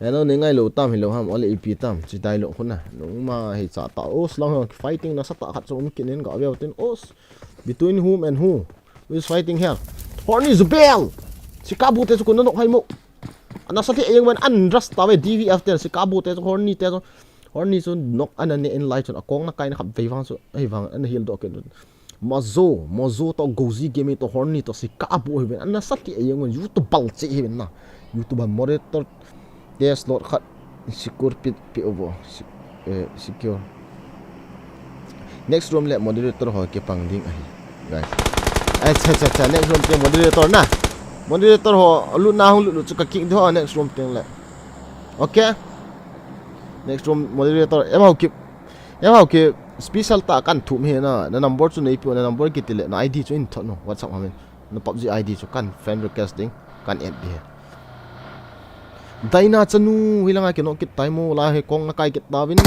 Eno nei ngailou tam hilou ham, ole ipi tam, chi dai lou khuna. Nungma hi cha ta, os lang fighting nasatah khat chu um kit in ga ve u tin, os. Between whom and who? Who is fighting here? Horny Zubel! Sikabu te chu kun na nok hai mo. Ana sa thei jeng uvin an rush ta ve D V F te, Sikabu te chu, Horny te chu. Horny chu nok ana ne in lai chun, akong na kai na khat vei vang chu, ahivang ana hil doh kit. Mozo, Mozo to Gozi Gaming to Horny to Sikabu hi uvin, ana sa thei jeng uvin, YouTube bal che hi uvin na. YouTube moderator te slot khat secure pi, pi uvo. Se-, eh, secure. Next room le moderator ho kipang ding ahi, guys. Acha, acha, acha, next room te moderator na. Moderator ho, lut na hung lut lut chu ka kick diu ho, next room teng le. Okay. Next room moderator, em hau ki, em hau ki special ta kan thum hi na, na number chu nei pi, na number kiti le, na I D chu in thot no, WhatsApp hamin. Na PUBG I D chu kan friend request ding, kan add ding. Daina chanu, hilanga kino kit taimo, la he kong na kai kit tavin.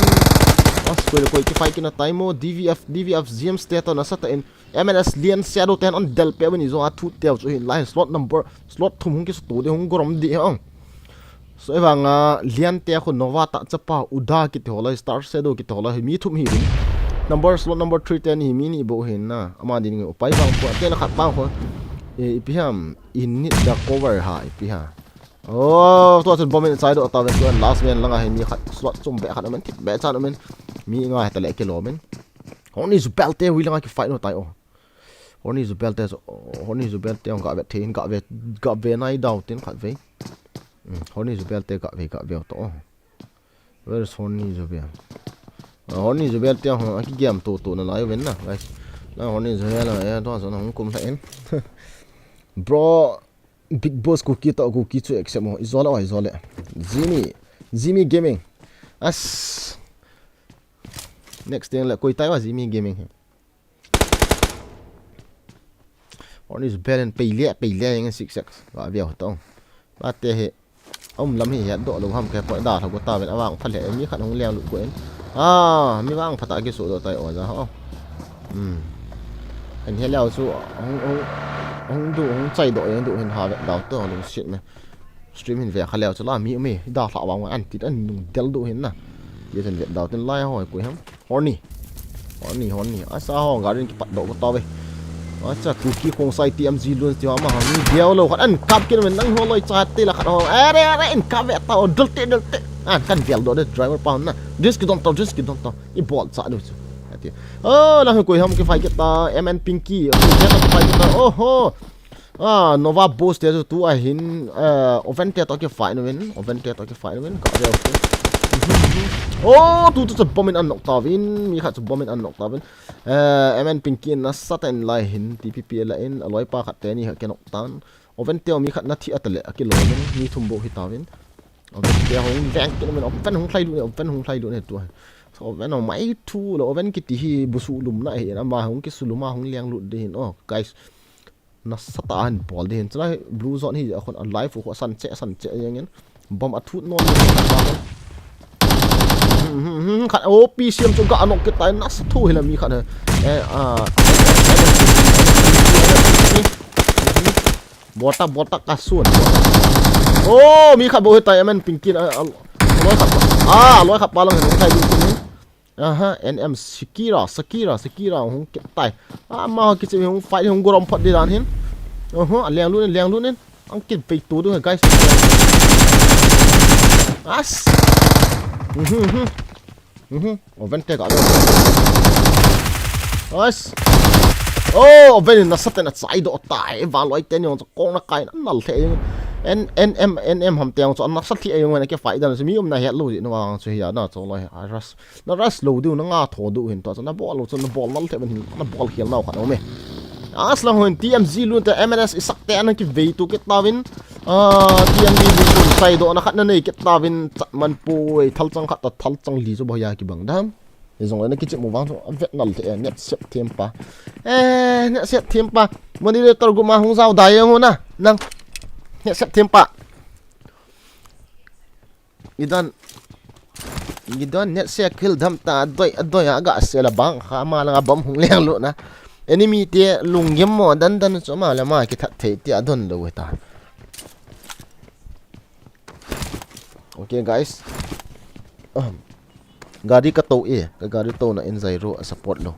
As koi le koi ki fight kit na taimo, D V F, D V F G M state na sata in, M N S Lian Shadow ten an del pe win izo a thu teu chu hin lai slot number, slot thum hung ki stu de hung gorom di hang. So, evanga Lian te khu Nova ta chapa Uda kiti ho lai, Star Shadow kiti ho lai, mi thum hi uvin. Number, slot number three ten hi mi ni bou hin na. Ama din nge upai vang khu, te la khat vang khu. E, ipi ham, in need the cover ha, ipi ha. Oh, tua chun bomb in chai doh tavin, tua last man langa hi mi khat, slot chum be khat umin, thip be chan umin. Mi nga heta le kilom in. Horny Zubel te hui langa ki fight no tai o. Horny Zubel te, Horny Zubel te ong ga ve thein, ga ve, ga ve nai dau tin khat ve. Hmm, Horny Zubel te ga ve, ga ve to. Where is Horny Zubel? Ah, Horny Zubel te ong, a ki game to to na lai ven na, guys. Na Horny Zubel, eh, to so na hung kum la in. Bro, Big Boss Kuki to Kuki chu accept mo. Izola, izola. Jimmy, Jimmy Gaming. As. Next thing le koi tai wa Jimmy Gaming hi. Horny Zubel in peile, peile yang six six. Ga ve to. Ba te hi. Um lam hi het doh lou ham ke po da tha go tavin avang pha le mi khat hung leng lut go in. Ah, mi vang phat a kisu doh tai o ja ho. Hmm. Kan he leo chu hung hung hung du hung chai doh yang du hin ha ve dau to lung sit me. Stream hin ve kha leo chu la mi mi da hla vang an ti an nung del du hin na. Ye chen ve dau tin lai ho koi ham. Horny. Horny, horny. Asa ho, garin kipat doh ko ta ve. Acha, Kuki Khongsai T M Z lun ti ho ma ha. Mi biau lo khat an kap kin men nang ho loi cha te la khat ho. Are, are, in kap ve ta ho, dul te, dul te. An kan bial doh de driver pa na. Disk don ta, disk don ta. I bol cha du chu. Ati. Oh, la koi ham ki fight ta, M N Pinky. Oh, ki fight ta. Oh ho. Ah, Nova Boss te chu tu a hin, eh, Oven te to ki fight nu vin, Oven te to ki fight nu vin, ka ve o. Oh, tu tu chu bomb in an knock ta vin, mi khat chu bomb in an knock ta vin. Eh, M N Pinky in nasatah in lai hin, T P P la in, a loi pa khat te ni ha ki knock tan. Oven te mi khat na thi a ta le, a ki lo vin, mi thum bou hi ta vin. Oven te hung veng ki men, Oven hung thlai lu ne, Oven hung thlai lu ne tu a. So, Oven o mai thu lo, Oven ki ti hi bu su lum na hi, ama hung ki su lum a hung liang lut de hin. Oh, guys. Nasatah a hin bol de hin. Chulai blue zone hi a khun a live khu san che, san che yang in. Bomb a thut non. Hmm, hmm, hmm, khat O P C M chu ga nok ke tai nasa thu hi la mi khat he. Eh, ah. Bota, bota ka sun. Oh, mi khat bou hi tai M N Pinky a, a, a loi khat pa. Ah, a loi khat pa lang hin tai du ni. Aha, N M Shakira, Shakira, Shakira, hung kit tai. Ah, ama ho kichi hung fight, hung gorom phot di dan hin. Oho, a leng lut in, leng lut in. Ang kit pei tu du, guys. As. Mhm, mhm. Mhm. Oven te ka lo. As. Oh, Oven in nasatah in a chai doh tai. Va loi te ni ong kong na kai na nal the. N, N M, N M ham te ong chu nasatah in ong na ke fight dan. Mi um na het lo di na vang chu hi a na chu loi. Aras. Na rush lo diu, na nga tho diu hin tua chu, na bol lo chu, na bol nal thei ban hin, na bol khel nau khat aume. Aslang hon T M Z lun te M N S Isak te ana kivei tu kit tauvin. Ah, T M Z lun tun sai doh na khat na nei kit tauvin, chat man poi, thal chang khat ta, thal chang li chu boya kibang dam. Hijong le na kichep mu vang chu, a vet nal thei, net sep them pa. Eh, net sep them pa. Moderator guma hung jao dai ho na, nang. Net sep them pa. Gidon, gidon net se khil dam ta, adoi, adoi a ga se la bang kha ma la bom hung leng lo na. Enemy te lunggim mo dan dan chu ma la ma kithat thei ti adon lo ta. Okay, guys. Um, gari ka to e, ka gari to na in zai ro support lo.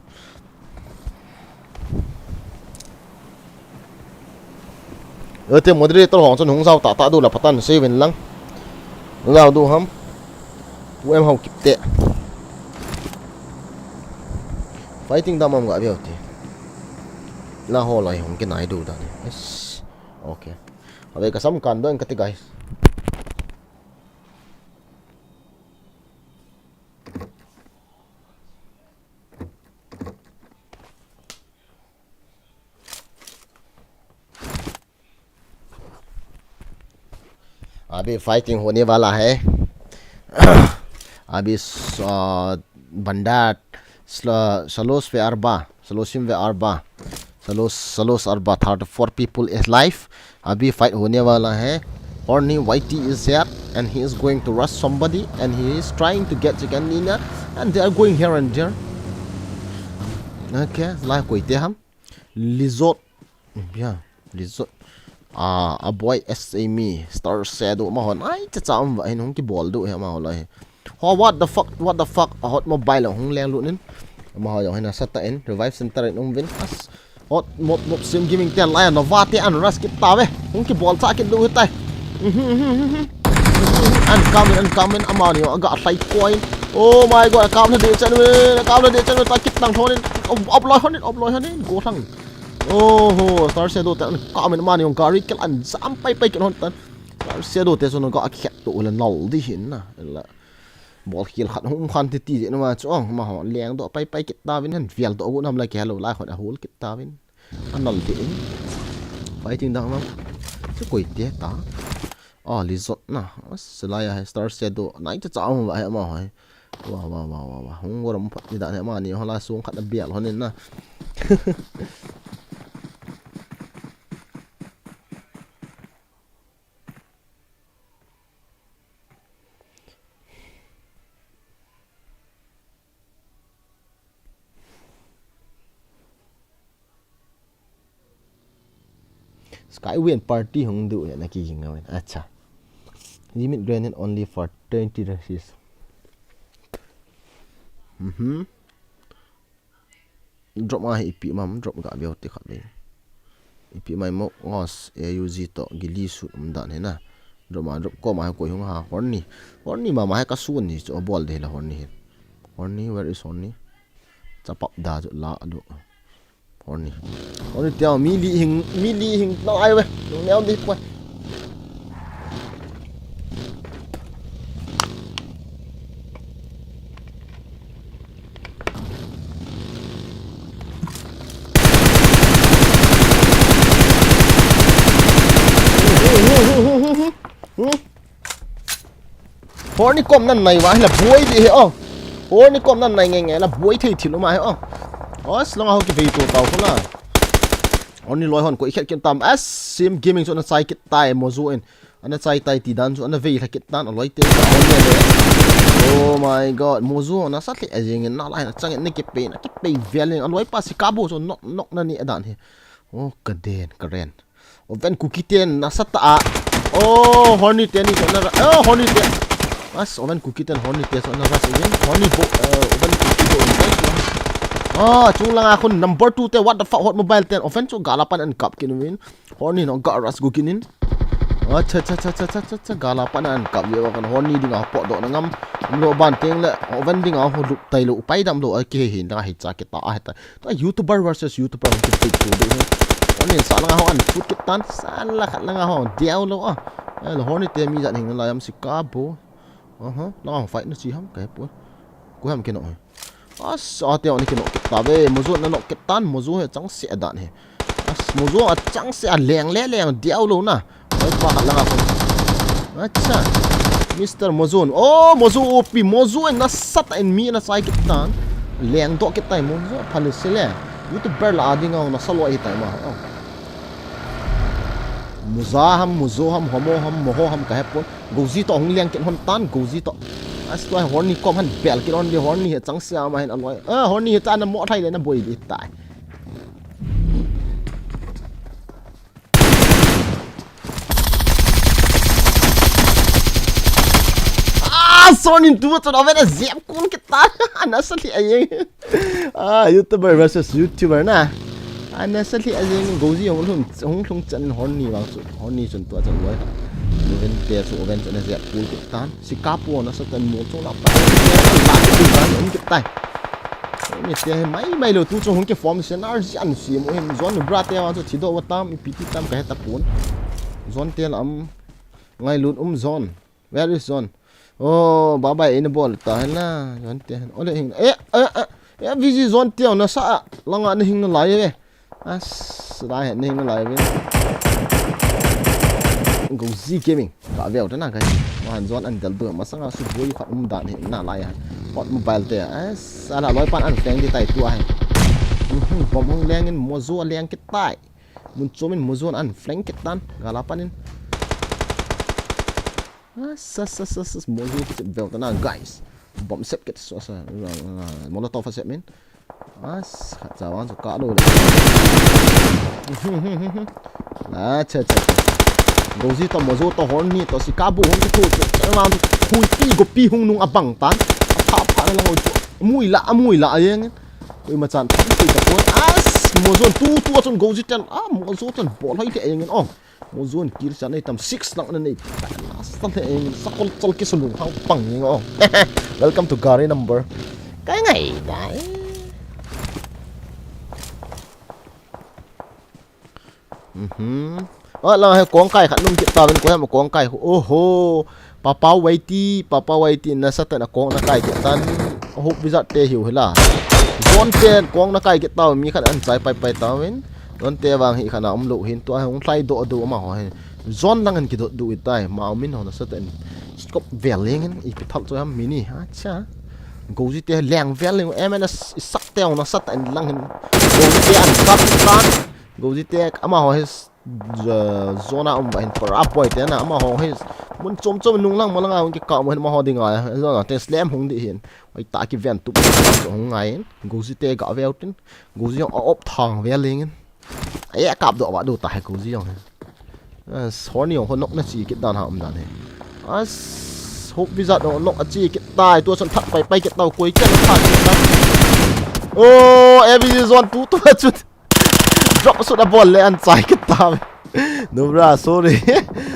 Ate moderator hong chun hung jao ta ta du la patan sei vin lang. Hung jao du ham. Pu em hau kip te. Fighting dam am ga veu ti. La ho lai hong kinai du dan. Yes. Okay. Ave ka sam kan don ka ti, guys. अभी फाइटिंग होने वाला है। अभी स-, आ, बंदा स्ल-, सलोस पे अरबा, सलोसिम पे अरबा, सलोस, सलोस अरबा, thirty four people is life। अभी फाइट होने वाला है। Horny Y T is here and he is going to rush somebody and he is trying to get Chicken Nina and they are going here and there. Okay, lai koi te ham. Lizot. Yeah, Lizot. Ah, a boy S A me. Star Shadow ma hon. Ai, cha cha um va hin hung ki bol du he ma ho lai. Ho, what the fuck, what the fuck, a hot mobile hung leng lut nin. Ama ho jong hin a sat ta in, revive center in um vin. As, hot mob, mob sim gaming te lai, Nova te an rush kit ta ve. Hung ki bol cha kit du tai. Mhm, mhm, mhm, mhm. An kam in, an kam in, ama ni, aga hlai koi. Oh my God, a kam na de chan ve, a kam na de chan ve, ta kit tang thon in. Op, op loi hon in, op loi hon in, go thang. Oh ho, Star Shadow te an kam in, ama ni, gari kel an jam pai pai kel hon tan. Star Shadow te so no ga khet to le nal di hin na. La. Bol khel khat hung khan ti ti je na ma chu ong ma ho leng do pai pai kit ta vin han vial do gu nam la ke lo lai khon a hul kit ta vin. Anal ti in. Fighting dang ma. Chu koi te ta. A Lizot na. As lai a Star Shadow. Nai cha cha ong va he ma ho. Wa wa wa wa wa. Hung go ram phat ni da ne ma ni ho la sung khat a bial ho nin na. Skyway party hung du ya na ki ging awen. Acha. Limit granted only for twenty races. Mhm. Drop ma hi ipi mam drop ga beo te khat be. Ipi mai mo ngos A U G to gili su um dan he na. Drop ma drop ko ma ko hung ha horny. Horny ma ma he ka su ni cho bol de la horny he. Horny, where is horny? Chapap da cho la do. Horny. Horny tia mi li hing, mi li hing na ai ve. Neo di ko. Horny kom nan nai wa la buai di he o. Horny kom nan nai nge nge la buai thei thil ma he o. Os long a ho ki vei to tau ko la. Horny loi hon ko i khet kin tam as sim gaming so na sai kit tai mo zu in. Ana chai tai ti dan chu ana vei lha kit tan a loi te. Oh my God, mo zu na sa hle a jing in na lai na chang in na ki pe na ki pe vel in a loi pa si ka bu chu nok nok na ni a dan he. Oh, ka den, ka ren. Oven cookie ten na sa ta a. Oh, horny ten ni chu na ra. Oh, horny ten. As oven cookie ten horny ten chu na ra si in. Horny bo, eh, oven cookie bo in. Ah, chung langa khun number two te what the fuck hot mobile ten. Oven chu gala pan an kap kin win. Horny no ga ras gu kinin. Acha cha cha cha cha cha cha gala pana an kap ye kan horny dinga po do na ngam. Lo ban teng le oven dinga ho luk tai lo pai dam lo a ki he hin da hi cha ki ta a he ta. Ta YouTuber versus YouTuber ki pe tu do he. Horny sa langa ho an put ki tan sa la khat langa ho diau lo a. Eh, lo horny te mi jan hing la yam si ka bo. Aha, langa ho fight na si ham ka he po. Ko ham ki no he. As, ate oni ki nok kit ta ve, mo zu na nok kit tan, mo zu he chang se a dan he. As, mo zu a chang se a leng le leng diau lo na. Oi pa khat langa kon. Acha. Mister Mo zu. Oh, mo zu O P, mo zu na sat in mi na sai kit tan. Leng do kit tai mo zu pha le se le. YouTuber la a ding a na sa lo hi tai ma. Oh. Muza ham, muzo ham, homo ham, moho ham ka he pon. Gozi to hung liang kit hon tan, Gozi to. As to horny kom han bel kit hon di horny he chang sia ma hin a loi. Eh, horny he ta na mo thai le na boi di tai. Ah, Sony tu to na ve na zep kun kit ta. Na sa li a ye. Ah, YouTuber versus YouTuber na. Ana sa li a jing Gozi hung lhung, hung lhung chan horny vang chu. Horny chun tua chan loi. Oven te chu oven chun a zep pul kit tan. Si ka pu na sa tan mo chu la pa. La ki ban um kit tai. Ni te mai mai lo tu chu hung ki form se na ji an si mo hin zon bra te vang chu thi do wa tam ipi ti tam ka he ta pun. Zon te lam ngai lut um zon. Where is John? Oh, bye bye, in bol ta hen la. John te hen. Ole hing. Eh, eh, eh. Eh, V G John te na sa. Langa na hing na lai ve. As, lai hen na hing na lai ve. Gozi Gaming. Ka veu ta na kai. Ma han John an del do ma sanga su boi khat um dan he na lai han. Hot mobile te. As, ala loi pan an flank di tai tu a he. Mhm, bom hung leng in mo zu a leng kit tai. Mun chom in mo zu an flank kit tan. Gala pan in. Ah, sa, sa, sa, sa, mo zu kit veu ta na, guys. Bom sep kit so, sa, ah, Molotov sep min. Ah, sa, cha wang so ka lo le. La, cha, cha, cha. Gozi to mo zu to horny to si ka bu hon ki thu, cha, cha, wang thu, hui pi go pi hung nung a bang tan. A pha pha la ho chu. Mui la, a mui la a yeng. Koima chan phang thei ta pon. As, mo zu tu, tu a chun Gozi ten. Ah, mo zu ten bol hoi thei a yeng. Oh. Mo zu kill chan nei tam six lang na nei. Last lang he, sa kol chal ki sa lung hau pang ni ngo. Welcome to Gari number. Kai ngai dai. Mhm. Oh, lang he kong kai khat nung kit ta ven ko hem kong kai. Oho. Papa Waiti, Papa Waiti na sa tan a kong na kai kit tan. Hope wizard te hiu hila. Zon ten kong na kai kit ta mi khat an chai pai pai ta ven. Zon te vang hi khat na um lo hin tua hung thlai do do ma ho hin. Zon lang an ki do do i tai. Ma min ho na sa tan. Scope vel leng in i pi thal cho ham mini. Acha. Gozi te leng vel leng M N S i sak te na sa tan lang hin. Gozi te an kap tan. Gozi te ama ho hi Zona um ba hin para boi te na ama ho hi mun chom chom nung lang ma langa hung ki ka mo hin ma ho dinga zona te slam hung di hin oi ta ki ven tu hung ngai in Gozi te ga veu tin Gozi a op thang ve ling in ai kap do ba do ta hai Gozi jong As, Horny jong ho knock na chi kit dan ha um dan hi. As, Hope Wizard jong knock a chi kit tai, tua chun that pai pai kit tau, koi ken that kit ta. Oh, A V G Zone tu tua chun. Drop shoot a bol le an chai kit ta. Nubra, sorry.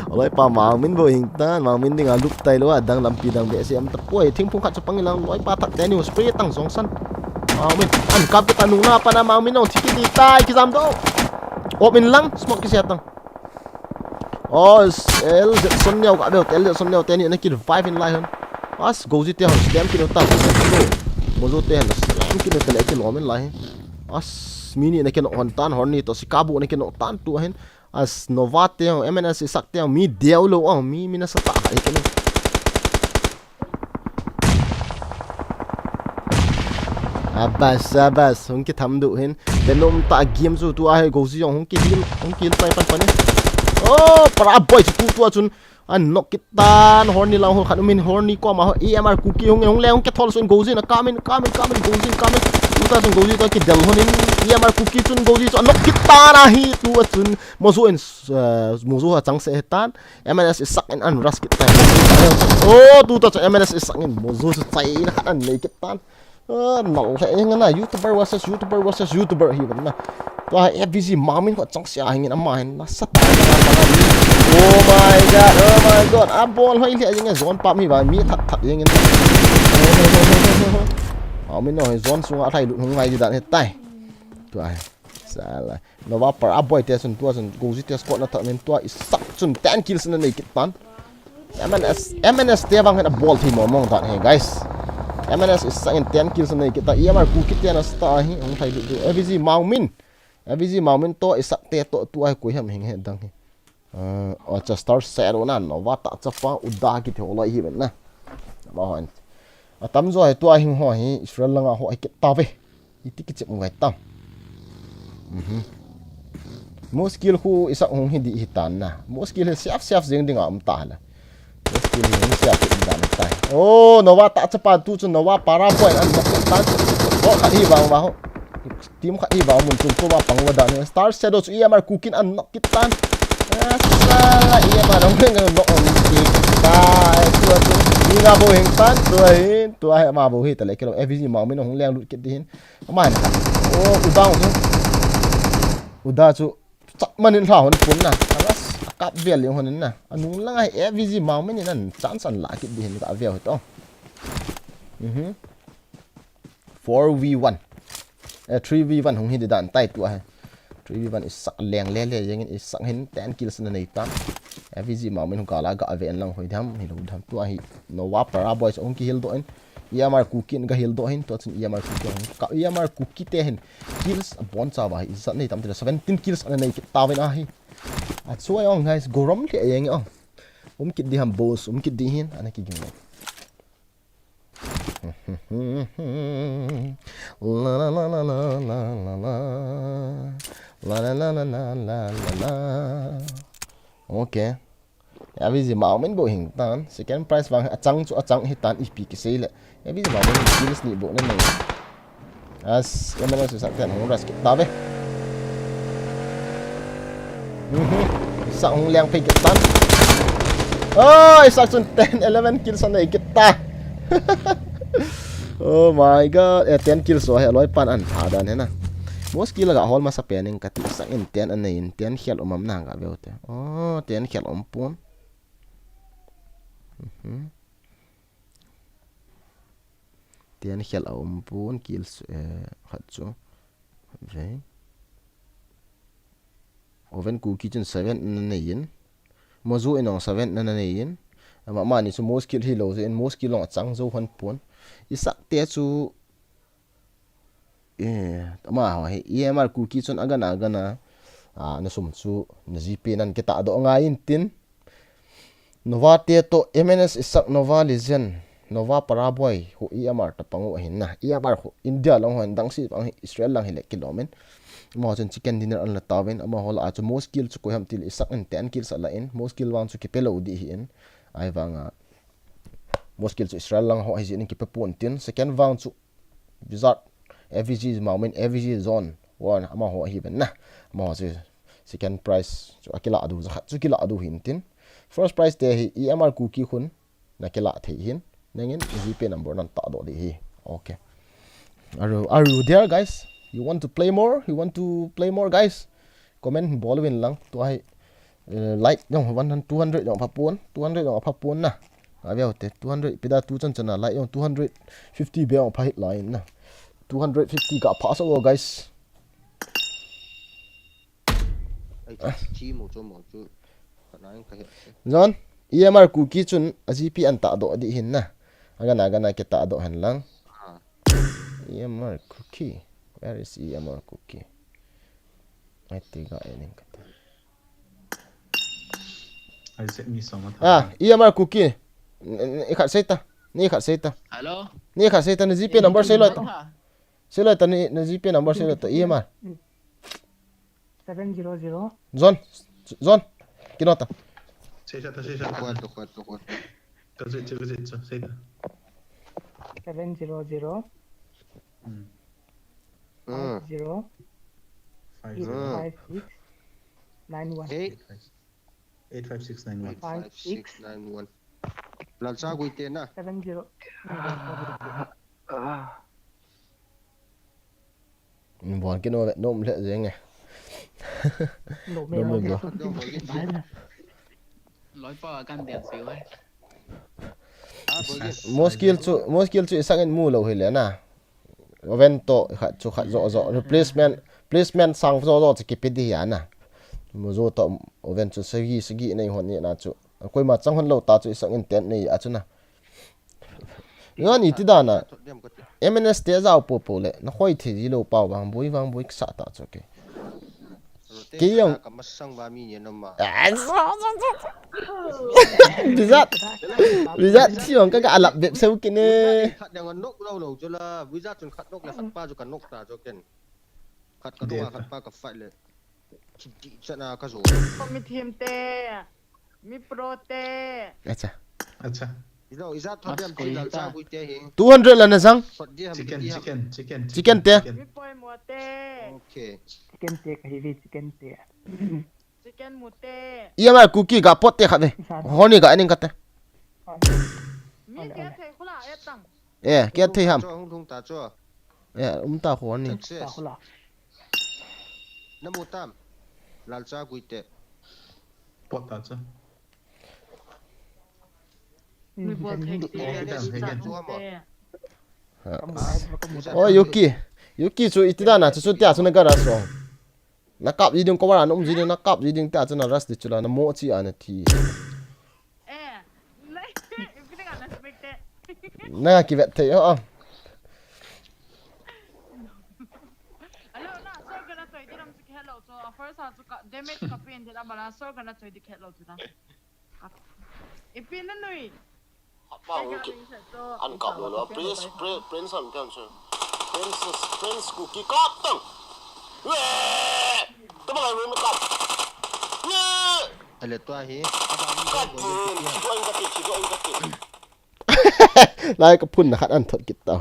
Aloipa Mangmin bou hing tan, Mangmin dinga lup tai lou a, dang lampi dang behseh um tapoi, thingphung khat chu pang in lang, loipa thak teni spray tang jong san. Mangmin, an kap kit ta nung na pa na Mangmin jong thi kit di tai, kijam do. Op in lang, smoke kisia tang. Oh, L Z Son neo ka beu, L Z Son neo teni na kill five in lai hon. As, Gozi te hon, slam kit ta. Mozo te hon, slam kit ta le kilom in lai. As, mi ni na kino hon tan, Horny to Sikabu na kino tan tu hin. As, Nova te hon, M N S Isak te hon, mi deu lou hon, mi, mi na sa ta hai kino. Abas, abas, hung kitham du hin. Venom ta game chu tu ahi, Gozi jong hung kihil, hung kihil pai pan pan in. Oh, Para Boy chu tu, tua chun. An knock kit tan, Horny lang hol khat um in, Horny koma ho, A M R Kuki hung, hung le, hung kithol sun, Gozi na, come in, come in, come in, Gozi, come in. Tu ta sun, Gozi ta kidel hon in, A M R Kuki chun, Gozi chun, an knock kit tan ahi, tua chun, Mozo in, uh, Mozo ha chang se tan, M N S Isak in an rush kit tan. Oh, tu ta chun, M N S Isak in, Mozo chu chai na khat an nei kit tan. Ah, nal he, eng na, YouTuber versus YouTuber versus YouTuber hi ban na. Tua A V G Mangmin kho chang sia hingin ama hin na sat. Oh my God, oh my God. A bol hoi le jing zone pam hi ba, mi that that jing in. Mangmin no zone sunga thai lut hung ngai di dan he tai. Tua hi. Sala. Nova Para Boy te chun tua chun Gozi te squad na that nin tua Isak chun ten kills na nei kit tan. M N S, M N S te vang hin a bol thei mong mong dan he, guys. M N S Isak in ten kills na nei kit ta, A M R Kuki te na sta hi, hung thai du du. A V G Mangmin. A V G Mangmin to Isak te to tu ai koi ham hing he dang hi. Uh, oh, cha Star Shadow na, Nova ta chapa, Uda kiti ho lai hi ben na. Ba hon. Atam jo he tu ai hing ho hi, Israel langa ho ai kit ta ve. Iti kichep ngai tam. Mhm. Muskil khu Isak hung hi di hi tan na. Muskil hi siap siap jing ding a um ta la. Muskil hi hung siap hi dan tai. Oh, Nova ta chapa tu chu Nova Para Boy an knock tan. Oh, khat hi vang va ho. Team khat hi vang mun chun ko va pang va dan. Star Shadow chu A M R Kuki in an knock kit tan. Sala A M R hung leng knock on kit tai. Tua chu. Ni nga bo hing tan. Tua hin. Tua hi ma bo hi ta le kilo A V G Mangmin hung leng lut kit di hin. Ama hin khat. Oh, Uda chu. Uda chu. Chat manin hla hon pun na. Alas, a kap vel jong hon in na. Anung lang ai A V G Mangmin in an chance an la kit di hin ka vel hi to. Mhm. Four v one. Eh, three v one hung hi di dan tai tu ahi. Three v one Isak leng le le jeng in Isak hin ten kills na nei tan. A V G Mangmin hung kala ga ve an lang hoi dam, hi lo dam tu ahi. Nova Para Boys hung kihil do in. A M R Kuki in ga hil do hin, tua chun A M R Kuki hung ka, A M R Kuki te hin kills a bon cha va hi, zat nei tam te seventeen kills ana nei kit ta ven ahi. A chu ai ong guys, gorom le ai ong. Um kit di ham boss, um kit di hin, ana ki ging. La la la la la la la la. La la la la la la la la. Okay. A V G Mangmin bo hing tan. Second prize vang a chang chu a chang hi tan ipi ki sei le. A V G Mangmin kills ni bo na nei. As, M N S Isak ten hung rush kit ta ve. Mhm. Isak hung leng phei kit tan. Oh, Isak chun ten, eleven kills a nei kit ta. Oh my God. Eh, ten kills so he loi pan an tha dan he na. Muskil ga hol masa pen in ka ti Isak in ten a nei in ten khel um am na ga veu te. Oh, ten khel um pun. Mhm. Ten khel a um pun kills, eh, khat chu. Ve. Oven Kuki chun seven na nei in. Mozu in ong seven na na nei in. Ama mani chu Muskil hi lo jeh in Muskil ong a chang jo hon pun. Isak te chu Eh, ama ho hi, A M R Kuki chun a gana, a gana, ah, na sum chu, na G P nan kita do ngai in tin. Nova te to M N S Isak Nova Legend, Nova Paraboy, hu A M R ta pangu ahin na. A M R hu India lang ho hin dang si pang hi Israel lang hi le kilomin. Ama ho chun chicken dinner an la tawin, ama ho la a chu Muskil chu koi ham til Isak in ten kills a la in, Muskil vang chu kipe lo di hi in. Ai vang a, Muskil chu Israel lang ho hi jin kipe pon tin, second vang chu Wizard, A V G Maumin, A V G Zone, One, ama ho hi ben na. Ama ho chu Second prize chu akilah diu, jakhat chu kilah diu hintin. First prize te hi E M R Kuki khun nakilah thei hin. Nangin na GPay number nan tahdoh ding ahi. Okay. Are you, are you there, guys? You want to play more? You want to play more, guys? Comment bol uvin lang. Tua hi, eh, like jong one hundred, two hundred jong apha pon, two hundred jong apha pon na. Aveu te, two hundred ipi da tu chan chan a, like jong two hundred fifty beh jong apha hih lai na. Two hundred fifty ga apha sa o, guys. Ai, chi mo chu mo chu. Ka nang ka he. John, E M R Kuki chun a GPay an tahdoh ding hin na. Agana, agana kitahdoh hen lang. Ah. E M R Kuki. Where is E M R Kuki? Ai, te ga ening kata. Ai, se mi song ta. Ah, E M R Kuki. N-, n-, ikhat sei ta. Ni khat sei ta. Hello? Ni khat sei ta, na GPay number sei loi ta. Sei loi ta, ni, na GPay number sei loi ta, E M R. Seven zero zero. John, John, kino ta. Sei sa ta, sei sa ta. Khuat, khuat, khuat. Ka sei, ka sei, sei ta. Seven zero zero. Hmm. Five zero. Five zero. Eight five six nine one. Eight. Eight five six nine one. Eight five six nine one. Lalcha Guite na. Seven zero. Bol kit nom le, nom le jeng e. Nom le, nom le. Loi pa kan dia si wai. Mo skill chu, mo skill chu isang in mu lou hile na. Oven to khat chu khat jo jo. Replacement, replacement sang jo jo chu kipe di hi ana. Mo jo to oven chu sagi, sagi nei hon ni na chu. Koima chang hon lou ta chu isang in ten nei a chu na. Ngan iti dan a. M N S te jao popo le. Na khoi thi ji lou pau vang boi vang boi kisa ta chu ke. Kei jong. Ka masang va mi ni nom ma. Ah, so, so, so, so. Wizard. Wizard thi jong ka, ka alap bep seu kine. Khat dang nok lou lou chu la. Wizard chun khat nok le khat pa chu ka nok ta chu ken. Khat ka nok a khat pa ka fight le. Chiti chana ka jo. Ko mi thim te. Mi pro te. Acha. Acha. Ilo, ija thot diam chi Lalcha Guite hi. Two hundred la na jang. Thot diam. Chicken, chicken, chicken, chicken te. Mi poi mo te. Okay. Chicken te ka hi ve, chicken te. Chicken mu te. E M R Kuki ga pot te khat ve. Honi ga ening khat te. Mi ke thei khula e tang. Eh, ke thei ham. Cho hung thung ta cho. Eh, um ta khoni. Success. Ta khula. Na mu tam. Lalcha Guite. Pot ta cho. Mi bol thei. Oh, Yuki. Yuki chu iti dan a chu chu tia chu na ga ra so. Na kap ji ding ko bara na um ji ding, na kap ji ding tia chu na rush di chu la, na mo chi a na thi. Eh, na, ipi ding a na spec te. Na kivet thei o a. Alo na, sor ka na choi di ram chu kihet lou chu, a first a chu ka damage ka pen di na bala, sor ka na choi di kihet lou chu na. Ipi na nui. Apa hung kit. An kap lo lo. Prince, Prince, Prince an kan sir. Prince, Prince Kuki kap tang. Weh! Tama lai weh kap. Weh! Ale tua hi. Kap pun. Chido in kap, chido in kap. Lai ka phun na khat an thot kit ta.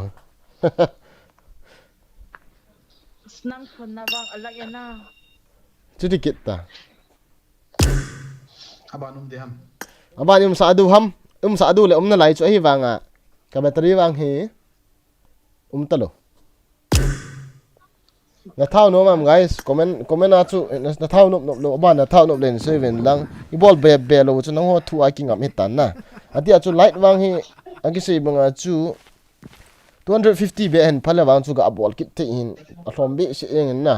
Snang phun na vang alak ya na. Chuti kit ta. Aban um de ham. Aban um sa du ham. Um sa du le um na lai chu ahi vanga. Ka battery vang hi. Um ta lo. Na thao nom am guys. Comment, comment a chu na, na thao nom nom lo. Aban na thao nom len sei ven lang. I bol be be lo chu nang ho thu a kingam hi tan na. Ati a chu light vang hi. A ki sei banga chu. Two hundred fifty beh hen phale vang chu ga bol kit thei hin a hlom beh se eng in na.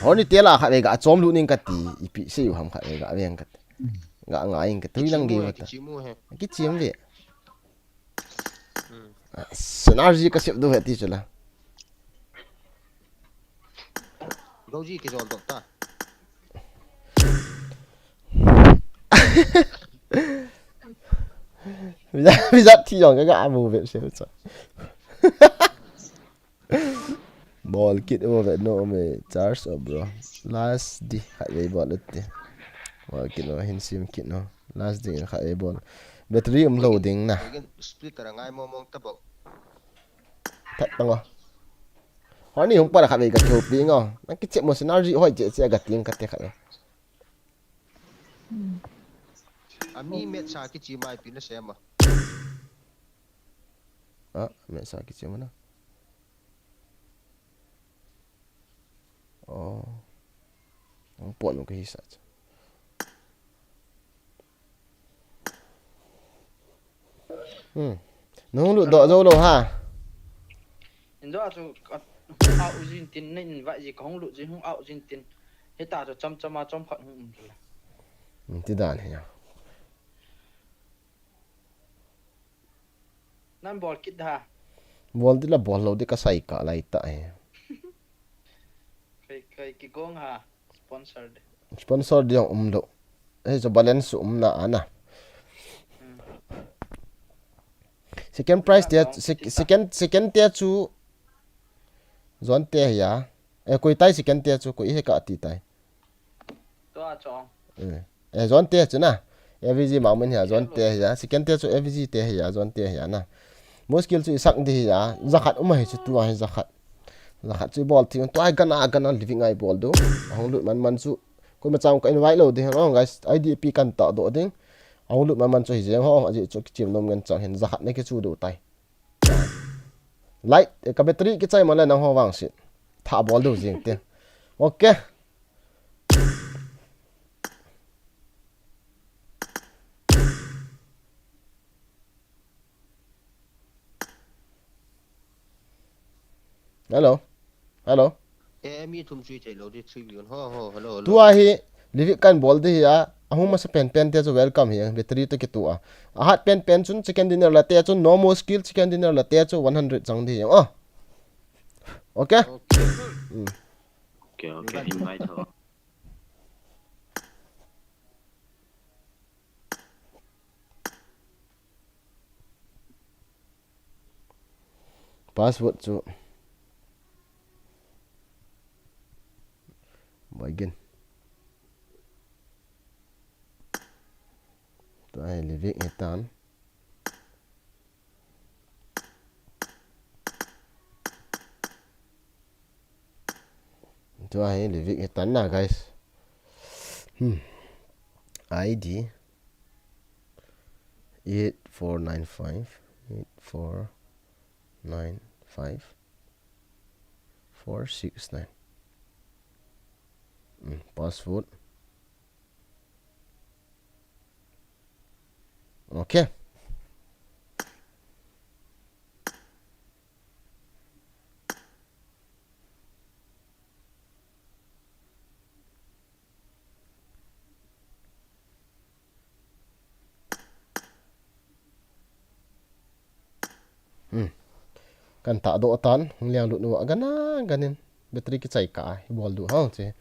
Honi te la khat ve ga chom lut ning kati, ipi se u ham khat ve ga ve ang kati. Ga ngai ing kati, hui lang ge kati. Kichim ve. Synergy ka sep du he ti chu la. Goji kijol dok ta. Bijat, bijat thi jong ka ga mu ve se cha. Bol kit mo ve no me charge o bro. Last di khat ve bol ut ti. Bol kit no hin sim kit no. Last di khat ve bol. Battery um lo ding na. Splitter a ngai mo mong ta bo. That tang o. Horny hung pat a khatvei ka kihopi ngo. Nang kichep mo se, na ri hoi che che ka ting kate khat. Ami match a kichi mai pi na sem a. Ah, match a kichi mo na. Oh. Ang pon ka hisa cha. Hmm. Nahung lut doh jou lou ha. Injo a chu, ah, hung out jin tin, na invite ji kahung lut jin, hung out jin tin. Hita chu chomchom a chomkhat hung um chu la. Hmm, ti dan hi ya. Nan bol kit da. Bol di la, bol lou di ka sai ka lai ta e. Kai, kai kigong ha. Sponsor di. Sponsor di jong um lou. Hei, chu balance um na ana. Hmm. Second prize te, Balance sec-, ti ta. second, second te chu John te hi a. Eh, koi tai second te chu, koi hi ka ti tai. Tua chong. Eh, eh, John te chu na. A V G mang min hi a, John te hi a. Second te chu A V G te hi a, John te hi a na. Muskil chu i sak di hi a. Jakhat um a hi chu tua hi jakhat. Jakhat chu i bol ti. Tua hi gana, gana living a i bol du. Ahung lut man man chu. Koima chang ka invite lou di hi, oh, guys. I D P kan ta doh ding. Ahung lut man man chu hi jeng ho. Aji chu kichim nom ngen chang hin. Jakhat na kichu du tai. Light, eh, ka battery kichai man le nang ho vang si. Tha bol du jing te. Okay. Hello. Hello. Eh, mi thum chui thei lou di three million. Ho, ho, hello, hello. Tua hi, living kan bol di hi a, ahung masa pen pen te chu welcome hi, battery to kitu a. Ahat pen pen chun chicken dinner la te chun, no more skill chicken dinner la te chu one hundred chang di hi, oh. Okay? Okay. Mm. Okay, okay, invite ho. Password chu. Boi gin. Tua hi living hi tan. Tua hi living hi tan na, guys. Hmm. I D eight four nine five, eight four nine five, four six nine. Hmm, password. Okay. Hmm. Kan ta doh tan, hung liang lut nu a gana ganin. Battery kichai ka, hi bol du hang che.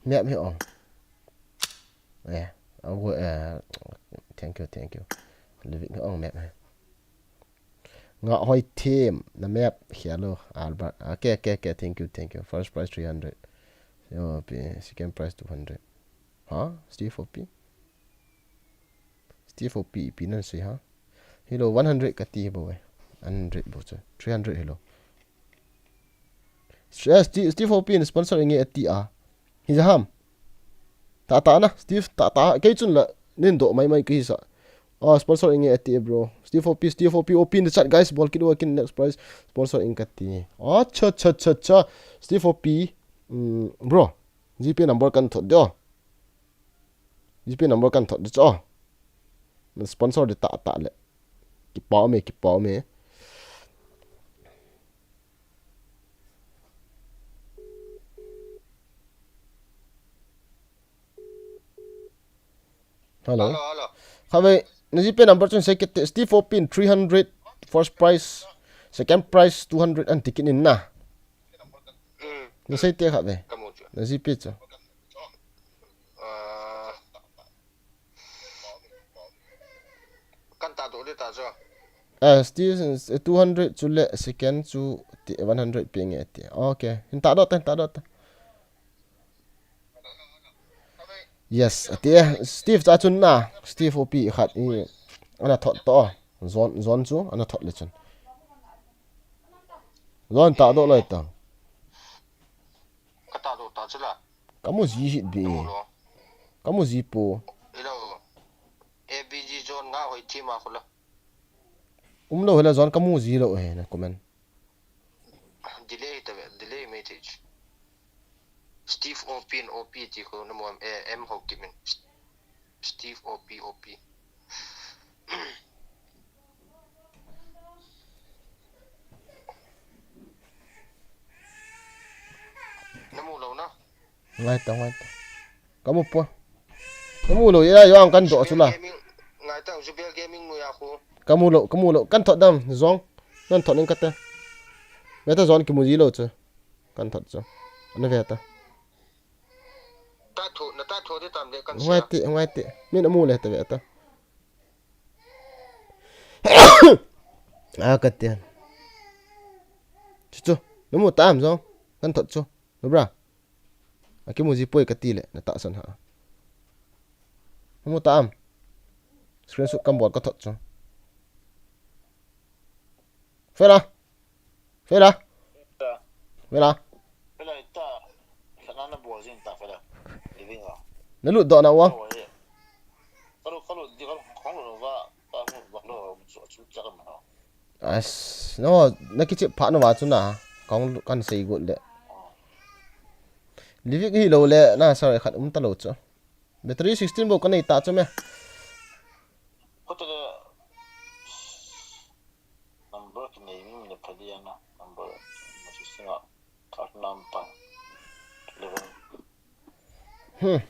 Map hi ong. Eh, agu, eh, thank you, thank you. Living hi ong map hi. Nga hoi team na map hi alo, Albert. Okay, okay, okay, thank you, thank you. First prize three hundred. Yo, pi, second prize two hundred. Ha? Steve O P? Steve O P, pi nan sui ha? Hilo, one hundred kati bo eh. Hundred bo chu. Three hundred hilo. Steve, Steve O P in sponsor inge ati a. Hi ja ham. Ta ta na, Steve, ta ta. Kei chun la, nin do mai mai kei sa. Ah, sponsor inge ati, bro. Steve O P, Steve O P, O P in the chat, guys. Bol kit work in next prize. Sponsor in kati. Acha, cha, cha, cha. Steve O P. Mm, bro. G P number kan thot dio. G P number kan thot di cho. Sponsor di ta ta le. Kipa me, kipa me. Hello. Hello, hello. Khatvei, na G P number chun sei kit te, Steve O P in three hundred, first prize, second prize two hundred an ticket in na. Hmm. Na sei te khatvei. Kamu chu. Na G P chu. Eh, Steve, eh, two hundred chu le second chu ti one hundred pe nge ti. Okay, hin ta doh ta, hin ta doh ta. Yes, ati e, Steve cha chun na, Steve O P khat i, ana thot to, John, John chu, ana thot le chun. John ta doh loi ta. Ka ta doh ta chu la. Ka mu ji hih be. Ka mu lo. Ka mu ji po. Hello. A B G John nga hoi thi ma khu la. Um lo hela John ka mu ji lo he na comment. Delay ta ve, delay message. Steve O P in O P ti khu na mo em, eh, em ho ki min. Steve O P, O P. Na mu lo na. Ngai ta, ngai ta. Ka mu po. Ka mu lo, ya, ya, ang kan doh chu la. Gaming, ngai ta, Zubel Gaming nu ya khu. Ka mu lo, ka mu lo. Kan thot dam, John. Nan thot ning ka te. Ve ta John ki mu ji lo chu. Kan thot chu. Ana ve ta. Ta thu, na ta thu de tam le kan sia. Ngai ti, ngai ti. Min amu le ta ve ta. A ka ti. Chu chu. Na mu tam John. Kan thot chu. Nubra. Aki mu ji poi ka ti le, na tahsan ha. Mu ta am. Screenshot kan bol ka thot chu. Fela. Fela. Fela. Fela ta. Fela na bol jing ta fela. Living a. Na lut doh na wa. Kalu, kalu, di kalu, kalu va, kalu va lo chu chu cha ma. As, no, na kichep pha no va chu na, kong kan sei got le. Livik hi lo le, na sa khat um ta lo chu. Battery sixteen bo ka nei ta chu me. Kota le number ki nei mi le phadi ana, number sixteen a, card number eleven. Hmm.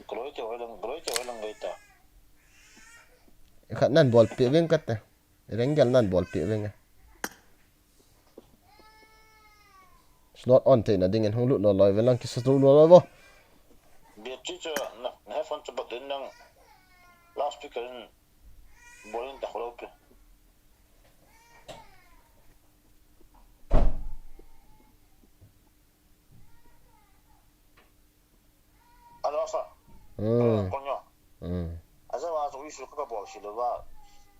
Gloi te hoilang, gloi te hoilang goi ta. Khat nan bol pe veng ka te. Rengel nan bol pe veng e. Slot on theina dingin hung lut lo loi ve lang kisa lut lo loi vo. Battery chu na, na headphone chu bat din lang loudspeaker in bol in ta kholo pe. Alo sa. Hmm. Konyo. Hmm. Aza wa so isu ka bol si lo ba.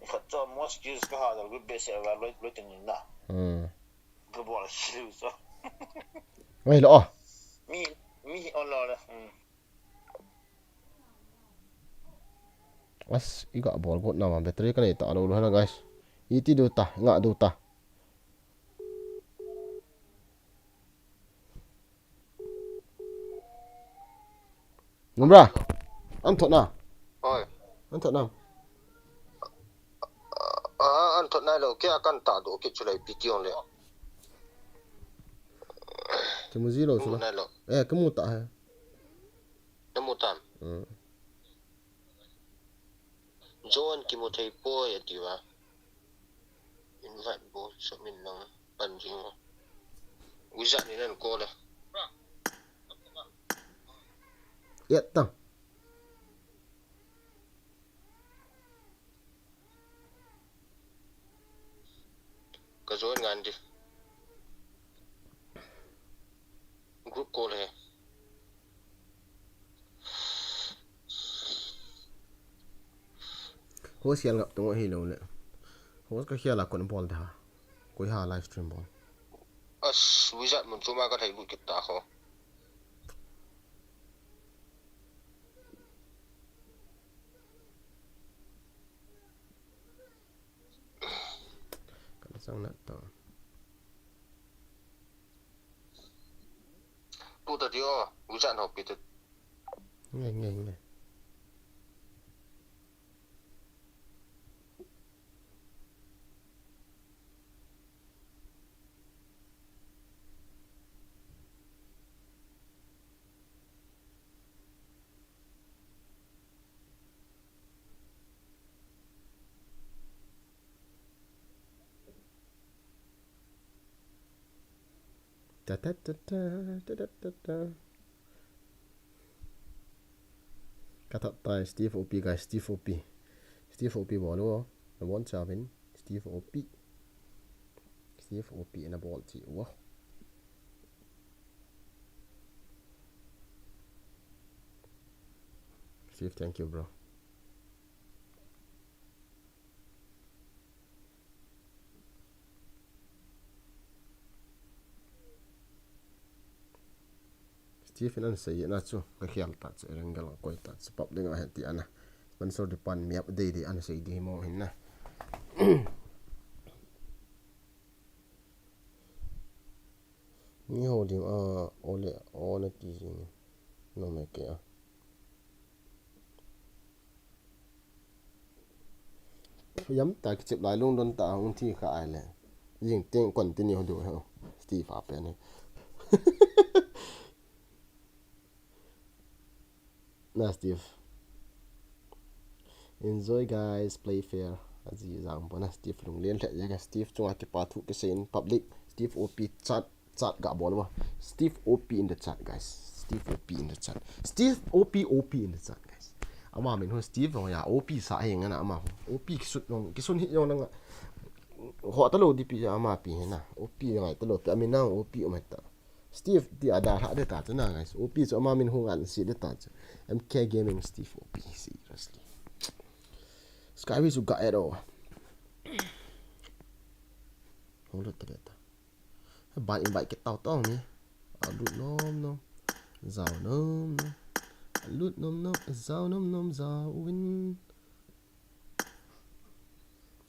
Ni khat cho mo skills ka ha da group base wa lo lo tin na. Hmm. Ka bol si lo so. Wei lo. Mi, mi on lo le. Hmm. As, i ga bol got na ma battery ka nei ta lo lo na guys. I ti do ta, nga do ta. Numra. An thot na. Oi. An thot na. Ah, an thot na lo, kei a kan ta do, kei chu lai piti on le. Ki mu ji lo chu la. Mu na lo. Eh, ki mu ta he. Na mu tam. Hmm. John ki mu thei poi, a ti va. Invite bol, so min lang pan jing. Wizard ni nan call le. Ya ta. Ka join ngan di. Group call he. Host hial ngap tung hi lo le. Host ka hial a kon bol da. Koi ha live stream bol. As wizard mun chu ma ka thei lut kit ta kho. Kan sang na ta. Tu ta dio, wizard ho pi tu. Nge, nge, nge. Ta, ta, ta, ta, ta, ta, ta, ta. Ka thot tai, Steve O P, guys, Steve O P. Steve O P bol o. One seven, Steve O P. Steve O P in a ball chi. Wow. Steve, thank you, bro. Steve in ana sei na chu, ka khel ta chu, Erangel ka koi ta chu, public a he ti ana. Sponsor di pan miap dei dei ana sei di mo hin na. Ni ho ding a, ole, ona ti jing. No me ke a. Yam ta kichep lai lungdon ta hung thi kha ai le. Jing teng continue ho du ho. Steve a pe ni. Na Steve. Enjoy, guys, play fair. Aji jang bona Steve lunglen le ya Steve chunga kipa thu kisei in public. Steve O P chat, chat ga bol ba. Steve O P in the chat, guys. Steve O P in the chat. Steve O P, O P in the chat, guys. Ama min ho Steve ho ya, O P sa hi nga na ama ho. O P kisun jong, kisun hi jong na nga. Ho ta lo di pi ya ama pi hi na. O P ngai ta lo pi, amin na O P um ta. Steve ti a da hla de ta chu na, guys. O P chu ama min hung an si de ta chu. M K Gaming Steve O P, seriously. Sky Wii chu ga et o. Hung lut ta de ta. Ban invite kit tau tau ni. A lut nom nom. Zau nom nom. A lut nom nom. Zau nom nom. Zau win.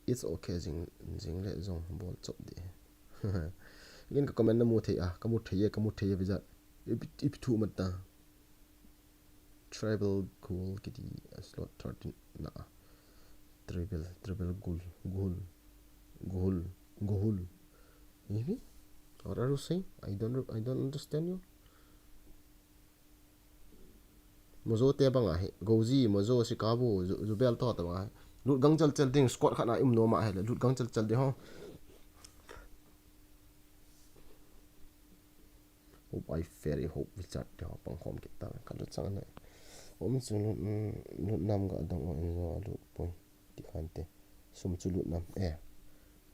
It's okay, jing, jing le jong bol chop di. Again, ka comment na mu thei a, ka mu thei e, ka mu thei e, visa. Ipi, ipi thu mat ta. Tribal Ghoul kiti, slot thirteen na. Tribal, Tribal Ghoul, Ghoul, Ghoul, Ghoul. Maybe? What are you saying? I don't, I don't understand you. Mozo te banga hi, Goji, Mozo, Sikabu, Zu-, Zubel to ta banga hi. Lut gang chal chal ding, squad khat na um nom a hi le, lut gang chal chal ding ho. Hope I fair, hope Richard te ho pang khom kit ta, ka lut chang na. Um chu lut, mm, lut nam ga dong o in zo a lut poi, ti khan te. Sum chu lut nam, eh.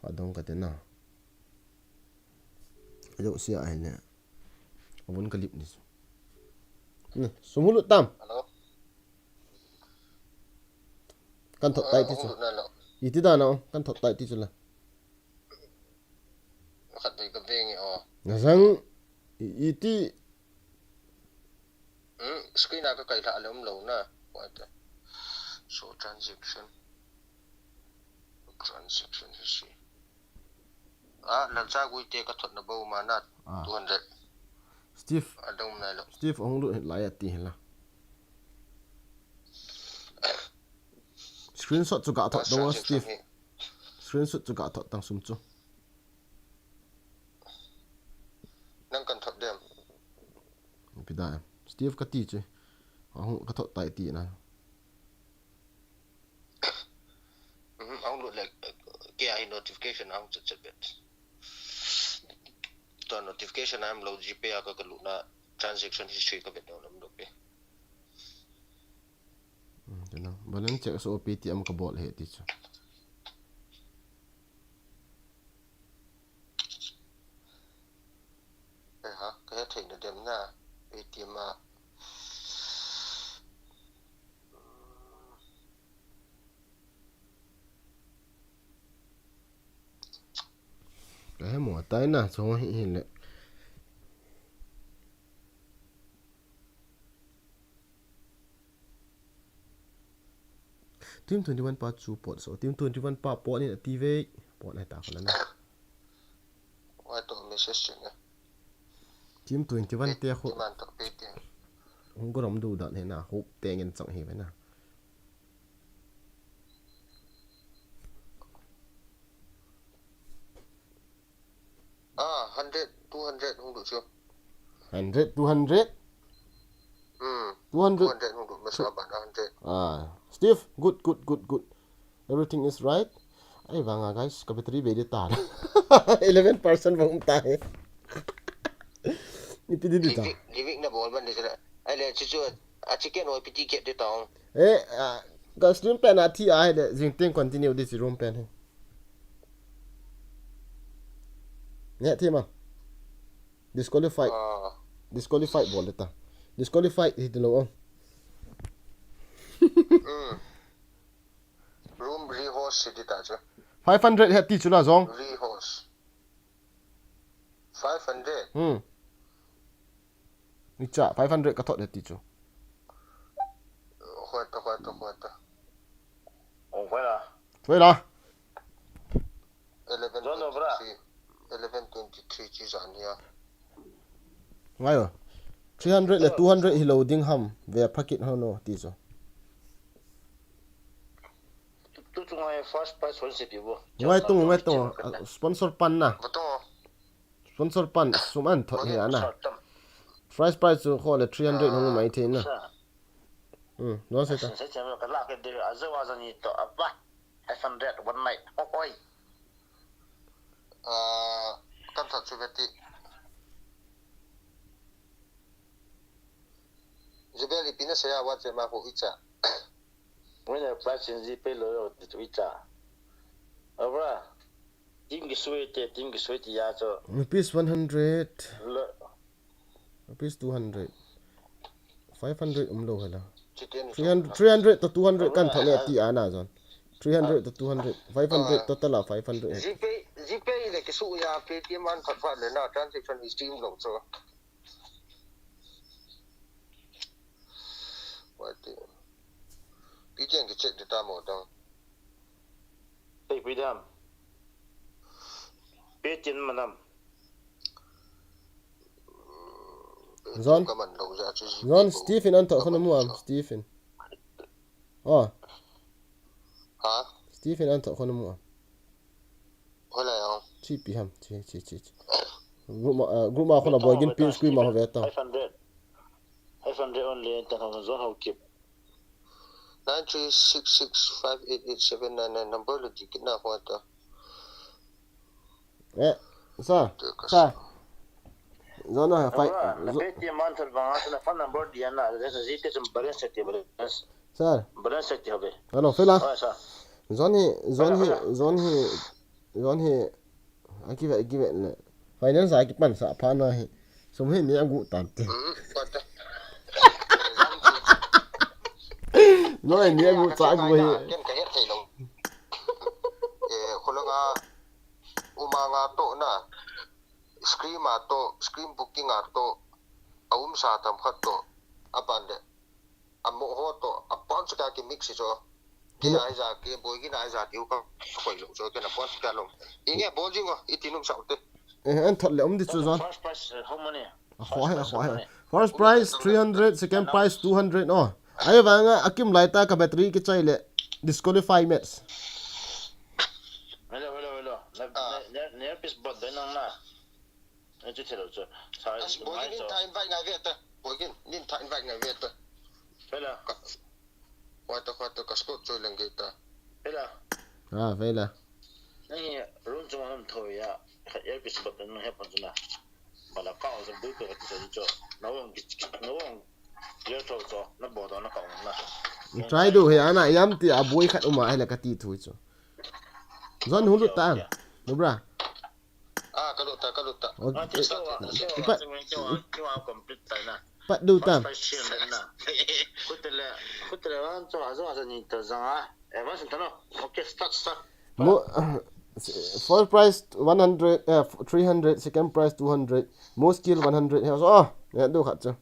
A dong ka te na. Ajo sia ai le. Avun ka lip ni chu. Na, sum lut tam. Hello? Kan thot tai ti chu. Iti da na, kan thot tai ti chu la. Khat dei ka veng e o. Na sang i, iti. Hmm, screen a ka kai hla le um lo na. What? So transaction. Transaction history. Ah, Lalcha Gui te ka thot na bo ma na. Ah. Two hundred. Steve. A dong nai lo. Steve, ahung lut lai ati hela. Screenshot chu ga thot dong, Steve. Screenshot chu ga thot tang sum chu. Nang kan thot dem. Pi da em. Steve ka ti che. Ahung ka thot tai ti na. Mhm, ahung lut le, ke a hi notification ahung chet chet bet. To notification a um lo, GPay a ka ka lut na transaction history ka bet dong lam lo pe. Hmm, tu na. Balance check so Paytm ka bol he ti chu. Eh ha, ka he thei na dem na. Paytm a. Ka he mo tai na, so hi hi le. Team twenty-one pa chu pot so. Team twenty-one pa pot ni na ti ve. Pot na ta ko la na. Wai to message chu na. Team twenty-one te ho. Team an to pe te. Hung ko ram du dan he na. Hope te ngen chang he ve na. Ah, hundred, two hundred hung lut chu. Hundred, two hundred? Hmm. Two hundred? Two hundred hung lut, masa ban hundred. Ah, Steve, good, good, good, good. Everything is right. Ai, vanga, guys, ka battery bei de ta. Eleven percent vang um ta he. Ni pi di di ta. Livik, livik na bol ban di sila. Ai le, chu chu, a chicken oi piti ket di ta. Eh, ah, Ka stream pen a thi a hile, jing teng continue di chi room pen hi. Ne thi ma. Disqualified. Ah. Disqualified bol le ta. Disqualified hi ti lo. Mm. Room rehost si di ta chu. Five hundred he ti chu la jong. Rehost. Five hundred. Hmm. Ni cha five hundred ka thot he ti chu. Khoi ta, khoi ta, khoi ta. Oh, khoi la. Khoi la. Eleven Zon no bra. Twenty-three. Eleven twenty-three chi jan hi a. Ngai o. Three hundred le two hundred hi lo ding ham. Ve phakit ho no ti chu. Tu tu ngai first prize hon se pi bo. Ngai tung, ngai tung. Ah, sponsor pan na. Bato. Sponsor pan sum an thot hi ana. Tam. First prize chu kho le three hundred hong mai thei na. Sa. Hmm, no se ta. Sa sa ka la ke de a za wa za ni to a ba. Five hundred one night. Oh, oi. Ah, kan that chu ve ti. Jubel ipi na saya wa che ma ko icha. Winner prize in ji pe lo yo tu icha. Abra. Team ki sui te, team ki sui ti ya cho. Rupees one hundred, Lo. rupees two hundred. Five hundred um lo hala. Chitin. Three hundred, three hundred to two hundred kan thot le ti ana zon. Three hundred to two hundred. Five hundred total a five hundred. GPay, GPay le ki su ya Paytm an that fa le na transaction history um lo cho. Wa ti. Paytm ki check de ta mo dang. Pe pi dam. Pe tin manam. Zon. Ka man lo ja chu. Zon Stephen an thot khon mu am Stephen. Oh, Ha? Stephen an thot khon mu am. Hola ya. Chi pi ham, chi, chi, chi, chi. Group ma, ah, group ma khon a boy gin pin screen ma ho ve ta. Five hundred. Five hundred only, ten thousand zon ho kip. Nine three six six five eight eight seven nine nine number le di kit na ko ta. Eh, sir, sir. Zon no ha five. Na Paytm man thot bang, na phone number di ana, da sa ji te sum balance te balance. Sir, Balance te ho be. hello, Fela. Oh, sa. Zon hi, zon hi, zon hi, zon hi. Aki ve, aki ve le. Finance aki pan sa pha na hi. Sum hi ni agu tan ti. Hmm, ko ta. No, ni agu cha agu hi. Ken ka het thei lo. Eh, khulanga uma nga to na. Screen ma to, screen booking a to. A um sa tam khat to. A ban le. A mo ho to, a pon chu ka ki mix cho. Ki na ja ki, boy ki na ja ki ka khoi lo cho, ki na pon chu ka lo. Inge bol jing o, iti num sa te. Eh, an thot le um di chu zon. First prize, uh, how many? A kho he, a kho he. First prize three hundred, second prize two hundred, oh. Ai vanga, akim lai ta ka battery ki chai le. Disqualify match. Hello, hello, hello. Na, na, na, na, earpiece bot dai nang na. Ai chu thelo chu. Sa, As boy mai kin chu. Tha invite ngai ve ta. Boy kin, nin Tha invite ngai ve ta. Hello. Wa ta, wa ta, ka scope choi lang ge ta. Hello. Ah, Fela. Nang hi room chu man tho ya. Earpiece bot dai nang he pon chu na. Bala ka o sa bu ko ka chu chu. Na wang ki, na wang. Yo tho chu. Na bo do na ka o na. Try do he ana yam ti a boy khat uma he la ka ti thu chu. Zon hulu ta. No bra. Ah, ka lut ta, ka lut ta. Ah, ti so, so, Pat, so, so, so, complete ta na. Pat do ta. First prize na. Khutele, khutele wan so, so, so ni ta zanga. Eh, wan sin ta no. Okay, start, start. Mo, first prize one hundred, uh, three hundred, second prize two hundred, most kill one hundred. He so, oh, ya do khat chu.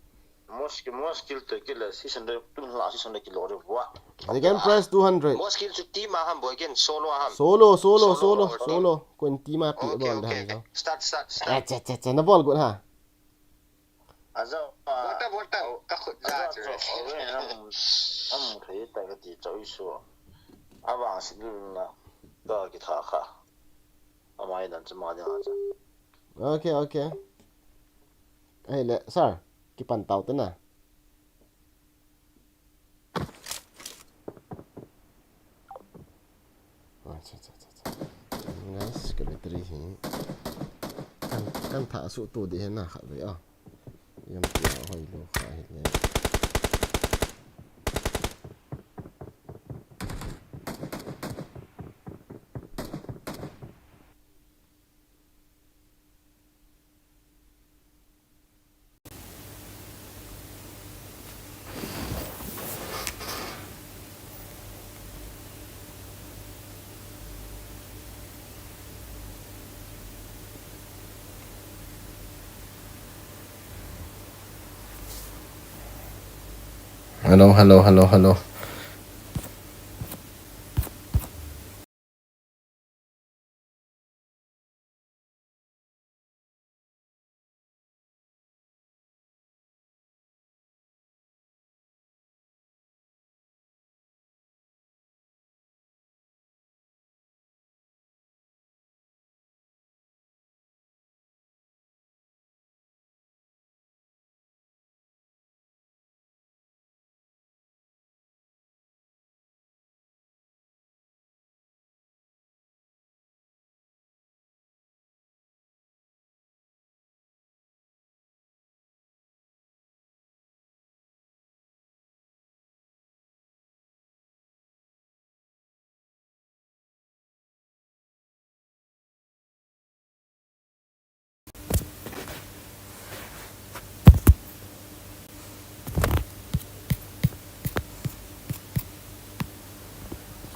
Most, most kill to kill, six hundred, two hundred, six hundred kilo re wa. Second prize two hundred. Most kill chu team a ham boy kin, solo a ham. Solo, solo, Solo, solo, solo. Kun team a pi Okay, bol okay. da. Start, start, Ah, start. cha, cha, cha, na bol gun ha. Aza. Volta, volta. Ka khut ja Aza chu. Cho, awe, am, am, thei ta ka ti cho isu. Abang si lu na. Ka ki tha kha. Amai dan chu ma dia cha. Okay, okay. Ai le, sir. Kipan tau te na. Acha, acha, acha, acha. Guys, ka battery hi. Kan, kan tha su tu di he na khat ve a. Yam ti a hoi lo kha hi le. Hello, hello, hello, hello.